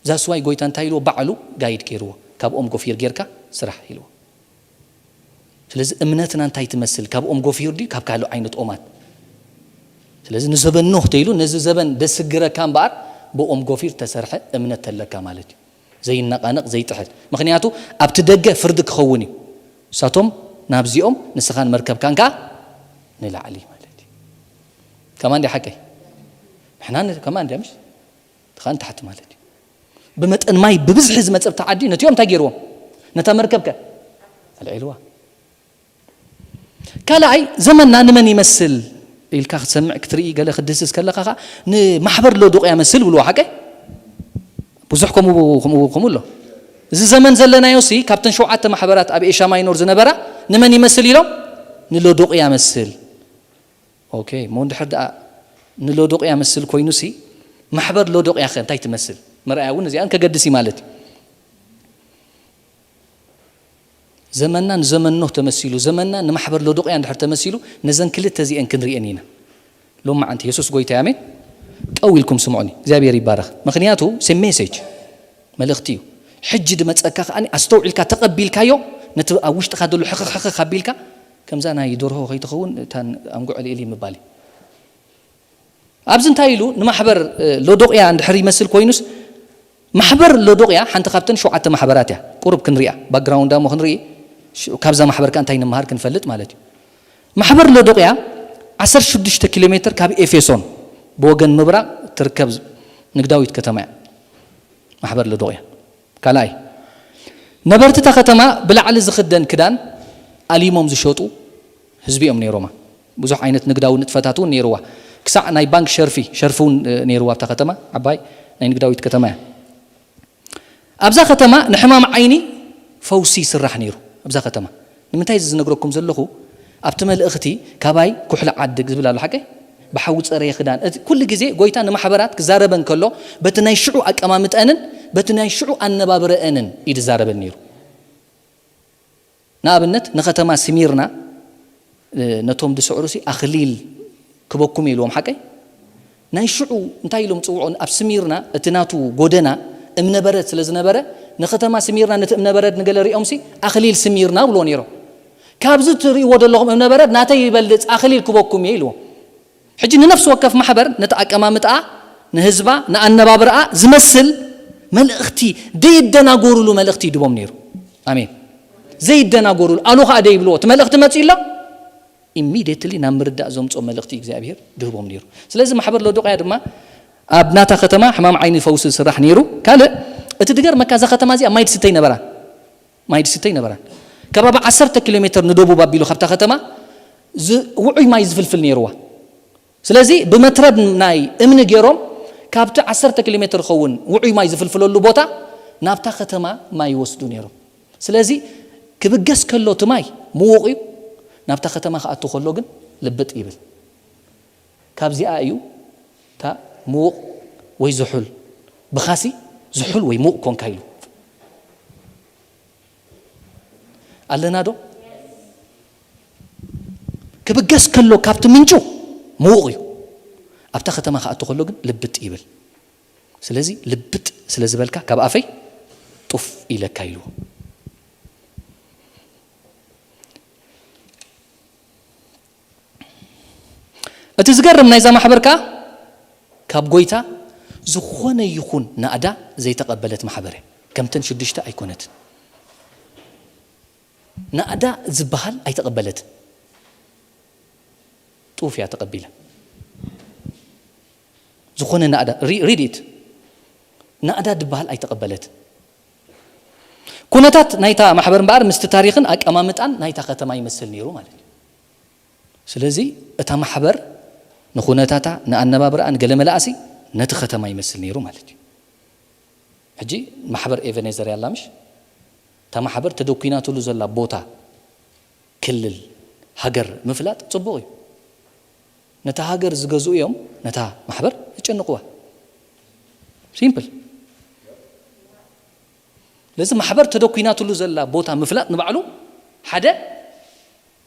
ዛስዋይ ጎይታ እንታይ ኢልዎ? ባዕሉ ጋይድ ገይርዎ። ካብ ኦም ጎፊር ጌርካ ስራሕ ኢልዎ። ስለዚ እምነትና እንታይ ትመስል? ካብ ኦም ጎፊር ድዩ ካብ ካልእ ዓይነት ኦማት? ስለዚ ንዘበን ኖህ ተይሉ ነዚ ዘበን ደስግረካ እምበኣር ብኦም ጎፊር ተሰርሐ እምነት ተለካ ማለት እዩ። ዘይነቃነቕ ዘይጥሕል። ምኽንያቱ ኣብቲ ደገ ፍርዲ ክኸውን እዩ። እሳቶም ናብዚኦም ንስኻን መርከብካን ከኣ ንላዕሊ ማለት እዩ። ከማን ድያ ሓቀይ? ንሕና ን- ከማን ድያ ምሽ? ትኻን ታሕቲ ማለት እዩ። ብመጠን ማይ ብብዝሒ ዝመጸ ብታ ዓዲ ነቲኦም እንታይ ገይርዎም? ነታ መርከብከ ኣልዒልዋ። ካልኣይ ዘመንና ንመን ይመስል ኢልካ ክትሰምዕ ክትርኢ ገለ ክትድህስስ ከለኻ ኸዓ ንማሕበር ሎዶቅያ መስል ብልዎ ሓቀ ብዙሕ ከምኡ ከምኡ ከምኡ ኣሎ። እዚ ዘመን ዘለናዮ ሲ ካብተን ሸውዓተ ማሕበራት ኣብ ኤሽያ ማይኖር ዝነበራ ንመን ይመስል ኢሎም ንሎዶቅያ መስል። ኦኬ እሞ እንድሕር ደኣ ንሎዶቅያ መስል ኮይኑ ሲ ማሕበር ሎዶቅያ ከ እንታይ ትመስል? መርኣያ እውን እዚኣን ከገድስ እዩ ማለት እዩ። ዘመንና ንዘመን ኖህ ተመሲሉ፣ ዘመንና ንማሕበር ሎዶቅያ እንድሕር ተመሲሉ፣ ነዘን ክልተ እዚአን ክንርእየን ኢና። ሎማዓንቲ የሱስ ጎይታ፣ ኣሜን። ጠው ኢልኩም ስምዑኒ፣ እግዚኣብሔር ይባረኽ። ምኽንያቱ ሴ ሜሴጅ፣ መልእኽቲ እዩ። ሕጂ ድመፀካ ከኣ ኣስተውዒልካ ተቐቢልካዮ፣ ነቲ ኣብ ውሽጥኻ ዘሎ ሕኽኽ ሕኽኽ ኣቢልካ፣ ከምዛ ናይ ደርሆ ከይትኸውን እታን ኣንጉዕ ልኢሊ ምባል እዩ። ኣብዚ እንታይ ኢሉ ንማሕበር ሎዶቅያ እንድሕር ይመስል ኮይኑስ፣ ማሕበር ሎዶቅያ ሓንቲ ካብተን ሸውዓተ ማሕበራት እያ። ቁሩብ ክንሪኣ፣ ባክግራውንዳ እሞ ክንርኢ፣ ካብዛ ማሕበር ከ እንታይ ንምሃር ክንፈልጥ ማለት እዩ። ማሕበር ሎዶቅያ ዓሰርተ ሽዱሽተ ኪሎ ሜትር ካብ ኤፌሶን ብወገን ምብራቕ ትርከብ ንግዳዊት ከተማ እያ። ማሕበር ሎዶቅያ ካልኣይ፣ ነበርቲ እታ ከተማ ብላዕሊ ዝኽደን ክዳን ኣሊሞም ዝሸጡ ህዝቢ እዮም ነይሮማ። ብዙሕ ዓይነት ንግዳዊ ንጥፈታት እውን ነይርዋ። ክሳዕ ናይ ባንክ ሸርፊ፣ ሸርፊ እውን ነይርዋ ኣብታ ከተማ። ዓባይ ናይ ንግዳዊት ከተማ እያ። ኣብዛ ከተማ ንሕማም ዓይኒ ፈውሲ ይስራሕ ነይሩ። ኣብዛ ከተማ ንምንታይ እዚ ዝነግረኩም ዘለኹ፣ ኣብቲ መልእኽቲ ካባይ ኩሕሊ ዓድግ ዝብል ኣሎ፣ ሓቀይ? ብሓዊ ጸረየ ክዳን። እቲ ኩሉ ግዜ ጎይታ ንማሕበራት ክዛረበን ከሎ፣ በቲ ናይ ሽዑ ኣቀማምጠንን በቲ ናይ ሽዑ ኣነባብረአንን እዩ ዝዛረበን ነይሩ። ንኣብነት ንከተማ ስሚርና፣ ነቶም ዝስዕሩሲ ኣኽሊል ክበኩም ኢልዎም፣ ሓቀይ? ናይ ሽዑ እንታይ ኢሎም ጽውዖን ኣብ ስሚርና፣ እቲ ናቱ ጎደና እምነበረድ ስለ ዝነበረ፣ ንከተማ ስሚርና ነቲ እምነበረድ ንገለ ሪኦምሲ ኣኽሊል ስሚርና ብልዎ ነይሮም። ካብዚ ትርእይዎ ዘለኹም እምነበረድ ናተይ ይበልጽ ኣኽሊል ክበኩም እየ ኢልዎም። ሕጂ ንነፍሲ ወከፍ ማሕበር ነቲ ኣቀማምጣኣ፣ ንህዝባ፣ ንኣነባብርኣ ዝመስል መልእኽቲ፣ ደይደናጎሩሉ መልእኽቲ ይድቦም ነይሩ። ኣሜን። ዘይደናጎሩሉ፣ ኣሉ ኸኣ ደይብልዎ፣ እቲ መልእኽቲ መጺኡ ኣሎ፣ ኢሚድየትሊ ናብ ምርዳእ ዘምጾ መልእኽቲ እግዚኣብሔር ድህቦም ነይሩ። ስለዚ ማሕበር ሎዶቅያ ድማ ኣብ ናታ ከተማ ሕማም ዓይኒ ፈውሲ ዝስራሕ ነይሩ። ካልእ፣ እቲ ድገርመካ እዛ ከተማ እዚኣ ማይ ድስተ ይነበራን። ማይ ድስተ ይነበራን። ከባቢ ዓሰርተ ኪሎ ሜትር ንደቡብ ኣቢሉ ካብታ ከተማ ዝ-፣ ውዑይ ማይ ዝፍልፍል ነይርዋ። ስለዚ ብመትረብ ናይ እምኒ ገይሮም ካብቲ ዓሰርተ ኪሎ ሜትር ዝኸውን ውዑይ ማይ ዝፍልፍለሉ ቦታ ናብታ ከተማ ማይ ይወስዱ ነይሮም። ስለዚ ክብገስ ከሎ እቲ ማይ ምዉቕ እዩ፣ ናብታ ከተማ ክኣቱ ከሎ ግን ልብጥ ይብል። ካብዚኣ እዩ እታ ምዉቕ ወይ ዝሑል፣ ብኻሲ ዝሑል ወይ ምዉቕ ኮንካ ኢሉ። ኣለና ዶ? ክብገስ ከሎ ካብቲ ምንጩ ምዉቕ እዩ። ኣብታ ከተማ ክኣቱ ከሎ ግን ልብጥ ይብል። ስለዚ ልብጥ ስለ ዝበልካ ካብ ኣፈይ ጡፍ ኢለካ ኢልዎ። እቲ ዝገርም ናይዛ ማሕበር ከኣ ካብ ጎይታ ዝኾነ ይኹን ናእዳ ዘይተቐበለት ማሕበር እያ። ከምተን ሽዱሽተ ኣይኮነትን። ናእዳ ዝበሃል ኣይተቐበለትን። ጡፍ እያ ተቐቢላ። ዝኾነ ናእዳ፣ ሪ-፣ ሪድ ኢት። ናእዳ ዝበሃል ኣይተቐበለትን። ኩነታት ናይታ ማሕበር እምበኣር ምስቲ ታሪኽን ኣቀማምጣን ናይታ ከተማ ይመስል ነይሩ ማለት እዩ። ስለዚ እታ ማሕበር ንኹነታታ፣ ንኣነባብርኣ፣ ንገለ መላእሲ ነቲ ከተማ ይመስል ነይሩ ማለት እዩ። ሕጂ ማሕበር ኤቨኔዘር ያላ ምሽ? እታ ማሕበር ተደኲናትሉ ዘላ ቦታ፣ ክልል፣ ሃገር ምፍላጥ ጽቡቕ እዩ። ነታ ሃገር ዝገዝኡ እዮም ነታ ማሕበር ዘጨንቕዋ። ሲምፕል። ስለዚ ማሕበር ተደኲናትሉ ዘላ ቦታ ምፍላጥ ንባዕሉ ሓደ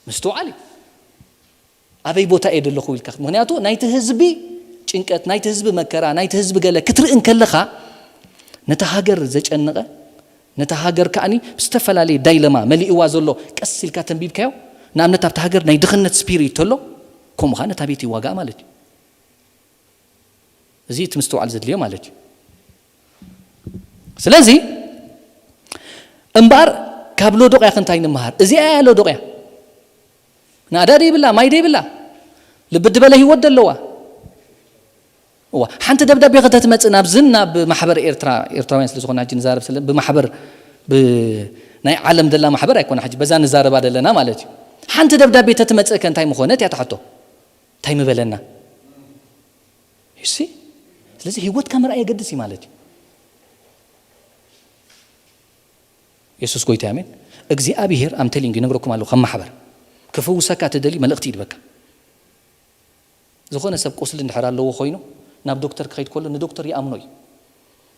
ምስትውዓል እዩ። ኣበይ ቦታ እየ ዘለኹ ኢልካ፣ ምኽንያቱ ናይቲ ህዝቢ ጭንቀት፣ ናይቲ ህዝቢ መከራ፣ ናይቲ ህዝቢ ገለ ክትርኢ እንከለኻ፣ ነታ ሃገር ዘጨነቐ፣ ነታ ሃገር ከኣኒ ብዝተፈላለየ ዳይለማ መሊእዋ ዘሎ ቀስ ኢልካ ተንቢብካዮ። ንኣብነት ኣብታ ሃገር ናይ ድኽነት ስፒሪት ተሎ፣ ከምኡ ኸኣ ነታ ቤት ይዋጋእ ማለት እዩ። እዚ እቲ ምስትውዓል ዘድልዮ ማለት እዩ። ስለዚ እምበኣር ካብ ሎዶቅያ ክንታይ ንምሃር? እዚኣ እያ ሎዶቅያ። ናእዳ ደይብላ፣ ማይ ደይብላ፣ ልቢ ድበለ ህይወት ደለዋ። እዋ፣ ሓንቲ ደብዳቤ ከተትመጽእ ናብዝን ናብ ማሕበር ኤርትራ፣ ኤርትራውያን ስለ ዝኾነ ሕጂ ንዛረብ ስለ፣ ብማሕበር፣ ብ-፣ ናይ ዓለም ደላ ማሕበር ኣይኮነ ሕጂ በዛ ንዛረባ ደለና ማለት እዩ። ሓንቲ ደብዳቤ ተትመጽእ ከ እንታይ ምኾነት እያ ትሓቶ? እንታይ ምበለና? You see? ስለዚ ህይወትካ ምርኣይ የገድስ እዩ ማለት እዩ። የሱስ ጎይታ፣ ኣሜን። እግዚኣብሔር፣ I'm telling you፣ ይነግረኩም ኣለኹ፣ ከም ማሕበር ክፍውሰካ ትደሊ መልእኽቲ ይድበካ። ዝኾነ ሰብ ቁስሊ እንድሕር ኣለዎ ኮይኑ ናብ ዶክተር ክኸይድ ከሎ ንዶክተር ይኣምኖ እዩ።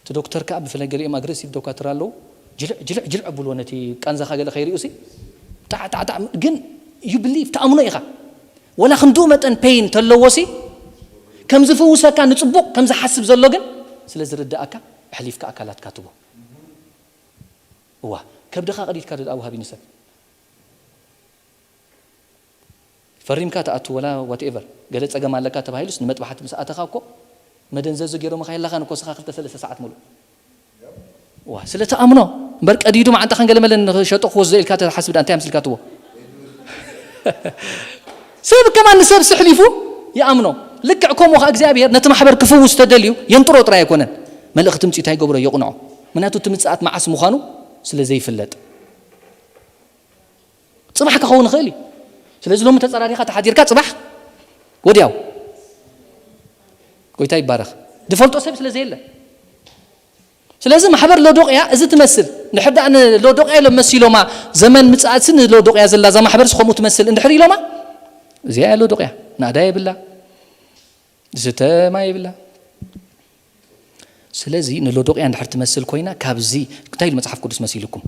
እቲ ዶክተር ከኣ ብፍላይ ገሊኦም ኣግሬሲቭ ዶካትር ኣለዉ፣ ጅልዕ ጅልዕ ጅልዕ ኣብልዎ፣ ነቲ ቃንዛኻ ገለ ከይርእዩ ሲ ጣዕ ጣዕ ጣዕ። ግን you believe፣ ትኣምኖ ኢኻ። ወላ ክንድኡ መጠን ፔይን ተለዎ ሲ ከም ዝፍውሰካ ንጽቡቕ ከም ዝሓስብ ዘሎ ግን ስለ ዝርድኣካ ኣሕሊፍካ ኣካላትካ ትቦ። እዋ፣ ከብድኻ ቀዲድካ ዶ ኣውሃቢ ንሰብ ፈሪምካ ትኣቱ ወላ ዋትኤቨር፣ ገለ ጸገም ኣለካ ተባሂሉስ ንመጥባሕቲ ምስ ኣተኻ እኮ መደንዘዚ ገይሮምኻ የላኻን እኮ፣ ስኻ ክልተ ሰለስተ ሰዓት ሙሉእ። ዋ፣ ስለ ትኣምኖ እምበር ቀዲዱ መዓንጣ ከንገለመለን ንሸጦ ክወስዶ ኢልካ ተሓስብ ዳ እንታይ ኣምስልካ ትዎ? ሰብ ከማን ንሰብ ስሕሊፉ ይኣምኖ። ልክዕ ከምኡ ኸዓ እግዚኣብሔር ነቲ ማሕበር ክፍውስ ተደልዩ የንጥሮ ጥራይ ኣይኮነን። መልእኽቲ ምጽኡ እንታይ ይገብሮ? የቕንዖ። ምክንያቱ እቲ ምጽኣት መዓስ ምዃኑ ስለ ዘይፍለጥ። ጽባሕ ክኸውን ይኽእል እዩ። ስለዚ ሎሚ ተጸራሪኻ ተሓዲርካ ጽባሕ ወዲያው። ጎይታ ይባረኽ። ዝፈልጦ ሰብ ስለ ዘየለ። ስለዚ ማሕበር ሎዶቅያ እዚ ትመስል። እንድሕር ደኣ ንሎዶቅያ ኢሎም መሲሎማ፣ ዘመን ምጽኣትሲ ንሎዶቅያ ዘላ እዛ ማሕበርሲ ከምኡ ትመስል እንድሕር ኢሎማ፣ እዚኣ እያ ሎዶቅያ። ናእዳ የብላ። ዝስተ ማይ የብላ። ስለዚ ንሎዶቅያ እንድሕር ትመስል ኮይና፣ ካብዚ እንታይ ኢሉ መጽሓፍ ቅዱስ መሲልኩም?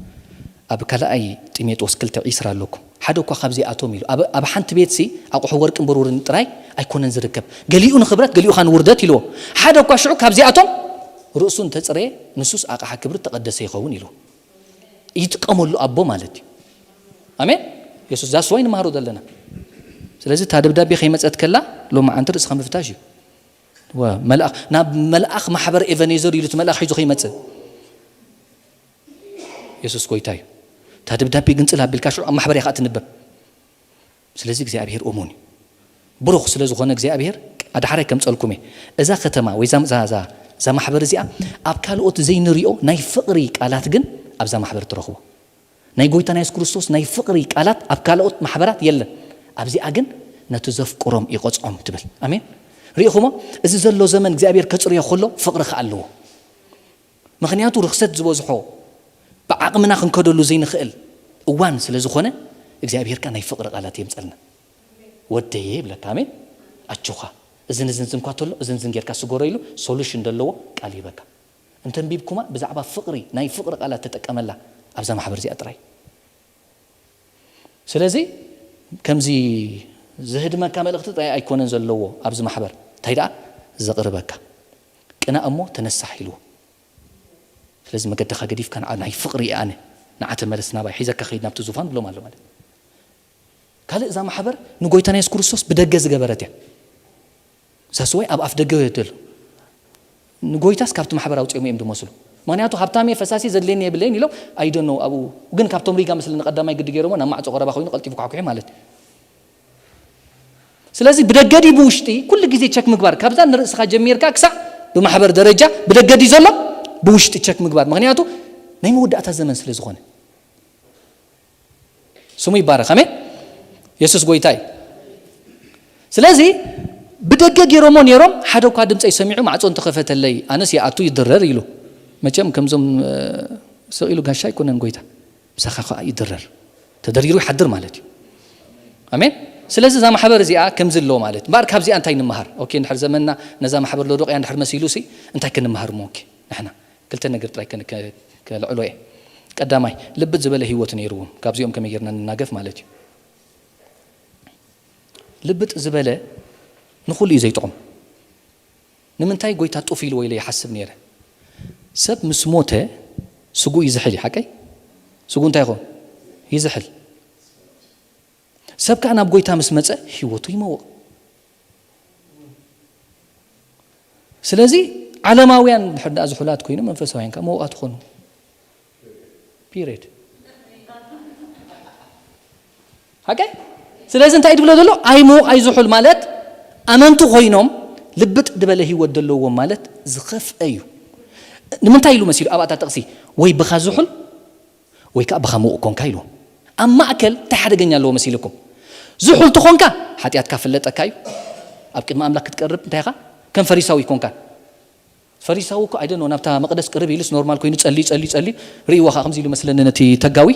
ኣብ ካልኣይ ጢሞቴዎስ ክልተ ዒስራ ኣለኩም። ሓደ እኳ ካብዚኣቶም ኢሉ፣ ኣብ፣ ኣብ ሓንቲ ቤትሲ ኣቑሑ ወርቅን ብሩርን ጥራይ ኣይኮነን ዝርከብ። ገሊኡ ንኽብረት፣ ገሊኡ ኸኣ ንውርደት ኢልዎ። ሓደ እኳ ሽዑ ካብዚኣቶም ርእሱ እንተጽረየ፣ ንሱስ ኣቕሓ ክብሪ እተቐደሰ ይኸውን ኢልዎ። ይጥቀመሉ ኣቦ ማለት እዩ። ኣሜን። የሱስ ዛስ ዋይ ንመሃሮ ዘለና። ስለዚ እታ ደብዳቤ ከይመጸት ከላ ሎማዓንቲ ርእስኻ ምፍታሽ እዩ። ወ-፣ መልኣኽ፣ ናብ መልኣኽ ማሕበር ኤቨኔዘር ኢሉ እቲ መልኣኽ ሒዙ ከይመጽእ። የሱስ ጎይታ እዩ። እታ ደብዳቤ ግንጽል ኣቢልካ ሽዑ ኣብ ማሕበር እያ ኸኣ ትንበብ። ስለዚ እግዚኣብሔር እሙን እዩ። ብሩኽ ስለ ዝኾነ እግዚኣብሔር ኣድሓራይ ከምጸልኩም እየ። እዛ ከተማ ወይ እዛ፣ እዛ፣ እዛ፣ እዛ ማሕበር እዚኣ ኣብ ካልኦት ዘይንሪኦ ናይ ፍቕሪ ቃላት ግን ኣብዛ ማሕበር ትረኽቦ። ናይ ጎይታ ናይ የሱስ ክርስቶስ ናይ ፍቕሪ ቃላት ኣብ ካልኦት ማሕበራት የለን። ኣብዚኣ ግን ነቲ ዘፍቅሮም ይቐጽዖም ትብል። ኣሜን። ርኢኹሞ? እዚ ዘሎ ዘመን እግዚኣብሔር ከጽርዮ ከሎ ፍቕሪ ከኣ ኣለዎ። ምኽንያቱ ርኽሰት ዝበዝሖ ብዓቕምና ክንከደሉ ዘይንኽእል እዋን ስለ ዝኾነ እግዚኣብሔር ከኣ ናይ ፍቕሪ ቃላት የምጸልና። ወደየ ይብለካ። ኣሜን። ኣጆኻ። እዝን እዝን ዝንኳ ተሎ፣ እዝን እዝን ጌርካ ስገሮ ኢሉ ሶሉሽን ዘለዎ ቃል ይህበካ። እንተንቢብኩማ ብዛዕባ ፍቕሪ፣ ናይ ፍቕሪ ቃላት ተጠቀመላ ኣብዛ ማሕበር እዚኣ ጥራይ። ስለዚ ከምዚ ዝህድመካ መልእኽቲ ጥራይ ኣይኮነን ዘለዎ ኣብዚ ማሕበር። እንታይ ደኣ ዘቕርበካ። ቅናእ እሞ ተነሳሕ ኢልዎ። ስለዚ መገድኻ ገዲፍካ ንዓ-፣ ናይ ፍቕሪ እየ ኣነ። ንዓ ተመለስ ናባይ፣ ሒዘካ ከይድ ናብቲ ዙፋን ብሎም ኣሎ ማለት። ካልእ እዛ ማሕበር ንጎይታ ናይ የሱስ ክርስቶስ ብደገ ዝገበረት እያ። ዛስ ዋይ ኣብ ኣፍ ደገ ተሎ። ንጎይታስ ካብቲ ማሕበር ኣውጺኦም እዮም ዝመስሉ። ምኽንያቱ ሃብታም እየ፣ ፈሳሲ ዘድልየኒ የብለይን ኢሎም ኣይደነው ኣብኡ። ግን ካብቶም ሪጋ መስለኒ ቀዳማይ ግዲ ገይሮሞ ናብ ማዕጾ ቀረባ ኮይኑ ቀልጢፉ ኳሕኩሒ ማለት እዩ። ስለዚ ብደገ ድዩ ብውሽጢ ኩሉ ግዜ ቸክ ምግባር፣ ካብዛ ንርእስኻ ጀሚርካ ክሳዕ ብማሕበር ደረጃ ብደገ ድዩ ዘሎ ብውሽጢ ቸክ ምግባር። ምኽንያቱ ናይ መወዳእታ ዘመን ስለ ዝኾነ። ስሙ ይባረኽ። ኣሜን። የሱስ ጎይታ እዩ። ስለዚ ብደገ ገይሮሞ ነይሮም፣ ሓደ እኳ ድምፀይ ሰሚዑ ማዕፆ እንተኸፈተለይ ኣነስ ይኣቱ ይድረር ኢሉ። መቸም ከምዞም፣ እ፣ ስቕ ኢሉ ጋሻ ኣይኮነን ጎይታ። ምሳኻ ከዓ ይድረር። ተደሪሩ ይሓድር ማለት እዩ። ኣሜን። ስለዚ እዛ ማሕበር እዚኣ ከምዚ ኣለዎ ማለት እዩ። እምበኣር ካብዚኣ እንታይ ንምሃር? ኦኬ፣ እንድሕር ዘመንና ነዛ ማሕበር ሎዶቅያ እንድሕር መሲሉ ሲ እንታይ ክንምሃር እሞ? ኦኬ፣ ንሕና ክልተ ነገር ጥራይ ከን-፣ ከ-፣ ከልዕሎ እየ። ቀዳማይ፣ ልብጥ ዝበለ ህይወት ነይርዎም። ካብዚኦም ከመይ ጌርና ንናገፍ ማለት እዩ። ልብጥ ዝበለ ንኹሉ እዩ ዘይጥቕም። ንምንታይ ጎይታ ጡፍ ኢልዎ ኢለ ይሓስብ ነይረ። ሰብ ምስ ሞተ ስጉ ይዝሕል እዩ፣ ሓቀይ? ስጉ እንታይ ይኸውን? ይዝሕል። ሰብ ከኣ ናብ ጎይታ ምስ መጸ ህይወቱ ይመውቕ። ስለዚ ዓለማውያን ድሕር ደኣ ዝሑላት ኮይኑ መንፈሳውያን ከኣ መውቓት ይኾኑ። ፒሪድ። ሓቀይ? ስለዚ እንታይ ድብሎ ዘሎ? ኣይምውቕ ኣይዝሑል ማለት ኣመንቲ ኮይኖም ልብጥ ድበለ ህይወት ዘለዎም ማለት ዝኸፍአ እዩ። ንምንታይ ኢሉ መሲሉ ኣብኣታ ጥቕሲ ወይ ብኻ ዝሑል ወይ ከዓ ብኻ ምዉቕ ኮንካ ኢልዎ። ኣብ ማእከል እንታይ ሓደገኛ ኣለዎ መሲልኩም? ዝሑል ተኾንካ ሓጢኣትካ ፍለጠካ እዩ። ኣብ ቅድሚ ኣምላኽ ክትቀርብ እንታይ ኢኻ? ከም ፈሪሳዊ ኮንካ። ፈሪሳዊ እኮ ኣይደኖ ናብታ መቕደስ ቅርብ ኢሉስ ኖርማል ኮይኑ ጸሊ ጸሊ ጸሊ ርእይዎ ኸዓ ከምዚ ኢሉ መስለኒ ነቲ ተጋዊ።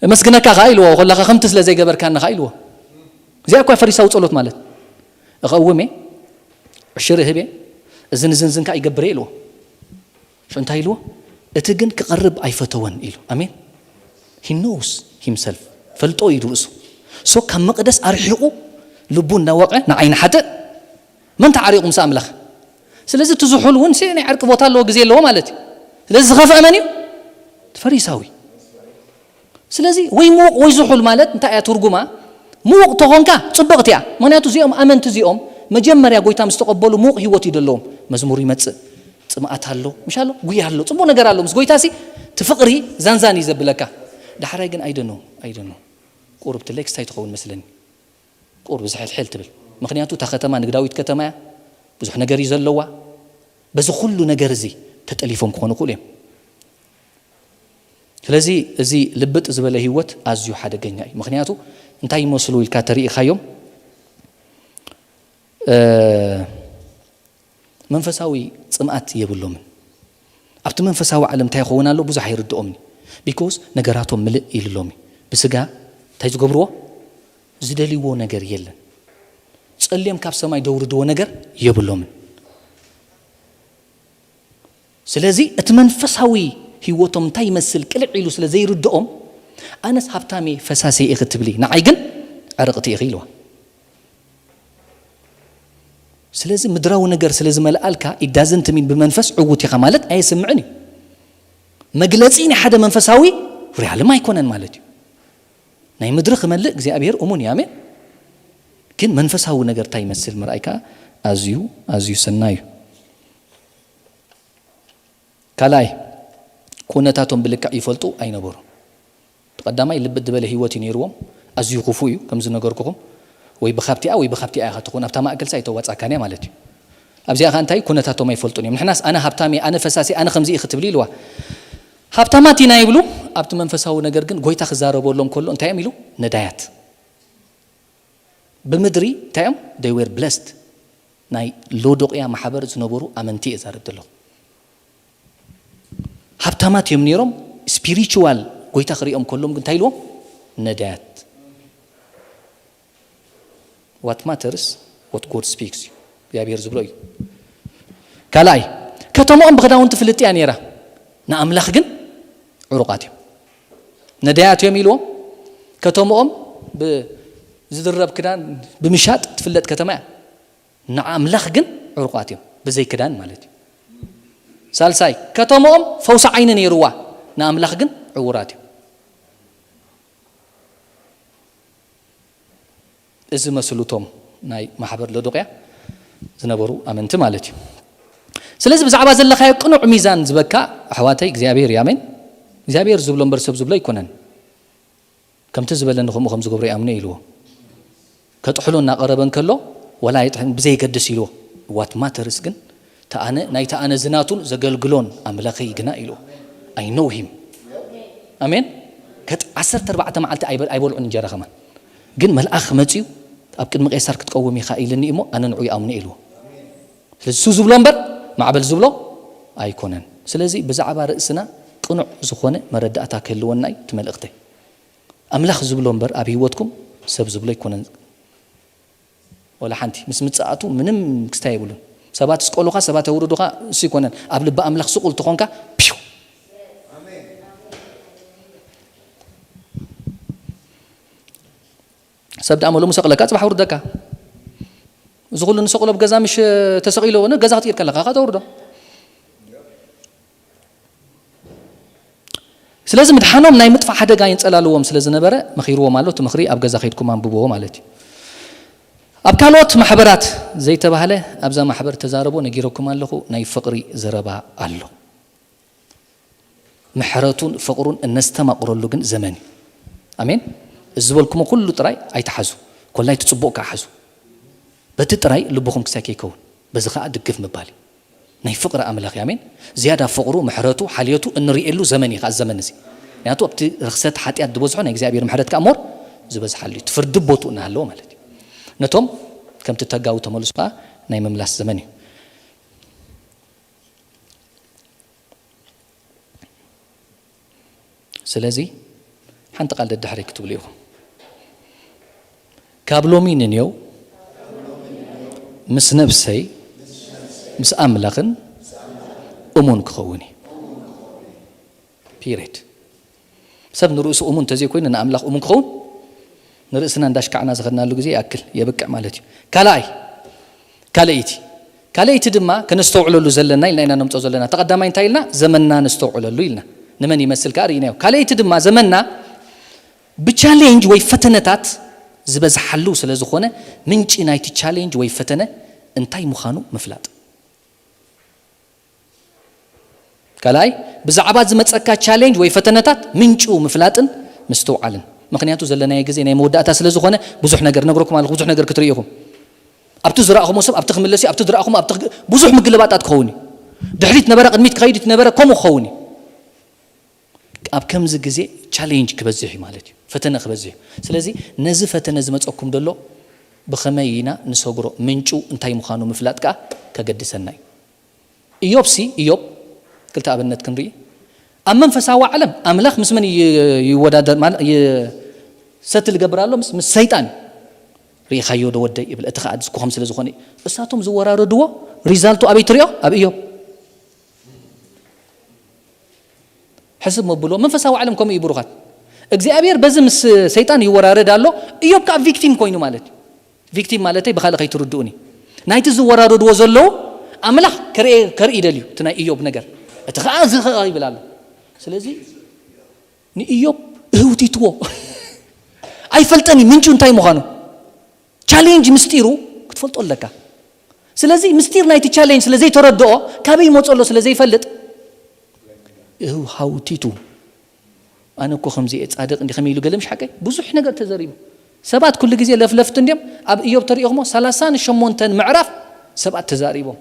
እመስግነካ ኸዓ ኢልዎ፣ ከለኻ ከምቲ ስለ ዘይገበርካኒ ኸዓ ኢልዎ። እዚኣ እኳ ፈሪሳዊ ጸሎት ማለት። እቐውም እየ፣ ዕሽር እህብ እየ፣ እዝን እዝን ዝን ከኣ ይገብር እየ ኢልዎ። ሽዑ እንታይ ኢልዎ? እቲ ግን ክቐርብ ኣይፈተወን ኢሉ። ኣሜን። He knows himself፣ ፈልጦ እዩ ርእሱ። So ካብ መቕደስ ኣርሒቑ፣ ልቡ እናወቐ ንዓይ ንሓጥእ መን ተዓሪቑ ምስ ኣምላኽ? ስለዚ እቲ ዝሑል እውን ሲ ናይ ዕርቂ ቦታ ኣለዎ፣ ግዜ ኣለዎ ማለት እዩ። ስለዚ ዝኸፍአ መን እዩ? እቲ ፈሪሳዊ። ስለዚ ወይ ምዉቕ ወይ ዝሑል ማለት እንታይ እያ ትርጉማ? ምዉቕ ተኾንካ ጽብቕቲ እያ። ምኽንያቱ እዚኦም ኣመንቲ እዚኦም መጀመርያ ጎይታ ምስ ተቐበሉ ምዉቕ ህይወት እዩ ዘለዎም። መዝሙር ይመጽእ፣ ጽምኣት ኣሎ፣ ምሽ ኣሎ፣ ጉያ ኣሎ፣ ጽቡቕ ነገር ኣሎ። ምስ ጎይታ ሲ እቲ ፍቕሪ ዛንዛን እዩ ዘብለካ። ዳሕራይ ግን ኣይደኖ ኣይደኖ ቁሩብ ትለይ ክስታይ ትኸውን መስለኒ። ቁሩብ ዝሕልሕል ትብል። ምኽንያቱ እታ ከተማ ንግዳዊት ከተማ እያ፣ ብዙሕ ነገር እዩ ዘለዋ። በዚ ኩሉ ነገር እዚ ተጠሊፎም ክኾኑ ይኽእሉ እዮም። ስለዚ እዚ ልብጥ ዝበለ ህይወት ኣዝዩ ሓደገኛ እዩ። ምኽንያቱ እንታይ ይመስሉ ኢልካ ተሪኢኻዮም? እ፣ መንፈሳዊ ጽምኣት የብሎምን። ኣብቲ መንፈሳዊ ዓለም እንታይ ይኸውን ኣሎ ብዙሕ ኣይርድኦምን እዩ። ቢኮዝ ነገራቶም ምልእ ኢሉሎም እዩ። ብስጋ እንታይ ዝገብርዎ? ዝደልይዎ ነገር የለን። ጸልዮም ካብ ሰማይ ደውርድዎ ነገር የብሎምን። ስለዚ እቲ መንፈሳዊ ህይወቶም እንታይ ይመስል ቅልዕ ኢሉ ስለ ዘይርድኦም፣ ኣነስ ሃብታም እየ፣ ፈሳሲ እየ ክትብሊ፣ ንዓይ ግን ዕርቕቲ ኢኺ ኢልዋ። ስለዚ ምድራዊ ነገር ስለ ዝመልኣልካ፣ it doesn't mean ብመንፈስ ዕዉት ኢኻ ማለት ኣየስምዕን እዩ። መግለጺ ናይ ሓደ መንፈሳዊ ሪያልም ኣይኮነን ማለት እዩ። ናይ ምድሪ ክመልእ እግዚኣብሔር እሙን እዩ። ኣሜን። ግን መንፈሳዊ ነገር እንታይ ይመስል ምርኣይ ከኣ ኣዝዩ፣ ኣዝዩ ሰናይ እዩ። ካልኣይ፣ ኩነታቶም ብልክዕ ይፈልጡ ኣይነበሩ። እቲ ቀዳማይ ልብጥ ዝበለ ህይወት እዩ ነይርዎም። ኣዝዩ ክፉእ እዩ፣ ከም ዝነገርኩኹም። ወይ ብኻብቲኣ ወይ ብኻብቲኣ ኢኻ ትኾን፣ ኣብታ ማእከልሳ ኣይተዋጻካን እያ ማለት እዩ። ኣብዚኣ ኸኣ እንታይ ኩነታቶም ኣይፈልጡን እዮም። ንሕናስ ኣነ ሃብታም እየ፣ ኣነ ፈሳሲ፣ ኣነ ከምዚ እየ ክትብል ኢልዋ። ሃብታማት ኢና ይብሉ፣ ኣብቲ መንፈሳዊ ነገር ግን ጎይታ ክዛረበሎም ከሎ እንታይ እዮም ኢሉ? ነዳያት። ብምድሪ እንታይ እዮም? They were blessed። ናይ ሎዶቅያ ማሕበር ዝነበሩ ኣመንቲ እየ ዛረብ ዘለኹ። ሃብታማት እዮም ነይሮም፣ ስፒሪቹዋል ጎይታ ክሪኦም ከሎም ግን እንታይ ኢልዎም? ነዳያት። What matters what God speaks እዩ፣ እግዚኣብሔር ዝብሎ እዩ። ካልኣይ፣ ከተማኦም ብክዳውንቲ ፍልጥ እያ ነይራ፣ ንኣምላኽ ግን ዕሩቓት እዮም። ነዳያት እዮም ኢልዎም። ከተማኦም ብዝድረብ ክዳን ብምሻጥ ትፍለጥ ከተማ እያ። ንኣምላኽ ግን ዕሩቓት እዮም፣ ብዘይ ክዳን ማለት እዩ። ሳልሳይ፣ ከተማኦም ፈውሲ ዓይኒ ነይርዋ፣ ንኣምላኽ ግን ዕውራት እዮም። እዚ መስሉቶም ናይ ማሕበር ሎዶቅያ ዝነበሩ ኣመንቲ ማለት እዩ። ስለዚ ብዛዕባ ዘለኻዮ ቅኑዕ ሚዛን ዝበካ ኣሕዋተይ እግዚኣብሔር እዩ። ኣሜን። እግዚኣብሔር ዝብሎ እምበር ሰብ ዝብሎ ኣይኮነን። ከምቲ ዝበለኒ ከምኡ ከም ዝገብሮ ይኣምነ ኢልዎ። ከጥሕሎ እናቐረበ እንከሎ፣ ወላ ኣይጥሕን ብዘይገድስ ኢልዎ። What matters ግን ተኣነ፣ ናይ ተኣነ ዝናቱን ዘገልግሎን ኣምላኸይ ግና ኢልዎ። I know him። ኣሜን። ከጥ-፣ ዓሰርተ ኣርባዕተ መዓልቲ ኣይበል-፣ ኣይበልዑን እንጀራ ከማን። ግን መልኣኽ መጺኡ፣ ኣብ ቅድሚ ቄሳር ክትቀውም ኢኻ ኢልኒ እሞ ኣነ ንዑ ይኣምነ ኢልዎ። ስለዚ እሱ ዝብሎ እምበር ማዕበል ዝብሎ ኣይኮነን። ስለዚ ብዛዕባ ርእስና ቅኑዕ ዝኾነ መረዳእታ ክህልወና እዩ እቲ መልእኽተይ። ኣምላኽ ዝብሎ እምበር ኣብ ህይወትኩም ሰብ ዝብሎ ኣይኮነን። ወላ ሓንቲ ምስ ምጽኣቱ ምንም ክስታይ የብሉን። ሰባት ስቆሉኻ፣ ሰባት የውርዱኻ፣ እሱ ኣይኮነን። ኣብ ልቢ ኣምላኽ ስቁል ተኾንካ፣ ፒው! ሰብ ደኣ መሉ ምሰቕለካ ጽባሕ ውርደካ። እዚ ኩሉ ንሰቕሎ ኣብ ገዛ ምሽ ተሰቒሎ፣ ነ ገዛ ክትቅይር ከለኻ ኸኣ ተውርዶ። ስለዚ ምድሓኖም ናይ ምጥፋእ ሓደጋ የንጸላልዎም ስለ ዝነበረ መኺርዎም ኣሎ። እቲ ምኽሪ ኣብ ገዛ ከይድኩም ኣንብብዎ ማለት እዩ። ኣብ ካልኦት ማሕበራት ዘይተባህለ ኣብዛ ማሕበር ተዛረቦ ነጊረኩም ኣለኹ፣ ናይ ፍቕሪ ዘረባ ኣሎ። ምሕረቱን ፍቕሩን እነስተማቕረሉ ግን ዘመን እዩ። ኣሜን። እዚ ዝበልኩሞ ኩሉ ጥራይ ኣይትሓዙ፣ ኮላይ እቲ ጽቡቕ ከኣ ሓዙ። በቲ ጥራይ ልብኹም ክሳይ ከይከውን፣ በዚ ከኣ ድግፍ ምባል እዩ። ናይ ፍቕሪ ኣምላኽ እዩ። ኣሜን። ዝያዳ ፍቕሩ፣ ምሕረቱ፣ ሓልዮቱ እንርእየሉ ዘመን እዩ ከኣ ዘመን እዚ። ምክንያቱ ኣብቲ ርኽሰት ሓጢኣት ዝበዝሖ ናይ እግዚኣብሔር ምሕረት ከኣ ሞር ዝበዝሓሉ እዩ። እቲ ፍርዲ ቦትኡ እናሃለወ ማለት እዩ። ነቶም ከምቲ ተጋዊ ተመልሱ ከኣ ናይ ምምላስ ዘመን እዩ። ስለዚ ሓንቲ ቃል ደድሕሪ ክትብሉ ኢኹም። ካብ ሎሚ ንንየው ምስ ነብሰይ ምስ ኣምላኽን እሙን ክኸውን እዩ። ፒሪድ። ሰብ ንርእሱ እሙን እንተዘይኮይኑ ንኣምላኽ እሙን ክኸውን ንርእስና እንዳሽካዕና ዝኸድናሉ ግዜ ይኣክል የብቅዕ ማለት እዩ። ካልኣይ ካልኣይቲ ካልኣይቲ ድማ ከነስተውዕለሉ ዘለና ኢልና ኢና ነምጾ ዘለና። ተቐዳማይ እንታይ ኢልና? ዘመንና ነስተውዕለሉ ኢልና። ንመን ይመስል ከኣ ርኢናዮ። ካልኣይቲ ድማ ዘመንና ብቻሌንጅ ወይ ፈተነታት ዝበዝሓሉ ስለ ዝኾነ ምንጪ ናይቲ ቻሌንጅ ወይ ፈተነ እንታይ ምዃኑ ምፍላጥ። ካልኣይ ብዛዕባ ዝመጸካ ቻሌንጅ ወይ ፈተነታት ምንጩ ምፍላጥን ምስትውዓልን። ምክንያቱ ዘለናዮ ግዜ ናይ መወዳእታ ስለ ዝኾነ ብዙሕ ነገር ነግረኩም ኣለኹ፣ ብዙሕ ነገር ክትርእይኹም ኣብቲ ዝረእኹሞ ሰብ ኣብቲ ክምለስ ኣብቲ ዝረእኹሞ ኣብቲ ብዙሕ ምግልባጣት ክኸውን እዩ። ድሕሪት ነበረ ቅድሚት ክኸይድ እቲ ነበረ ከምኡ ክኸውን እዩ። ኣብ ከምዚ ግዜ ቻሌንጅ ክበዝሕ እዩ ማለት እዩ፣ ፈተነ ክበዝሕ እዩ። ስለዚ ነዚ ፈተነ ዝመፀኩም ደሎ ብኸመይ ኢና ንሰግሮ? ምንጩ እንታይ ምዃኑ ምፍላጥ ከዓ ከገድሰና እዩ። ኢዮብ ሲ ኢዮብ ክልተ ኣብነት ክንርኢ። ኣብ መንፈሳዊ ዓለም ኣምላኽ ምስ መን ይ- ይወዳደር ማለት ይ- ሰትል ገብር ኣሎ? ምስ ምስ ሰይጣን እዩ። ርኢኻዮ ዶ ወደይ ይብል። እቲ ከዓ ዝኮኸም ስለ ዝኾነ እዩ። እሳቶም ዝወራረድዎ ሪዛልቱ ኣበይ ትሪኦ? ኣብ ኢዮብ። ሕስብ መብሎ መንፈሳዊ ዓለም ከምኡ እዩ ብሩኻት። እግዚኣብሔር በዚ ምስ ሰይጣን ይወራረድ ኣሎ። ኢዮብ ከዓ ቪክቲም ኮይኑ ማለት እዩ። ቪክቲም ማለተይ ብኻልእ ከይትርድኡኒ፣ ናይቲ ዝወራረድዎ ዘለዉ ኣምላኽ ከርኢ ከርኢ ይደልዩ። እቲ ናይ ኢዮብ ነገር እቲ ከዓ እዚ ከዓ ይብል ኣሎ። ስለዚ ንኢዮብ እህውቲትዎ ኣይፈልጠን እዩ ምንጩ እንታይ ምዃኑ። ቻሌንጅ ምስጢሩ ክትፈልጦ ኣለካ። ስለዚ ምስጢር ናይቲ ቻሌንጅ ስለ ዘይተረድኦ፣ ካበይ ይመፅኦ ኣሎ ስለ ዘይፈልጥ እህው ሃውቲቱ። ኣነ እኮ ከምዚ እየ ጻድቕ እንዲ ከመይ ኢሉ ገለ ምሽ ሓቀይ ብዙሕ ነገር ተዘሪቡ። ሰባት ኩሉ ግዜ ለፍለፍቲ እንዲም። ኣብ እዮብ ተሪእኹሞ ሰላሳን ሸሞንተን ምዕራፍ ሰባት ተዛሪቦም።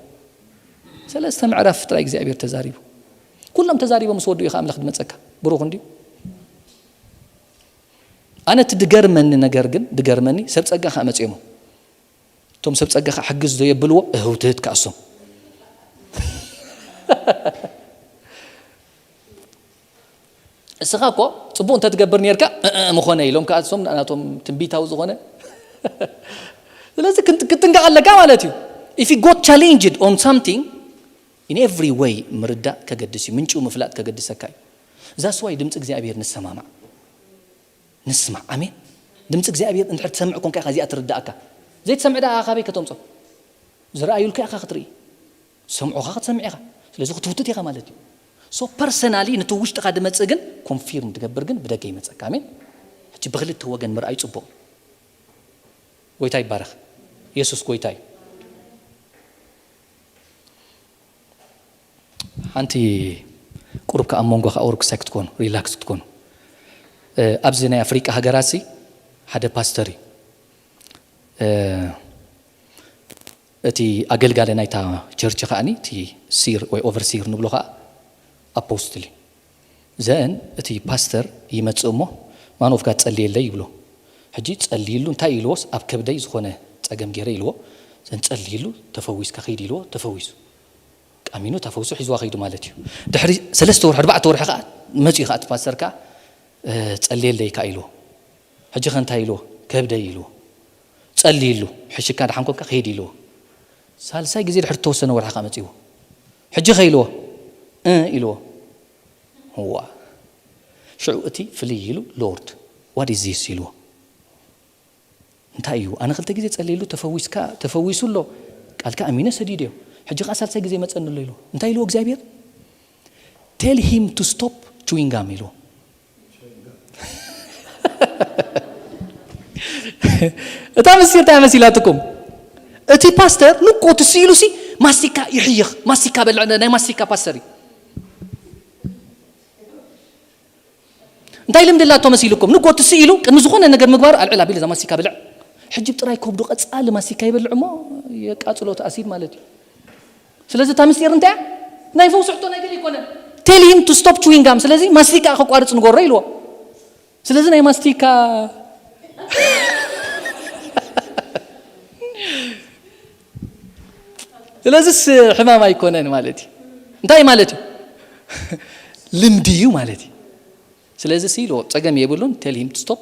ሰለስተ ምዕራፍ ጥራይ እግዚኣብሔር ተዛሪቡ። ኩሎም ተዛሪቦም ምስ ወዱ ኢኻ ኣምላኽ ድመጸካ። ብሩኽ እንዲዩ። ኣነ እቲ ድገርመኒ ነገር ግን ድገርመኒ ሰብ ጸጋ ከኣ መጺኦሞ። እቶም ሰብ ጸጋ ከኣ ሕግዝ ዶ የብልዎ? እህውትህት ከኣሶም። እስኻ እኮ ጽቡቕ እንተ ትገብር ኔርካ፣ "እ፣ እ፣ ምኾነ" ኢሎም ከኣ እሶም ናቶም ትንቢታዊ ዝኾነ። ስለዚ ክንት-፣ ክትጥንቀቕ ኣለካ ማለት እዩ። If you got challenged on something, in every way ምርዳእ ከገድስ እዩ። ምንጩ ምፍላጥ ከገድሰካ እዩ። That's why ድምፂ እግዚኣብሔር ንሰማማዕ። ንስማዕ። ኣሜን። ድምፂ እግዚኣብሔር እንድሕር ትሰምዕ ኮንካ ኢኻ እዚኣ ትርዳእካ። ዘይትሰምዕ ደኣ ካበይ ከተምጾ? ዝረኣዩልካ ኢኻ ክትርኢ። ዝሰምዑኻ ክትሰምዕ ኢኻ። ስለዚ ክትውትት ኢኻ ማለት እዩ። So personally ነቲ ውሽጥኻ ድመጽእ ግን ኮንፊርም ትገብር ግን ብደገ ይመጸካ። ኣሜን። ሕጂ ብክልተ ወገን ምርኣይ ጽቡቕ። ጎይታ ይባረኽ። የሱስ ጎይታ እዩ። ሓንቲ ቁሩብ ከኣ ኣብ መንጎ ከኣ ኦርክሳይ ክትኮኑ ሪላክስ ክትኮኑ። እ፣ ኣብዚ ናይ ኣፍሪቃ ሃገራት ሲ ሓደ ፓስተር እዩ። እ፣ እቲ ኣገልጋሊ ናይታ ቸርች ከኣኒ እቲ ሲር ወይ ኦቨርሲር ንብሎ ከኣ ኣፖስትል እዩ። ዘን እቲ ፓስተር ይመጽእ እሞ ማን ኦፍ ጋድ ጸልየለይ ይብሎ። ሕጂ ጸልይሉ እንታይ ኢልዎስ ኣብ ከብደይ ዝኾነ ጸገም ገይረ ኢልዎ። ዘን ጸልይሉ ተፈዊስካ ኸይድ ኢልዎ ተፈዊሱ። ቃሚኑ እታ ፈውሱ ሒዝዋ ከይዱ ማለት እዩ። ድሕሪ ሰለስተ ወርሒ ኣርባዕተ ወርሒ ከዓ መፅኡ ከዓ እቲ ፓስተር ከዓ እ፣ ጸልየለይ ከዓ ኢልዎ። ሕጂ ከ እንታይ ኢልዎ? ከብደይ ኢልዎ። ጸልይሉ። ሕሽካ ደሓን ኮንካ ከይድ ኢልዎ። ሳልሳይ ግዜ ድሕሪ ተወሰነ ወርሒ ከዓ መፅዎ። ሕጂ ከ ኢልዎ? እ፣ ኢልዎ። ዋ። ሽዑ እቲ ፍልይ ኢሉ ሎርድ ዋት ኢዝ ዚስ ኢልዎ። እንታይ እዩ? ኣነ ክልተ ግዜ ጸልየሉ ተፈዊስካ ተፈዊሱ ኣሎ። ቃልካ ኣሚነ ሰዲደዮ። ሕጂ ከኣ ሳልሳይ ግዜ መጸኒ ኣሎ ኢሉ። እንታይ ኢልዎ እግዚኣብሔር? Tell him to stop chewing gum ኢልዎ። እታ ምስጢር እንታይ መሲላትኩም? እቲ ፓስተር ንቆ ትስኢሉ ሲ ማስቲካ ይሕይኽ። ማስቲካ በልዕ ናይ ማስቲካ ፓስተር እዩ። እንታይ ልምዲ ኣላቶ መሲልኩም? ንጎ ትስእ ኢሉ ቅድሚ ዝኾነ ነገር ምግባሩ ኣልዕል ኣቢሉ እዛ ማስቲካ ብልዕ። ሕጂ ጥራይ ከብዱ ቀጻሊ ማስቲካ ይበልዕ እሞ የቃጽሎ እቲ ኣሲድ ማለት እዩ። ስለዚ እታ ምስጢር እንታይ እያ? ናይ ፈውሲ ሕቶ ናይ ገለ ኣይኮነን። Tell him to stop chewing gum። ስለዚ ማስቲካ ከቋርጽ ንገሮ ኢልዎ። ስለዚ ናይ ማስቲካ ስለዚስ ሕማም ኣይኮነን ማለት እዩ። እንታይ ማለት እዩ? ልምዲ እዩ ማለት እዩ። ስለዚ ሲ ኢልዎ ጸገም የብሉን። Tell him to stop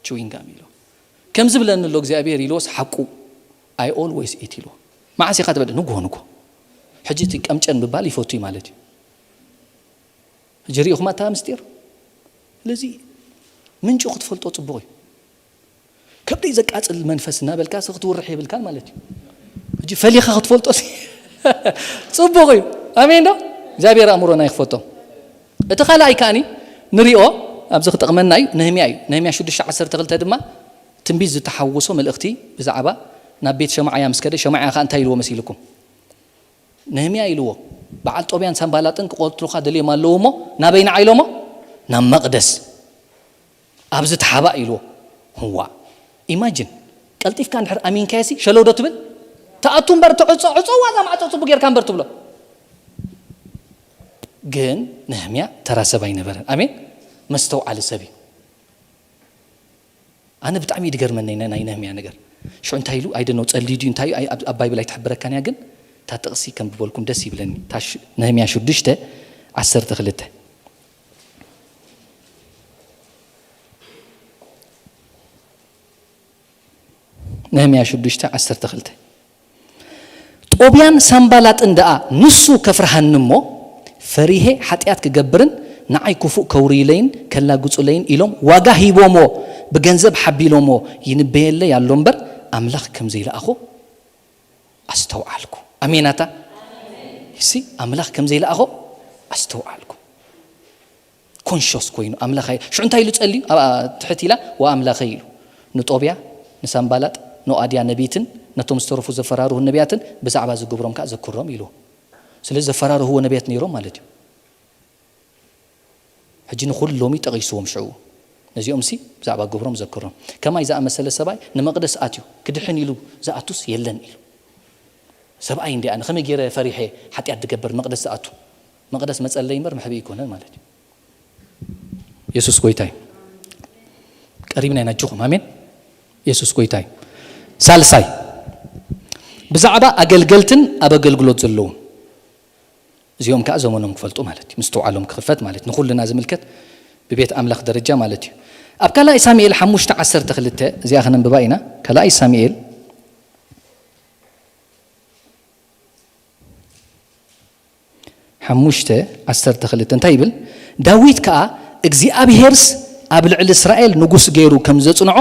chewing gum ኢልዎ። ከምዚ ብለኒ ኣሎ እግዚኣብሔር ኢልዎስ ሓቁ። I always eat ኢልዎ። መዓስ ኢኻ ትበልዕ? ንግሆ ንግሆ። ሕጂ እቲ ቀምጨን ምባል ይፈቱ እዩ ማለት እዩ። ሕጂ ርኢኹማ እታ ምስጢር? ስለዚ ምንጩ ክትፈልጦ ጽቡቕ እዩ። ከብደይ ዘቃጽል መንፈስ እናበልካ ሲ ክትውርሕ የብልካን ማለት እዩ። ሕጂ ፈሊኻ ክትፈልጦ ሲ ጽቡቕ እዩ። ኣሜን ዶ? እግዚኣብሔር ኣእምሮና ይኽፈቶ። እቲ ካልኣይ ከኣኒ ንሪኦ ኣብዚ ክጠቕመና እዩ፣ ነህምያ እዩ። ነህምያ ሽዱሽተ ዓሰርተ ክልተ ድማ ትንቢት ዝተሓወሶ መልእኽቲ ብዛዕባ ናብ ቤት ሸማዕያ ምስ ከደ፣ ሸማዕያ ከኣ እንታይ ኢልዎ መሲልኩም? ነህምያ ኢልዎ፣ በዓል ጦብያን ሳንባላጥን ክቐትሉኻ ደልዮም ኣለዉ እሞ ናበይ ንዓ ኢሎሞ? ናብ መቕደስ፣ ኣብዚ ተሓባእ ኢልዎ። ህዋ፣ ኢማጂን፣ ቀልጢፍካ እንድሕር ኣሚንካዮሲ ሸለው ዶ ትብል? ትኣቱ እምበር ትዕጾ፣ ዕጾዋ እዛ ማዕጾ ጽቡቕ ጌርካ እምበር ትብሎ። ግን ነህምያ ተራ ሰብ ኣይነበረን። ኣሜን። መስተውዓሊ ሰብ እዩ። ኣነ ብጣዕሚ እዩ ዝገርመኒ ናይ፣ ናይ ነህምያ ነገር። ሽዑ እንታይ ኢሉ? ኣይደነው ጸልዩ ድዩ እንታይ እዩ? ኣይ-፣ ኣብ፣ ኣብ ባይብል ኣይትሕብረካን እያ፣ ግን እታ ጥቕሲ ከንብበልኩም ደስ ይብለኒ። እታ ሽ-፣ ነህምያ ሽዱሽተ ዓሰርተ ክልተ። ነህምያ ሽዱሽተ ዓሰርተ ክልተ። ጦብያን ሳንባላጥን ደኣ ንሱ ከፍርሃኒ እሞ፣ ፈሪሄ ሓጢኣት ክገብርን ንዓይ ክፉእ ከውርዩለይን ከላግጹለይን ኢሎም ዋጋ ሂቦሞ፣ ብገንዘብ ሓቢሎሞ ይንበየለይ ኣሎ እምበር፣ ኣምላኽ ከም ዘይለኣኾ ኣስተውዓልኩ። ኣሜን ኣታ? እሲ ኣምላኽ ከም ዘይለኣኾ ኣስተውዓልኩ። ኮንሽስ ኮይኑ ኣምላኸይ። ሽዑ እንታይ ኢሉ ጸልዩ? ኣብ፣ ኣብ ትሕት ኢላ፣ "ወኣምላኸይ" ኢሉ። ንጦብያ፣ ንሳንባላጥ፣ ንኦኣድያ ነቢትን ነቶም ዝተረፉ ዘፈራርሁ ነቢያትን ብዛዕባ እዚ ግብሮም ከኣ ዘክሮም ኢልዎ። ስለዚ ዘፈራርህዎ ነቢያት ነይሮም ማለት እዩ። ሕጂ ንኹሎም እዩ ጠቒስዎም ሽዑ። ነዚኦም ሲ ብዛዕባ ግብሮም ዘክሮም። ከማይ ዝኣመሰለ ሰብኣይ ንመቕደስ ኣትዩ ክድሕን ኢሉ ዝኣቱስ የለን ኢሉ። ሰብኣይ እንዲ ኣነ ከመይ ገይረ ፈሪሐ ሓጢኣት ዝገበር መቕደስ ዝኣቱ? መቕደስ መጸለይ እምበር መሕብኢ ኣይኮነን ማለት እዩ። የሱስ ጎይታ እዩ። ቀሪብና ኢና፣ ኣጆኹም። ኣሜን። የሱስ ጎይታ እዩ። ሳልሳይ፣ ብዛዕባ ኣገልገልትን ኣብ ኣገልግሎት ዘለውን፣ እዚኦም ከኣ ዘመኖም ክፈልጡ ማለት እዩ። ምስትውዓሎም ክኽፈት ማለት እዩ። ንኹልና ዝምልከት ብቤት ኣምላኽ ደረጃ ማለት እዩ። ኣብ ካልኣይ ሳሙኤል ሓሙሽተ ዓሰርተ ክልተ፣ እዚኣ ክነንብባ ኢና። ካልኣይ ሳሙኤል ሓሙሽተ ዓሰርተ ክልተ እንታይ ይብል? ዳዊት ከኣ እግዚኣብሄርስ ኣብ ልዕሊ እስራኤል ንጉስ ገይሩ ከም ዘጽንዖ፣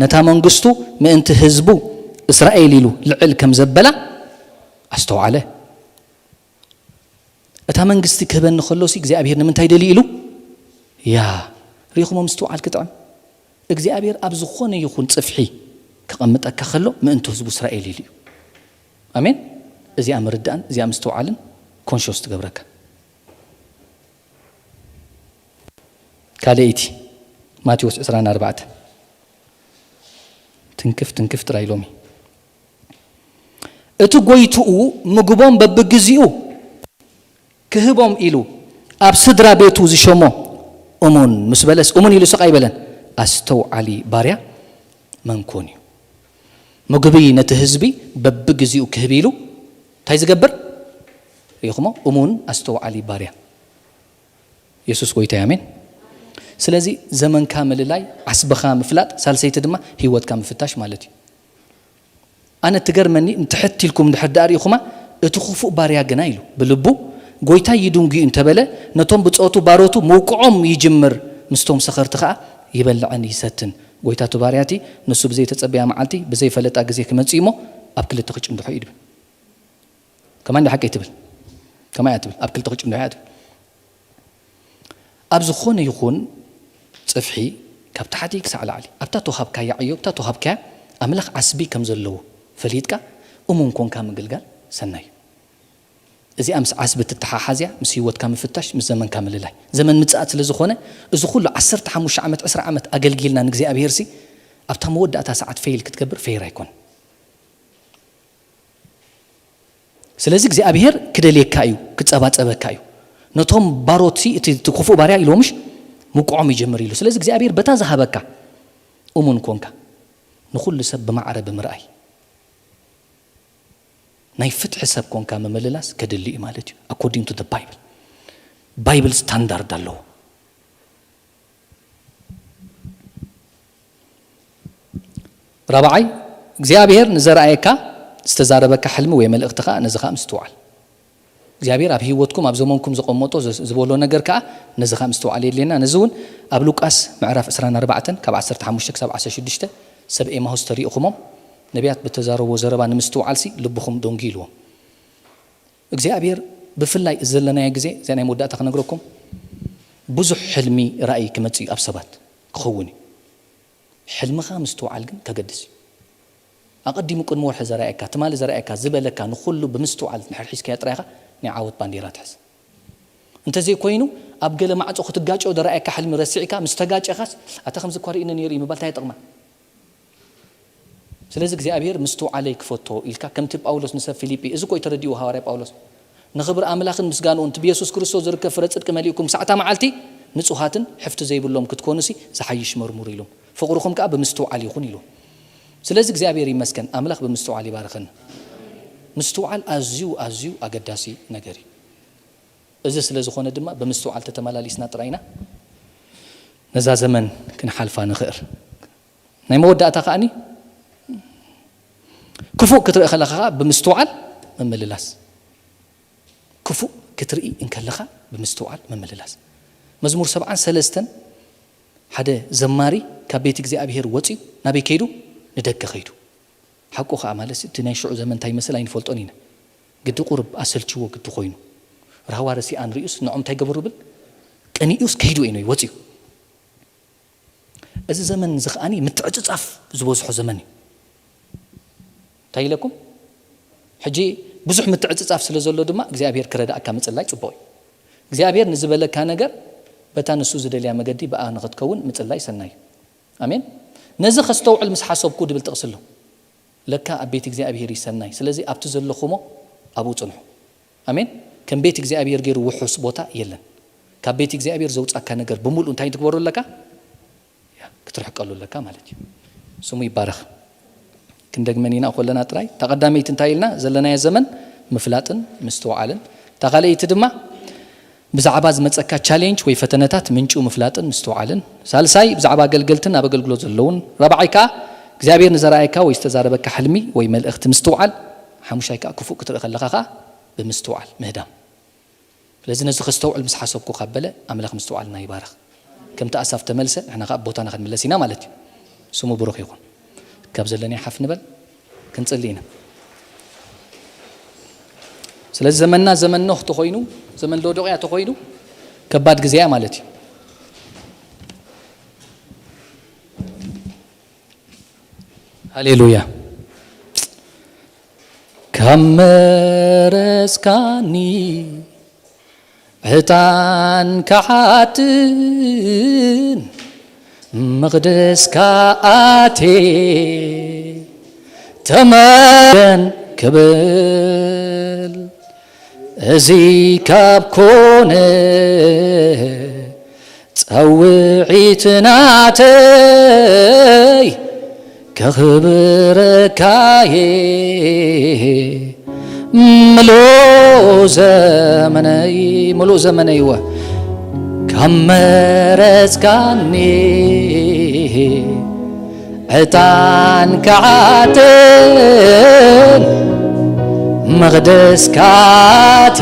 ነታ መንግስቱ ምእንቲ ህዝቡ እስራኤል ኢሉ ልዕል ከም ዘበላ ኣስተውዓለ። እታ መንግስቲ ክህበኒ ከሎሲ እግዚኣብሄር ንምንታይ ደልዩ ኢሉ? ያ፣ ርኢኹሞ ምስትውዓል ክጥዕም። እግዚኣብሔር ኣብ ዝኾነ ይኹን ጽፍሒ ክቐምጠካ ከሎ ምእንቲ ህዝቡ እስራኤል ኢሉ እዩ። ኣሜን። እዚኣ ምርዳእን እዚኣ ምስትውዓልን ኮንሽስ ትገብረካ። ካልኣይቲ ማቴዎስ ዕስራን ኣርባዕተን። ትንክፍ ትንክፍ ጥራይ ሎሚ። እቲ ጎይትኡ ምግቦም በብግዚኡ ክህቦም ኢሉ ኣብ ስድራ ቤቱ ዝሸሞ እሙን ምስ በለስ፣ እሙን ኢሉ ስቕ ኣይበለን። ኣስተውዓሊ ባርያ መን ኮን እዩ? ምግቢ ነቲ ህዝቢ በብግዚኡ ክህብ ኢሉ እንታይ ዝገብር? ርኢኹሞ? እሙን ኣስተውዓሊ ባርያ። የሱስ ጎይታ እዩ። ኣሜን። ስለዚ ዘመንካ ምልላይ፣ ዓስብኻ ምፍላጥ፣ ሳልሰይቲ ድማ ህይወትካ ምፍታሽ ማለት እዩ። ኣነ ትገርመኒ፣ ንትሕት ኢልኩም እንድሕር ደኣ ርኢኹማ፣ እቲ ክፉእ ባርያ ግና ኢሉ ብልቡ፣ ጎይታይ ይድንጉ እዩ እንተበለ፣ ነቶም ብጾቱ ባሮቱ ምውቅዖም ይጅምር፣ ምስቶም ሰኸርቲ ኸኣ ይበልዕን ይሰትን። ጎይታ እቲ ባርያ እቲ ንሱ ብዘይተጸበያ መዓልቲ፣ ብዘይፈለጣ ግዜ ክመጽእ እሞ፣ ኣብ ክልተ ክጭንድሖ እዩ ድብል። ከማን ዶ ሓቀይ ትብል? ከማይ እያ ትብል። ኣብ ክልተ ክጭንድሖ እያ ትብል። ኣብ ዝኾነ ይኹን ጽፍሒ፣ ካብ ታሕቲ ክሳዕ ላዕሊ፣ ኣብታ ተውሃብካያ ዕዮ፣ ኣብታ ተውሃብካያ ኣምላኽ ዓስቢ ከም ዘለዎ ፈሊጥካ፣ እሙን ኮንካ ምግልጋል ሰናይ እዩ። እዚኣ ምስ ዓስቢ ትተሓሓዝ እያ፣ ምስ ህይወትካ ምፍታሽ፣ ምስ ዘመንካ ምልላይ። ዘመን ምጽኣት ስለ ዝኾነ፣ እዚ ኩሉ ዓሰርተ ሓሙሽተ ዓመት፣ ዕስራ ዓመት ኣገልጊልና ንእግዚኣብሄርሲ፣ ኣብታ መወዳእታ ሰዓት ፌይል ክትገብር ፌይር ኣይኮነን። ስለዚ እግዚኣብሄር ክደልየካ እዩ፣ ክጸባጸበካ እዩ። ነቶም ባሮትሲ እቲ፣ እቲ ክፉእ ባርያ ኢሎምሽ ምውቅዖም ይጀምር ኢሉ። ስለዚ እግዚኣብሄር በታ ዝሃበካ እሙን ኮንካ፣ ንኹሉ ሰብ ብማዕረ ብምርኣይ፣ ናይ ፍትሒ ሰብ ኮንካ ምምልላስ ከድሊ እዩ ማለት እዩ። According to the Bible፣ ባይብል ስታንዳርድ ኣለዎ። ራብዓይ፣ እግዚኣብሄር ንዘርኣየካ፣ ዝተዛረበካ ሕልሚ ወይ መልእኽቲ ኸኣ፣ ነዚ ኸኣ ምስትውዓል። እግዚኣብሔር ኣብ ህይወትኩም ኣብ ዘመንኩም ዘቐመጦ ዝበሎ ነገር ከዓ ነዚ ከዓ ምስትውዓል የድልየና። ነዚ እውን ኣብ ሉቃስ ምዕራፍ ዕስራን ኣርባዕተን ካብ ዓሰርተ ሓሙሽተ ክሳብ ዓሰርተ ሽዱሽተ ሰብ ኤማሁስ ተሪእኹሞም ነቢያት ብተዛረቦ ዘረባ ንምስትውዓልሲ ልብኹም ደንጉ ኢልዎም እግዚኣብሔር። ብፍላይ ዘለናዮ ግዜ እዚኣ ናይ መወዳእታ ክነግረኩም ብዙሕ ሕልሚ ራእይ ክመፅእ እዩ ኣብ ሰባት ክኸውን እዩ። ሕልምኻ ምስትውዓል ግን ከገድስ እዩ። ኣቐዲሙ ቅድሚ ወርሒ ዘርኣየካ ትማሊ ዘርኣየካ ዝበለካ ንኹሉ ብምስትውዓል እንድሕር ሒዝካዮ ጥራይኻ ናይ ዓወት ባንዴራ ትሕዝ። እንተዘይኮይኑ ኣብ ገለ ማዕፆ ክትጋጨው ዘርኣየካ ሕልሚ ረሲዕካ ምስ ተጋጨኻስ ኣታ ከምዚ እኳ ርኢነ ነይሩ እዩ ምባል እንታይ ይጠቕማ? ስለዚ እግዚኣብሔር ምስትውዓለይ ክፈቶ ኢልካ ከምቲ ጳውሎስ ንሰብ ፊልጲ እዚ እኮ እዩ ተረዲኡ ሃዋርያ ጳውሎስ ንኽብሪ ኣምላኽን ምስጋንኡን እቲ ብየሱስ ክርስቶስ ዝርከብ ፍረ ጽድቂ መሊእኩም ክሳዕ እታ መዓልቲ ንጹሃትን ሕፍቲ ዘይብሎም ክትኮኑሲ ዝሓይሽ መርምሩ ኢሎም ፍቕርኹም ከኣ ብምስትውዓል ይኹን ኢሎም። ስለዚ እግዚኣብሔር ይመስገን ኣምላኽ ብምስትውዓል ይባርኸና። ምስትውዓል ኣዝዩ ኣዝዩ ኣገዳሲ ነገር እዩ። እዚ ስለ ዝኾነ ድማ ብምስትውዓል ተተመላሊስና ጥራይ ኢና ነዛ ዘመን ክንሓልፋ ንኽእል። ናይ መወዳእታ ከኣኒ ክፉእ ክትርኢ ከለኻ ከዓ ብምስትውዓል ምምልላስ። ክፉእ ክትርኢ እንከለኻ ብምስትውዓል ምምልላስ። መዝሙር ሰብዓን ሰለስተን ሓደ ዘማሪ ካብ ቤት እግዚኣብሔር ወፅዩ ናበይ ከይዱ? ንደገ ከይዱ። ሓቁ ከዓ ማለት እቲ ናይ ሽዑ ዘመን እንታይ ይመስል ኣይንፈልጦን ኢና። ግዲ ቁርብ ኣሰልችዎ ግዲ ኮይኑ ራህዋ ረሲኣ ንርእዩስ ንዖም እንታይ ገበሩ ብል ቀኒኡስ ከይዱ እዩ ወፅዩ። እዚ ዘመን እዚ ከኣኒ ምትዕጽጻፍ ዝበዝሖ ዘመን እዩ። እንታይ ኢለኩም? ሕጂ ብዙሕ ምትዕጽጻፍ ስለ ዘሎ ድማ እግዚኣብሔር ክረዳእካ ምጽላይ ጽቡቕ እዩ። እግዚኣብሔር ንዝበለካ ነገር በታ ንሱ ዝደልያ መገዲ ብኣ ንኽትከውን ምጽላይ ሰናይ እዩ። ኣሜን። ነዚ ከስተውዕል ምስ ሓሰብኩ ድብል ጥቕሲ ኣሎ። ለካ ኣብ ቤት እግዚኣብሔር እዩ ሰናይ። ስለዚ ኣብቲ ዘለኹሞ ኣብኡ ጽንሑ። ኣሜን። ከም ቤት እግዚኣብሔር ገይሩ ውሑስ ቦታ የለን። ካብ ቤት እግዚኣብሔር ዘውጻካ ነገር ብምሉእ እንታይ ትግበሩ ኣለካ? ክትርሕቀሉ ኣለካ ማለት እዩ። ስሙ ይባረኽ። ክንደግመን ኢና ኮለና ጥራይ እታ ቀዳመይቲ እንታይ ኢልና ዘለናዮ ዘመን ምፍላጥን ምስትውዓልን እታ ካልኣይቲ ድማ ብዛዕባ ዝመፀካ ቻሌንጅ ወይ ፈተነታት ምንጩ ምፍላጥን ምስትውዓልን ሳልሳይ ብዛዕባ ኣገልገልትን ኣብ ኣገልግሎት ዘለውን ራብዓይ ከዓ እግዚኣብሔር ንዘረኣየካ ወይ ዝተዛረበካ ሕልሚ ወይ መልእኽቲ ምስትውዓል ሓሙሻይ ከዓ ክፉእ ክትርኢ ከለካ ከዓ ብምስትውዓል ምህዳም ስለዚ ነዚ ከስተውዕል ምስ ሓሰብኩ ካብ በለ ኣምላኽ ምስትውዓልና ይባርኽ። ከምቲ ኣሳፍ ተመልሰ ንሕና ከዓ ቦታና ክንምለስ ኢና ማለት እዩ። ስሙ ብሩኽ ይኹን። ካብ ዘለናዮ ሓፍ ንበል ክንጽሊ ኢና። ስለዚ ዘመንና ዘመን ኖህ ተኾይኑ ዘመን ሎዶቅያ ተኾይኑ ከባድ ግዜ እያ ማለት እዩ። ሃሌሉያ። ካብ መረጽካኒ ዕጣን ክዓጥን መቕደስካ ኣትየ ተመስገን ክብል እዚ ካብ ኮነ ጸውዒት ናተይ ከኽብረካየ ምሉእ ዘመነይ ምሉእ ዘመነይ እወ ካብ መረጽካኒ ዕጣን ክዓጥን መቕደስካቲ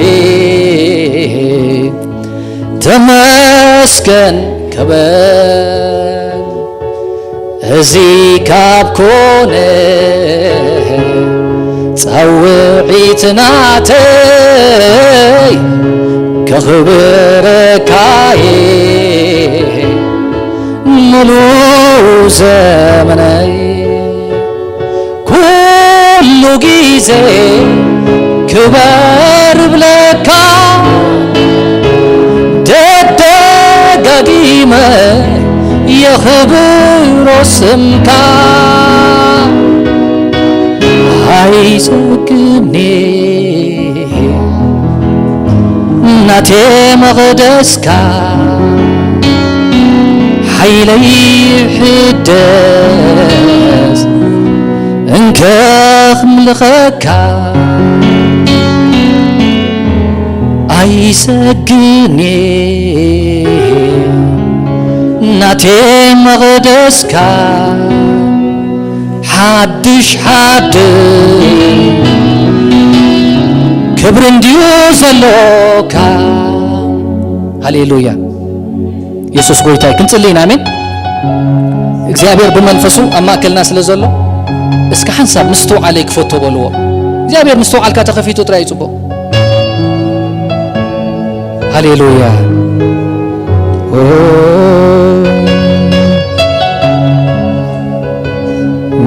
ተመስገን ክበል እዚ ካብ ኮነ ጸውዒት ናተይ ከኽብረካየ ምሉእ ዘመነይ ኩሉ ግዜ ክበር እብለካ ደጋጊመ የኽብሮ ስምካ ኣይጸግብኒ ናቴ መቕደስካ ሓይለይ ይሕደስ እንከ ክምልኸካ ኣይሰግኒ ናቴ መቕደስካ ሓድሽ ሓድሽ ክብሪ እንድዩ ኣሎካ። ሃሌሉያ። የሱስ ጎይታ እዩ። ክንጽሊ ኢና። ኣሜን። እግዚኣብሔር ብመንፈሱ ኣብ ማእከልና ስለ ዘሎ፣ እስከ ሓንሳብ ምስትውዓለይ ክፈቶ በልዎ። እግዚኣብሔር ምስትውዓልካ ተኸፊቱ ጥራይ እዩ ጽቡቕ። ሃሌሉያ። ኦ፣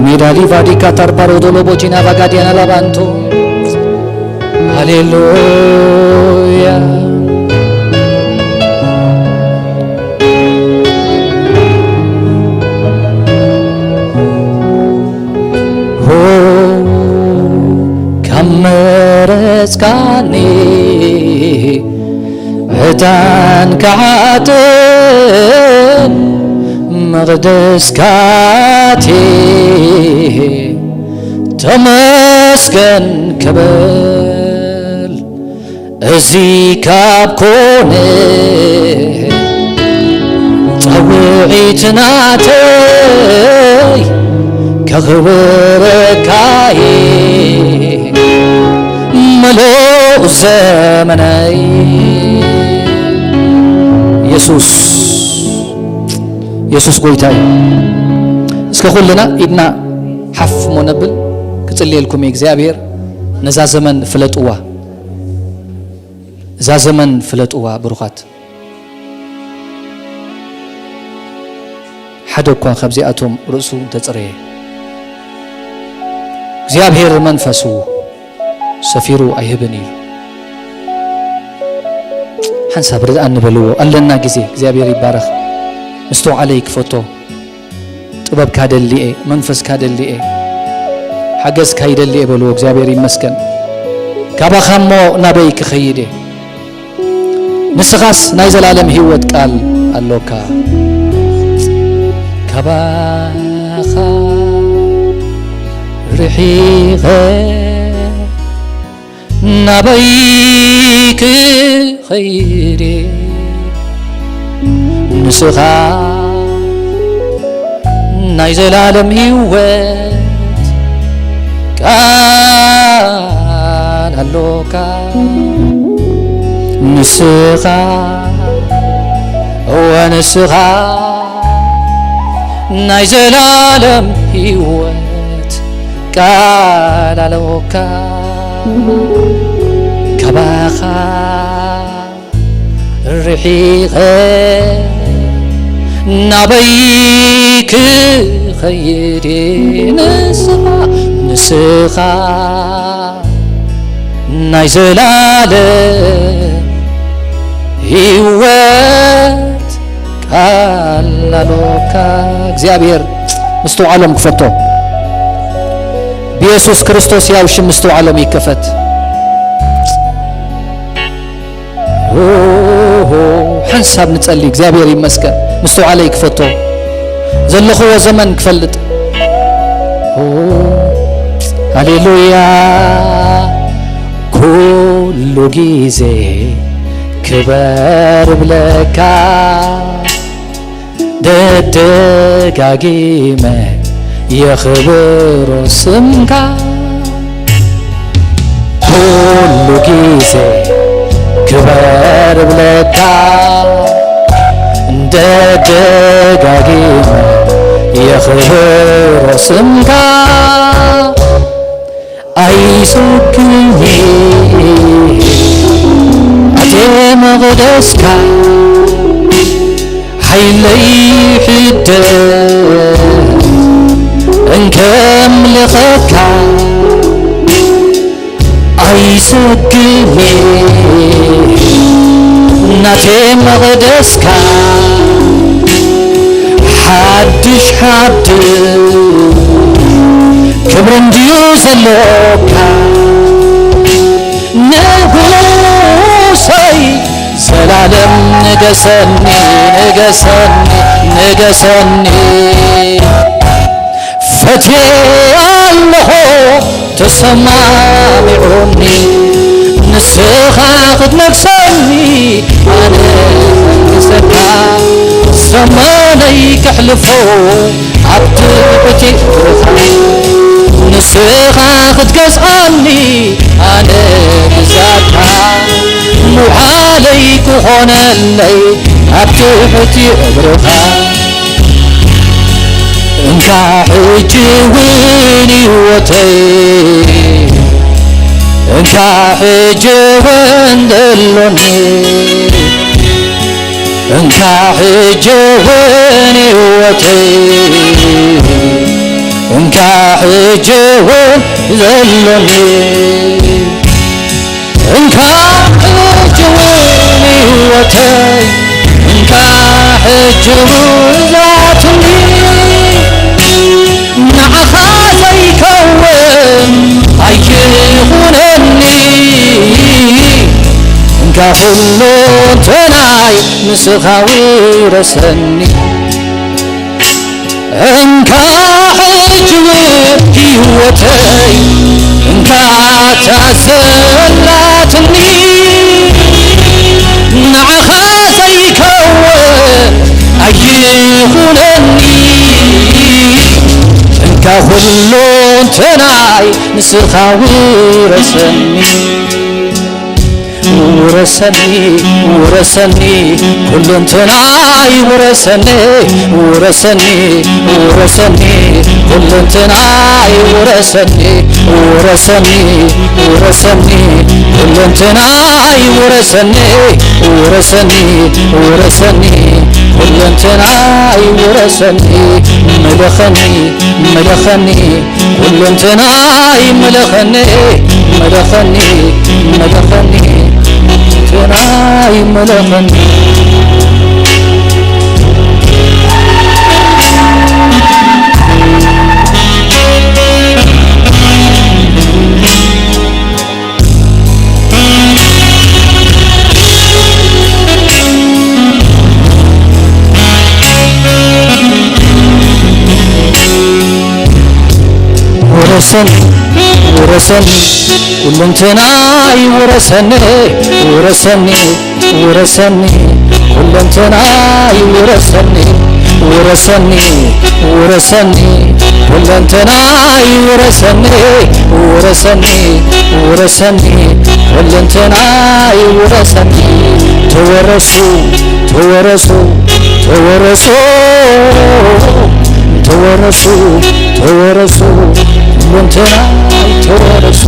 ሜዳሊ ቫዲካ ታርባሮ ዶሎ ቦጂና ቫጋዲያና ላባንቶ። ሃሌሉያ። ሆ፣ ካብ መረጽካኒ ዕጣን ክዓጥን መቕደስካቴ ተመስገን ክብል እዚ ካብ ኮነ ጻውዒት ናተይ ከኽብረካይ መሎእ ዘመነይ። የሱስ፣ የሱስ ጎይታ እዩ። እስከ ኩልና ኢድና ሓፍ እሞ ነብል። ክጽልየልኩም እየ። እግዚኣብሔር ነዛ ዘመን ፍለጥዋ፣ እዛ ዘመን ፍለጥዋ ብሩኻት። ሓደ እኳ ካብዚኣቶም ርእሱ እንተጽረየ፣ እግዚኣብሔር መንፈሱ ሰፊሩ ኣይህብን እዩ። ሓንሳብ ርድኣ እንበልዎ ኣለና ግዜ። እግዚኣብሔር ይባረኽ። ምስትውዓለይ ክፈቶ፣ ጥበብካ ደሊየ፣ መንፈስካ ደሊየ፣ ሓገዝካ ይደሊየ በልዎ። እግዚኣብሔር ይመስገን። ካባኻ እሞ ናበይ ክኸይድ እየ? ንስኻስ ናይ ዘላለም ህይወት ቃል ኣሎካ። ካባኻ ርሒቐ ናበይ ክኸይድ እየ? ንስኻ ናይ ዘላለም ህይወት ቃል ኣሎካ። ንስኻ፣ እወ፣ ንስኻ ናይ ዘላለም ህይወት ቃል ኣሎካ። ካባኻ ርሒቐ ናበይ ክኸይድ እየ? ንስኻ፣ ንስኻ ናይ ዘላለም ህይወት ቃል ኣሎካ። እግዚኣብሔር ምስትውዓሎም ክፈቶ፣ ብየሱስ ክርስቶስ ያው ሽም ምስትውዓሎም ይከፈት። ኦሆ፣ ሓንሳብ ንጸሊ። እግዚኣብሔር ይመስገን፣ ምስትውዓለይ ክፈቶ፣ ዘለኽዎ ዘመን ክፈልጥ። ኦ፣ ሃሌሉያ። ኩሉ ግዜ ክበር ብለካ፣ ደደጋጊመ የኽብሮ ስምካ። ኩሉ ግዜ ክበር ብለካ፣ እንደ ደጋጊመ የኽብሮ ስምካ። ኣይሰግኒ ኣቴ መቕደስካ፣ ሓይለይ ሕደስ እንከምልኸካ። ኣይሰግኒ ናቴ መቕደስካ፣ ሓድሽ ሓድሽ ክብሪ እንድዩ ዘሎካ። ንጉሰይ ዘላለም ንገሰኒ፣ ንገሰኒ፣ ንገሰኒ። ፈትየ ኣለኹ ተሰማሚዑኒ፣ ንስኻ ክትነግሰኒ ኣነ ከንግሰካ። ዘመነይ ከሕልፎ ኣብ ትሕቲ እግርኻ፣ ንስኻ ክትገዝኣኒ ኣነ ግዛእካ። ለይ ክኾነለይ ኣብ ትሕቲ እግርኻ። እንካ ሕጂ እውን ህይወተይ፣ እንካ ሕጂ እውን ዘሎኒ፣ እንካ ሕጂ እውን ህይወተይ፣ እንካ ሕጂ እውን ዘሎኒ። እንካ ሕጂ እውን ህይወተይ፣ እንካ ሕጂ እውን ዛትኒ፣ ንዓኻ ዘይከውን ኣይኹነኒ። እንካ ኩሉ እንተናይ ንስኻ ውረሰኒ። እንካ ሕጂ እውን ህይወተይ፣ እንካ ታሰላትኒ፣ ንዓኻ ዘይከውን ኣይኹነኒ። እንካ ኩሉ እንተናይ ንስኻ ውረሰኒ። ውረሰኒ፣ ውረሰኒ፣ ኩሉ እንተናይ ውረሰኒ፣ ውረሰኒ፣ ውረሰኒ፣ ኩሉ እንተናይ ውረሰኒ፣ ውረሰኒ፣ ውረሰኒ፣ ኩሉ እንተናይ ውረሰኒ፣ ውረሰኒ፣ ውረሰኒ፣ ኩሉ እንተናይ ውረሰኒ፣ ምለኸኒ፣ ምለኸኒ፣ ኩለንተናይ ምለኸኒ፣ ምለኸኒ፣ ምለኸኒ፣ ኩለንተናይ ምለኸኒ። ውረሰኒ፣ ውረሰኒ፣ ኩለንተናይ ውረሰኒ፣ ውረሰኒ፣ ውረሰኒ፣ ኩለንተናይ ውረሰኒ፣ ውረሰኒ፣ ውረሰኒ፣ ኩለንተናይ ውረሰኒ፣ ውረሰኒ፣ ውረሰኒ፣ ኩለንተናይ ውረሰኒ። ተወረሱ፣ ተወረሱ፣ ተወረሱ፣ ተወረሱ፣ ተወረሱ፣ ኩለንተናይ ተወረሱ።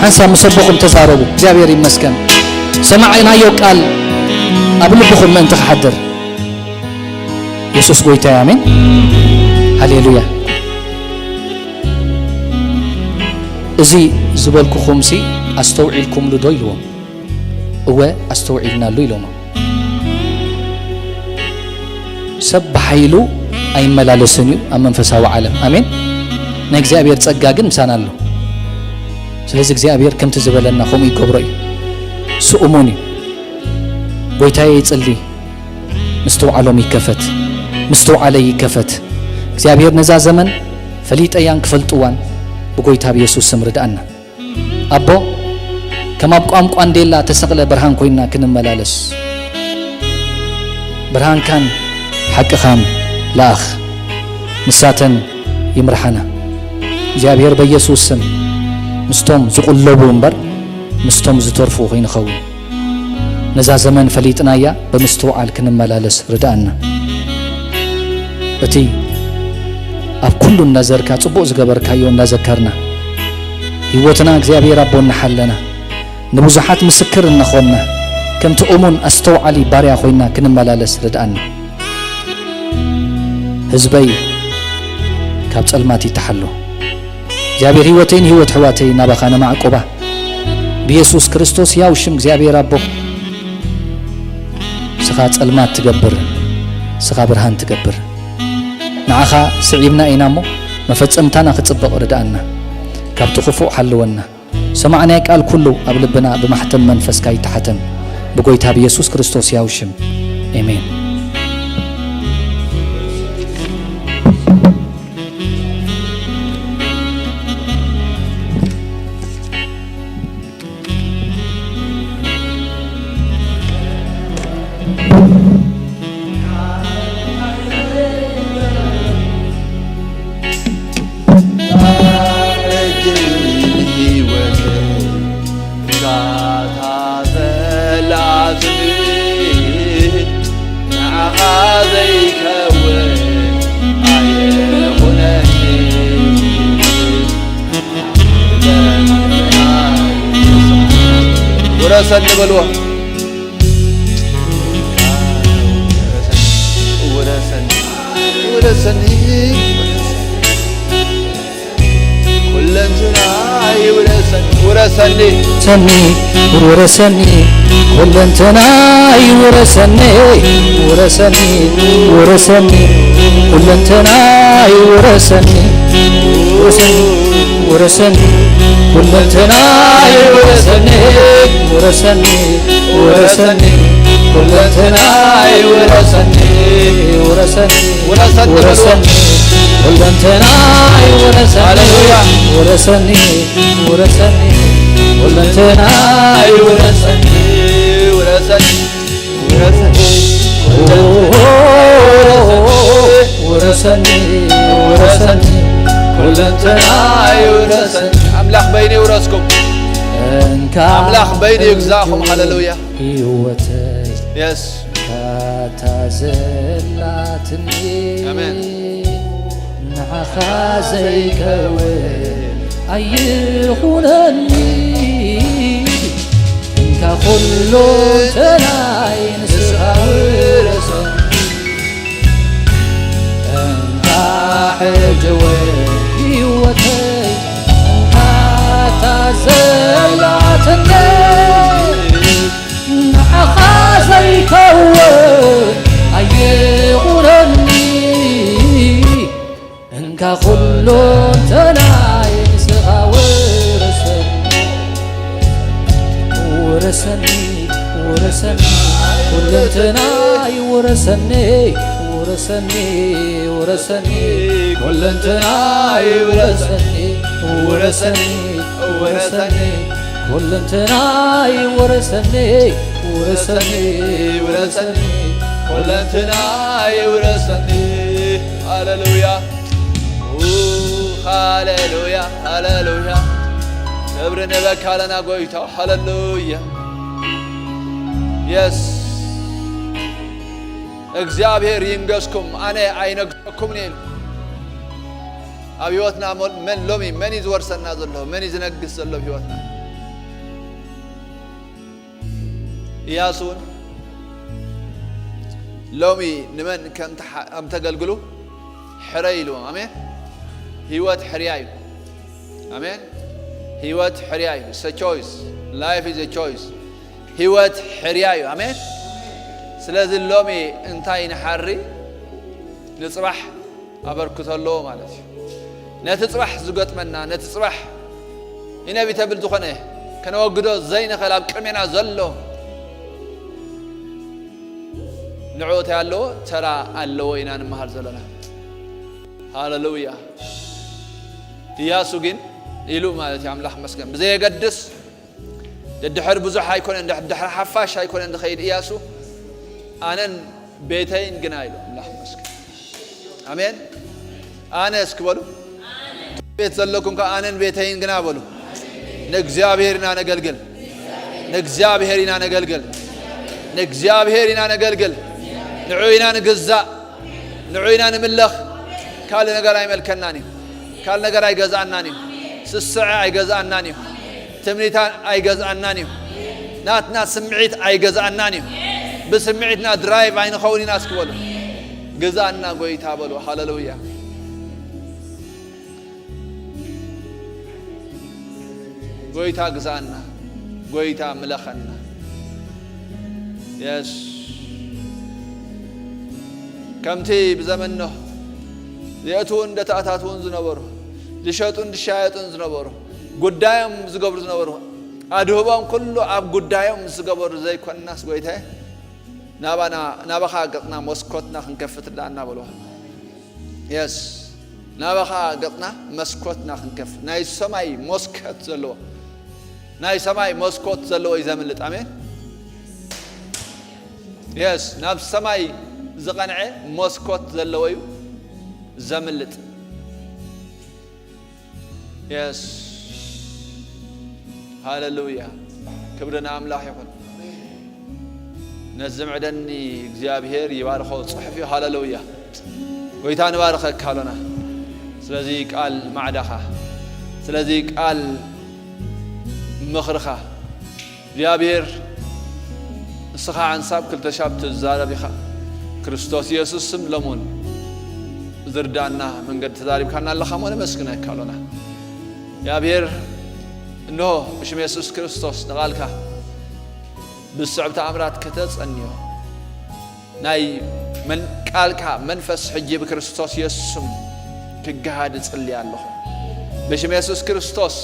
ሓንሳብ ምስ ኣቦኹም ተዛረቡ። እግዚኣብሔር ይመስገን። ሰማዕናዮ ቃል ኣብ ልብኹም ምእንቲ ክሓድር። የሱስ ጐይታ እዩ። ኣሜን። ሃሌሉያ። እዚ ዝበልኩኹምሲ ኣስተውዒልኩምሉ ዶ? ኢልዎም። እወ፣ ኣስተውዒልናሉ ኢሎሞ። ሰብ ብሓይሉ ኣይመላለስን እዩ ኣብ መንፈሳዊ ዓለም። ኣሜን። ናይ እግዚኣብሔር ጸጋ ግን ምሳና ኣሎ። ስለዚ እግዚኣብሔር ከምቲ ዝበለና ከምኡ ይገብሮ እዩ። እሱ እሙን እዩ። ጐይታየ ይጽሊ፣ ምስትውዓሎም ይከፈት፣ ምስትውዓለይ ይከፈት። እግዚኣብሔር ነዛ ዘመን ፈሊጠያን ክፈልጥዋን ብጐይታ ብየሱስ ስም ርድኣና። ኣቦ፣ ከም ኣብ ቋንቋ እንዴላ ተሰቕለ ብርሃን ኮይንና ክንመላለስ፣ ብርሃንካን ሓቅኻን ለኣኽ፣ ንሳተን ይምርሓና። እግዚኣብሔር በየሱስ ስም ምስቶም ዝቑለቡ እምበር ምስቶም ዝተርፉ ከይንኸውን፣ ነዛ ዘመን ፈሊጥናያ ብምስትውዓል ክንመላለስ ርድኣና። እቲ ኣብ ኩሉ እናዘርካ ጽቡቕ ዝገበርካዮ እናዘከርና፣ ህይወትና እግዚኣብሔር ኣቦ እናሓለና፣ ንብዙሓት ምስክር እናኾንና፣ ከምቲ እሙን ኣስተውዓሊ ባርያ ኮይንና ክንመላለስ ርድኣና። ህዝበይ ካብ ጸልማት ይተሓሎ። እግዚኣብሔር ህይወተይን ህይወት ኣሕዋተይ ናባኻ ነማዕቁባ። ብየሱስ ክርስቶስ ሕያው ሽም እግዚኣብሔር ኣቦ፣ ንስኻ ጸልማት ትገብር፣ ንስኻ ብርሃን ትገብር። ንዓኻ ስዒብና ኢና እሞ፣ መፈጸምታና ክጽብቕ ርድኣና። ካብቲ ክፉእ ሓልወና። ሰማዕናዮ ቃል ኩሉ ኣብ ልብና ብማሕተም መንፈስካ ይተሓተም። ብጐይታ ብየሱስ ክርስቶስ ሕያው ሽም። ኣሜን። ውረሰኒ በልዎ። ውረሰኒ፣ ውረሰኒ፣ ኩለንትናይ ውረሰኒ፣ ውረሰኒ። ሰኒ ውረሰኒ፣ ኩለንትናይ ውረሰኒ፣ ውረሰኒ፣ ውረሰኒ፣ ኩለንትናይ ውረሰኒ፣ ውረሰኒ፣ ውረሰኒ፣ ኩለንትናይ ውረሰኒ፣ ውረሰኒ፣ ውረሰኒ፣ ኩለንትናይ ውረሰኒ፣ ውረሰኒ፣ ውረሰኒ፣ ውረሰኒ፣ ኩለንትናይ ውረሰኒ፣ ሃሌሉያ። ውረሰኒ፣ ውረሰኒ፣ ኩለንትናይ ውረሰኒ፣ ውረሰኒ፣ ውረሰኒ፣ ውረሰኒ፣ ውረሰኒ፣ ኩለንትናይ ውረሰኒ። ኣምላኽ በይኑ ይውረስኩም። እንካ ኣምላኽ በይኑ ይግዛእኹም። ሃሌሉያ። ህይወተይ የስ ካታ ዘላትኒ ኣሜን። ንዓኻ ዘይከውን ኣይኹነኒ። እንካ ኩሉ እንተናይ ንስኻ ውረሰኒ። እንካ ሕጂ እውን ህይወተይ እንካ እታ ዘላትኒ ንዓኻ ዘይከውን ኣይኹነኒ። እንካ ኩሉ እንተናይ ንስኻ ውረሰኒ። ውረሰኒ፣ ውረሰኒ፣ ኩለንትናይ ውረሰኒ። ውረሰኒ፣ ውረሰኒ፣ ኩለንትናይ ውረሰኒ። ውረሰኒ፣ ውረሰኒ፣ ኩለንትናይ ውረሰኒ። ውረሰኒ፣ ውረሰኒ፣ ኩለንትናይ ውረሰኒ። ሃሌሉያ፣ ሃሌሉያ፣ ሃሌሉያ። ክብሪ ንበካ ኣለና ጎይታ። ሃሌሉያ። የስ፣ እግዚኣብሔር ይንገስኩም፣ ኣነ ኣይነግሰኩምን ኢሉ። ኣብ ህይወትና መን፣ ሎሚ መን እዩ ዝወርሰና ዘሎ? መን እዩ ዝነግስ ዘሎ ኣብ ህይወትና? ኢያሱ እውን ሎሚ ንመን ከም ተሓ-፣ ከም ተገልግሉ ሕረይ ኢልዎም። ኣሜን። ህይወት ሕርያ እዩ። ኣሜን። ህይወት ሕርያ እዩ። It's a choice. Life is a choice. ህይወት ሕርያ እዩ። ኣሜን። ስለዚ ሎሚ እንታይ ንሓሪ ንጽባሕ ኣበርክቶ ኣለዎ ማለት እዩ። ነቲ ጽባሕ ዝገጥመና፣ ነቲ ጽባሕ ኢነቪተብል ዝኾነ ከነወግዶ ዘይንኽእል ኣብ ቅድሜና ዘሎ ንዕኡ እንታይ ኣለዎ? ተራ ኣለዎ ኢና ንመሃር ዘለና። ሃሌሉያ። ኢያሱ ግን ኢሉ ማለት እዩ፣ ኣምላኽ መስገን ብዘየገድስ ደድሕር ብዙሕ ኣይኮነን፣ ደድሕር ሓፋሽ ኣይኮነን ዝኸይድ ኢያሱ፣ ኣነን ቤተይን ግና ኢሉ። ኣምላኽ ይመስገን። ኣሜን። ኣነ እስኪ በሉ። ቤት ዘለኩም ከ ኣነን ቤተይን ግና በሉ። ንእግዚኣብሔር ኢና ነገልግል። ንእግዚኣብሔር ኢና ነገልግል። ንእግዚኣብሔር ኢና ነገልግል። ንዑ ኢና ንግዛእ። ንዑ ኢና ንምለኽ። ካልእ ነገር ኣይመልከናን እዩ። ካልእ ነገር ኣይገዝኣናን እዩ። ስስዐ ኣይገዝኣናን እዩ። ትምኒታ ኣይገዝኣናን እዩ። ናትና ስምዒት ኣይገዝኣናን እዩ። ብስምዒትና ድራይቭ ኣይንኸውን ኢና እስኪ በሉ። ግዛእና ጎይታ በሉ። ሃሌሉያ። ጎይታ ግዛእና። ጎይታ ምለኸና። የስ። ከምቲ ብዘመን ኖህ ዝእትዉን ደተኣታትዉን ዝነበሩ፣ ዝሸጡን ዝሻየጡን ዝነበሩ፣ ጉዳዮም ዝገብሩ ዝነበሩ፣ ኣድህቦም ኩሉ ኣብ ጉዳዮም ዝገበሩ ዘይኮንናስ ጎይታዬ፣ ናባና፣ ናባኻ ገጽና መስኮትና ክንከፍት ዳኣ እናበልዋ። የስ። ናባኻ ገጽና መስኮትና ክንከፍት። ናይ ሰማይ መስኮት ዘለዎ፣ ናይ ሰማይ መስኮት ዘለዎ እዩ ዘምልጥ። ኣሜን። የስ። ናብ ሰማይ ዝቐንዐ መስኮት ዘለዎ እዩ ዘምልጥ። የስ። ሃሌሉያ። ክብሪ ንኣምላኽ ይኹን። ነዚ ምዕደኒ እግዚኣብሔር ይባርኾ። ጽሑፍ እዩ። ሃሌሉያ። ጎይታ ንባርኸካ ኣሎና። ስለዚ ቃል ማዕዳኻ፣ ስለዚ ቃል ምኽርኻ፣ እግዚኣብሔር ንስኻ ሓንሳብ ክልተ ሻብ ትዛረብ ኢኻ። ክርስቶስ የሱስ ስም ሎሙን ዝርዳና መንገዲ ተዛሪብካና ኣለኻ እሞ ነመስግነካ ኣሎና። እግዚኣብሔር እንሆ ብሽም የሱስ ክርስቶስ ንቓልካ ብስዕብ ተኣምራት ከተጸንዮ ናይ መን-፣ ቃልካ መንፈስ ሕጂ ብክርስቶስ የሱስ ስም ክገሃድ እጽሊ ኣለኹ። ብሽም የሱስ ክርስቶስ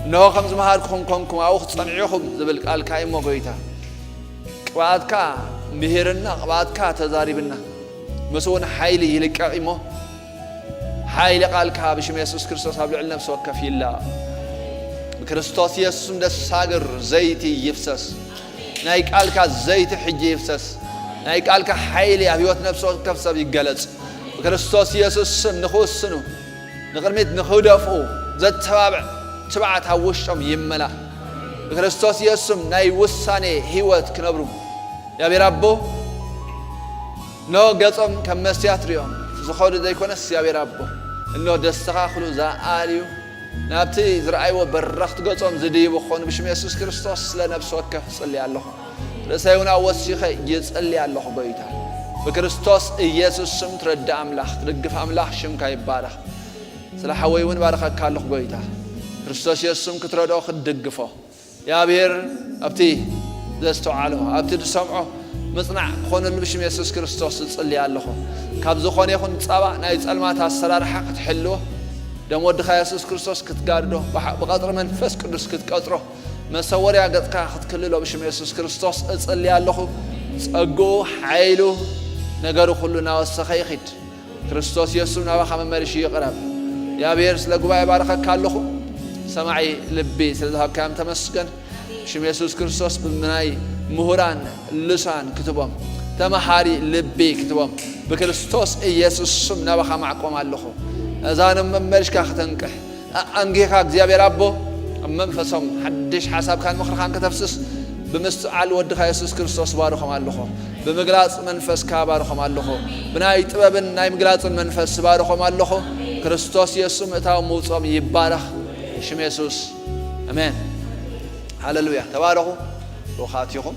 እንሆ ከም ዝመሃርኩኹም ኮንኩም ኣብኡ ክጸንዑ ኢኹም ዝብል ቃልካ እዩ እሞ ጎይታ። ቅብኣትካ ምሂርና፣ ቅብኣትካ ተዛሪብና። ምስ እውን ሓይሊ ይልቀቕ እሞ ሓይሊ ቃልካ ብሽም የሱስ ክርስቶስ ኣብ ልዕሊ ነፍሲ ወከፍ ይላእ። ብክርስቶስ የሱስ ስም ደሳግር ዘይቲ ይፍሰስ። ናይ ቃልካ ዘይቲ ሕጂ ይፍሰስ። ናይ ቃልካ ሓይሊ ኣብ ህይወት ነፍሲ ወከፍ ሰብ ይገለጽ። ብክርስቶስ የሱስ ስም ንኽውስኑ፣ ንቕድሚት ንኽደፍኡ ዘተባብዕ ትብዓት ኣብ ውሽጦም ይመላእ። ብክርስቶስ የሱስ ስም ናይ ውሳኔ ህይወት ክነብሩ እግዚኣብሔር ኣቦ፣ እነሆ ገጾም ከም መስትያት ርእዮም ዝኸዱ ዘይኮነስ፣ እግዚኣብሔር ኣቦ፣ እነሆ ዘስተኻኽሉ፣ ዝኣልዩ፣ ናብቲ ዝረኣይዎ በረኽቲ ገጾም ዝድይቡ ክኾኑ ብሽም የሱስ ክርስቶስ ስለ ነፍሲ ወከፍ እጽሊ ኣለኹ። ርእሰይ እውን ኣወሲኸ ይጽሊ ኣለኹ። ጎይታ፣ ብክርስቶስ ኢየሱስ ስም ትረድእ ኣምላኽ፣ ትድግፍ ኣምላኽ ሽምካ ይባረኽ። ስለ ሓወይ እውን ባረኸካ ኣለኹ። ጎይታ፣ ክርስቶስ የሱስ ስም ክትረድኦ ክትድግፎ እግዚኣብሔር ኣብቲ ዘስተውዓሎ፣ ኣብቲ ዝሰምዖ ምጽናዕ ክኾነሉ ብሽም የሱስ ክርስቶስ እጽሊ ኣለኹ። ካብ ዝኾነ ይኹን ጸባ ናይ ጸልማት ኣሰራርሓ ክትሕልዎ፣ ደም ወድኻ የሱስ ክርስቶስ ክትጋርዶ፣ ብሓ-፣ ብቐጽሪ መንፈስ ቅዱስ ክትቀጽሮ፣ መሰወርያ ገጽካ ክትክልሎ ብሽም የሱስ ክርስቶስ እጽሊ ኣለኹ። ጸግኡ፣ ሓይሉ፣ ነገሩ ኩሉ እናወሰኸ ይኺድ። ክርስቶስ የሱስ ናባኻ መመልሽ ይቕረብ። እግዚኣብሔር ስለ ጉባኤ ባረኸካ ኣለኹ። ሰማዒ ልቢ ስለ ዝሃብካዮም ተመስገን። ሽም የሱስ ክርስቶስ ብናይ ምሁራን ልሳን ክትቦም፣ ተመሃሪ ልቢ ክትቦም፣ ብክርስቶስ ኢየሱስ ስም ናባኻ ማዕቆም ኣለኹ። እዛኖም መመልሽካ ክተንቅሕ፣ ኣንጊኻ እግዚኣብሔር ኣቦ ኣብ መንፈሶም ሓድሽ ሓሳብካን ምኽርኻን ከተፍስስ ብምስትዓል ወድኻ የሱስ ክርስቶስ ባርኾም ኣለኹ። ብምግላጽ መንፈስካ ባርኾም ኣለኹ። ብናይ ጥበብን ናይ ምግላጽን መንፈስ ባርኾም ኣለኹ። ክርስቶስ የሱስ ምእታዎም ምውጾም ይባረኽ። ሽም የሱስ። ኣሜን። ሃሌሉያ። ተባረኹ። ብሩኻት ኢኹም።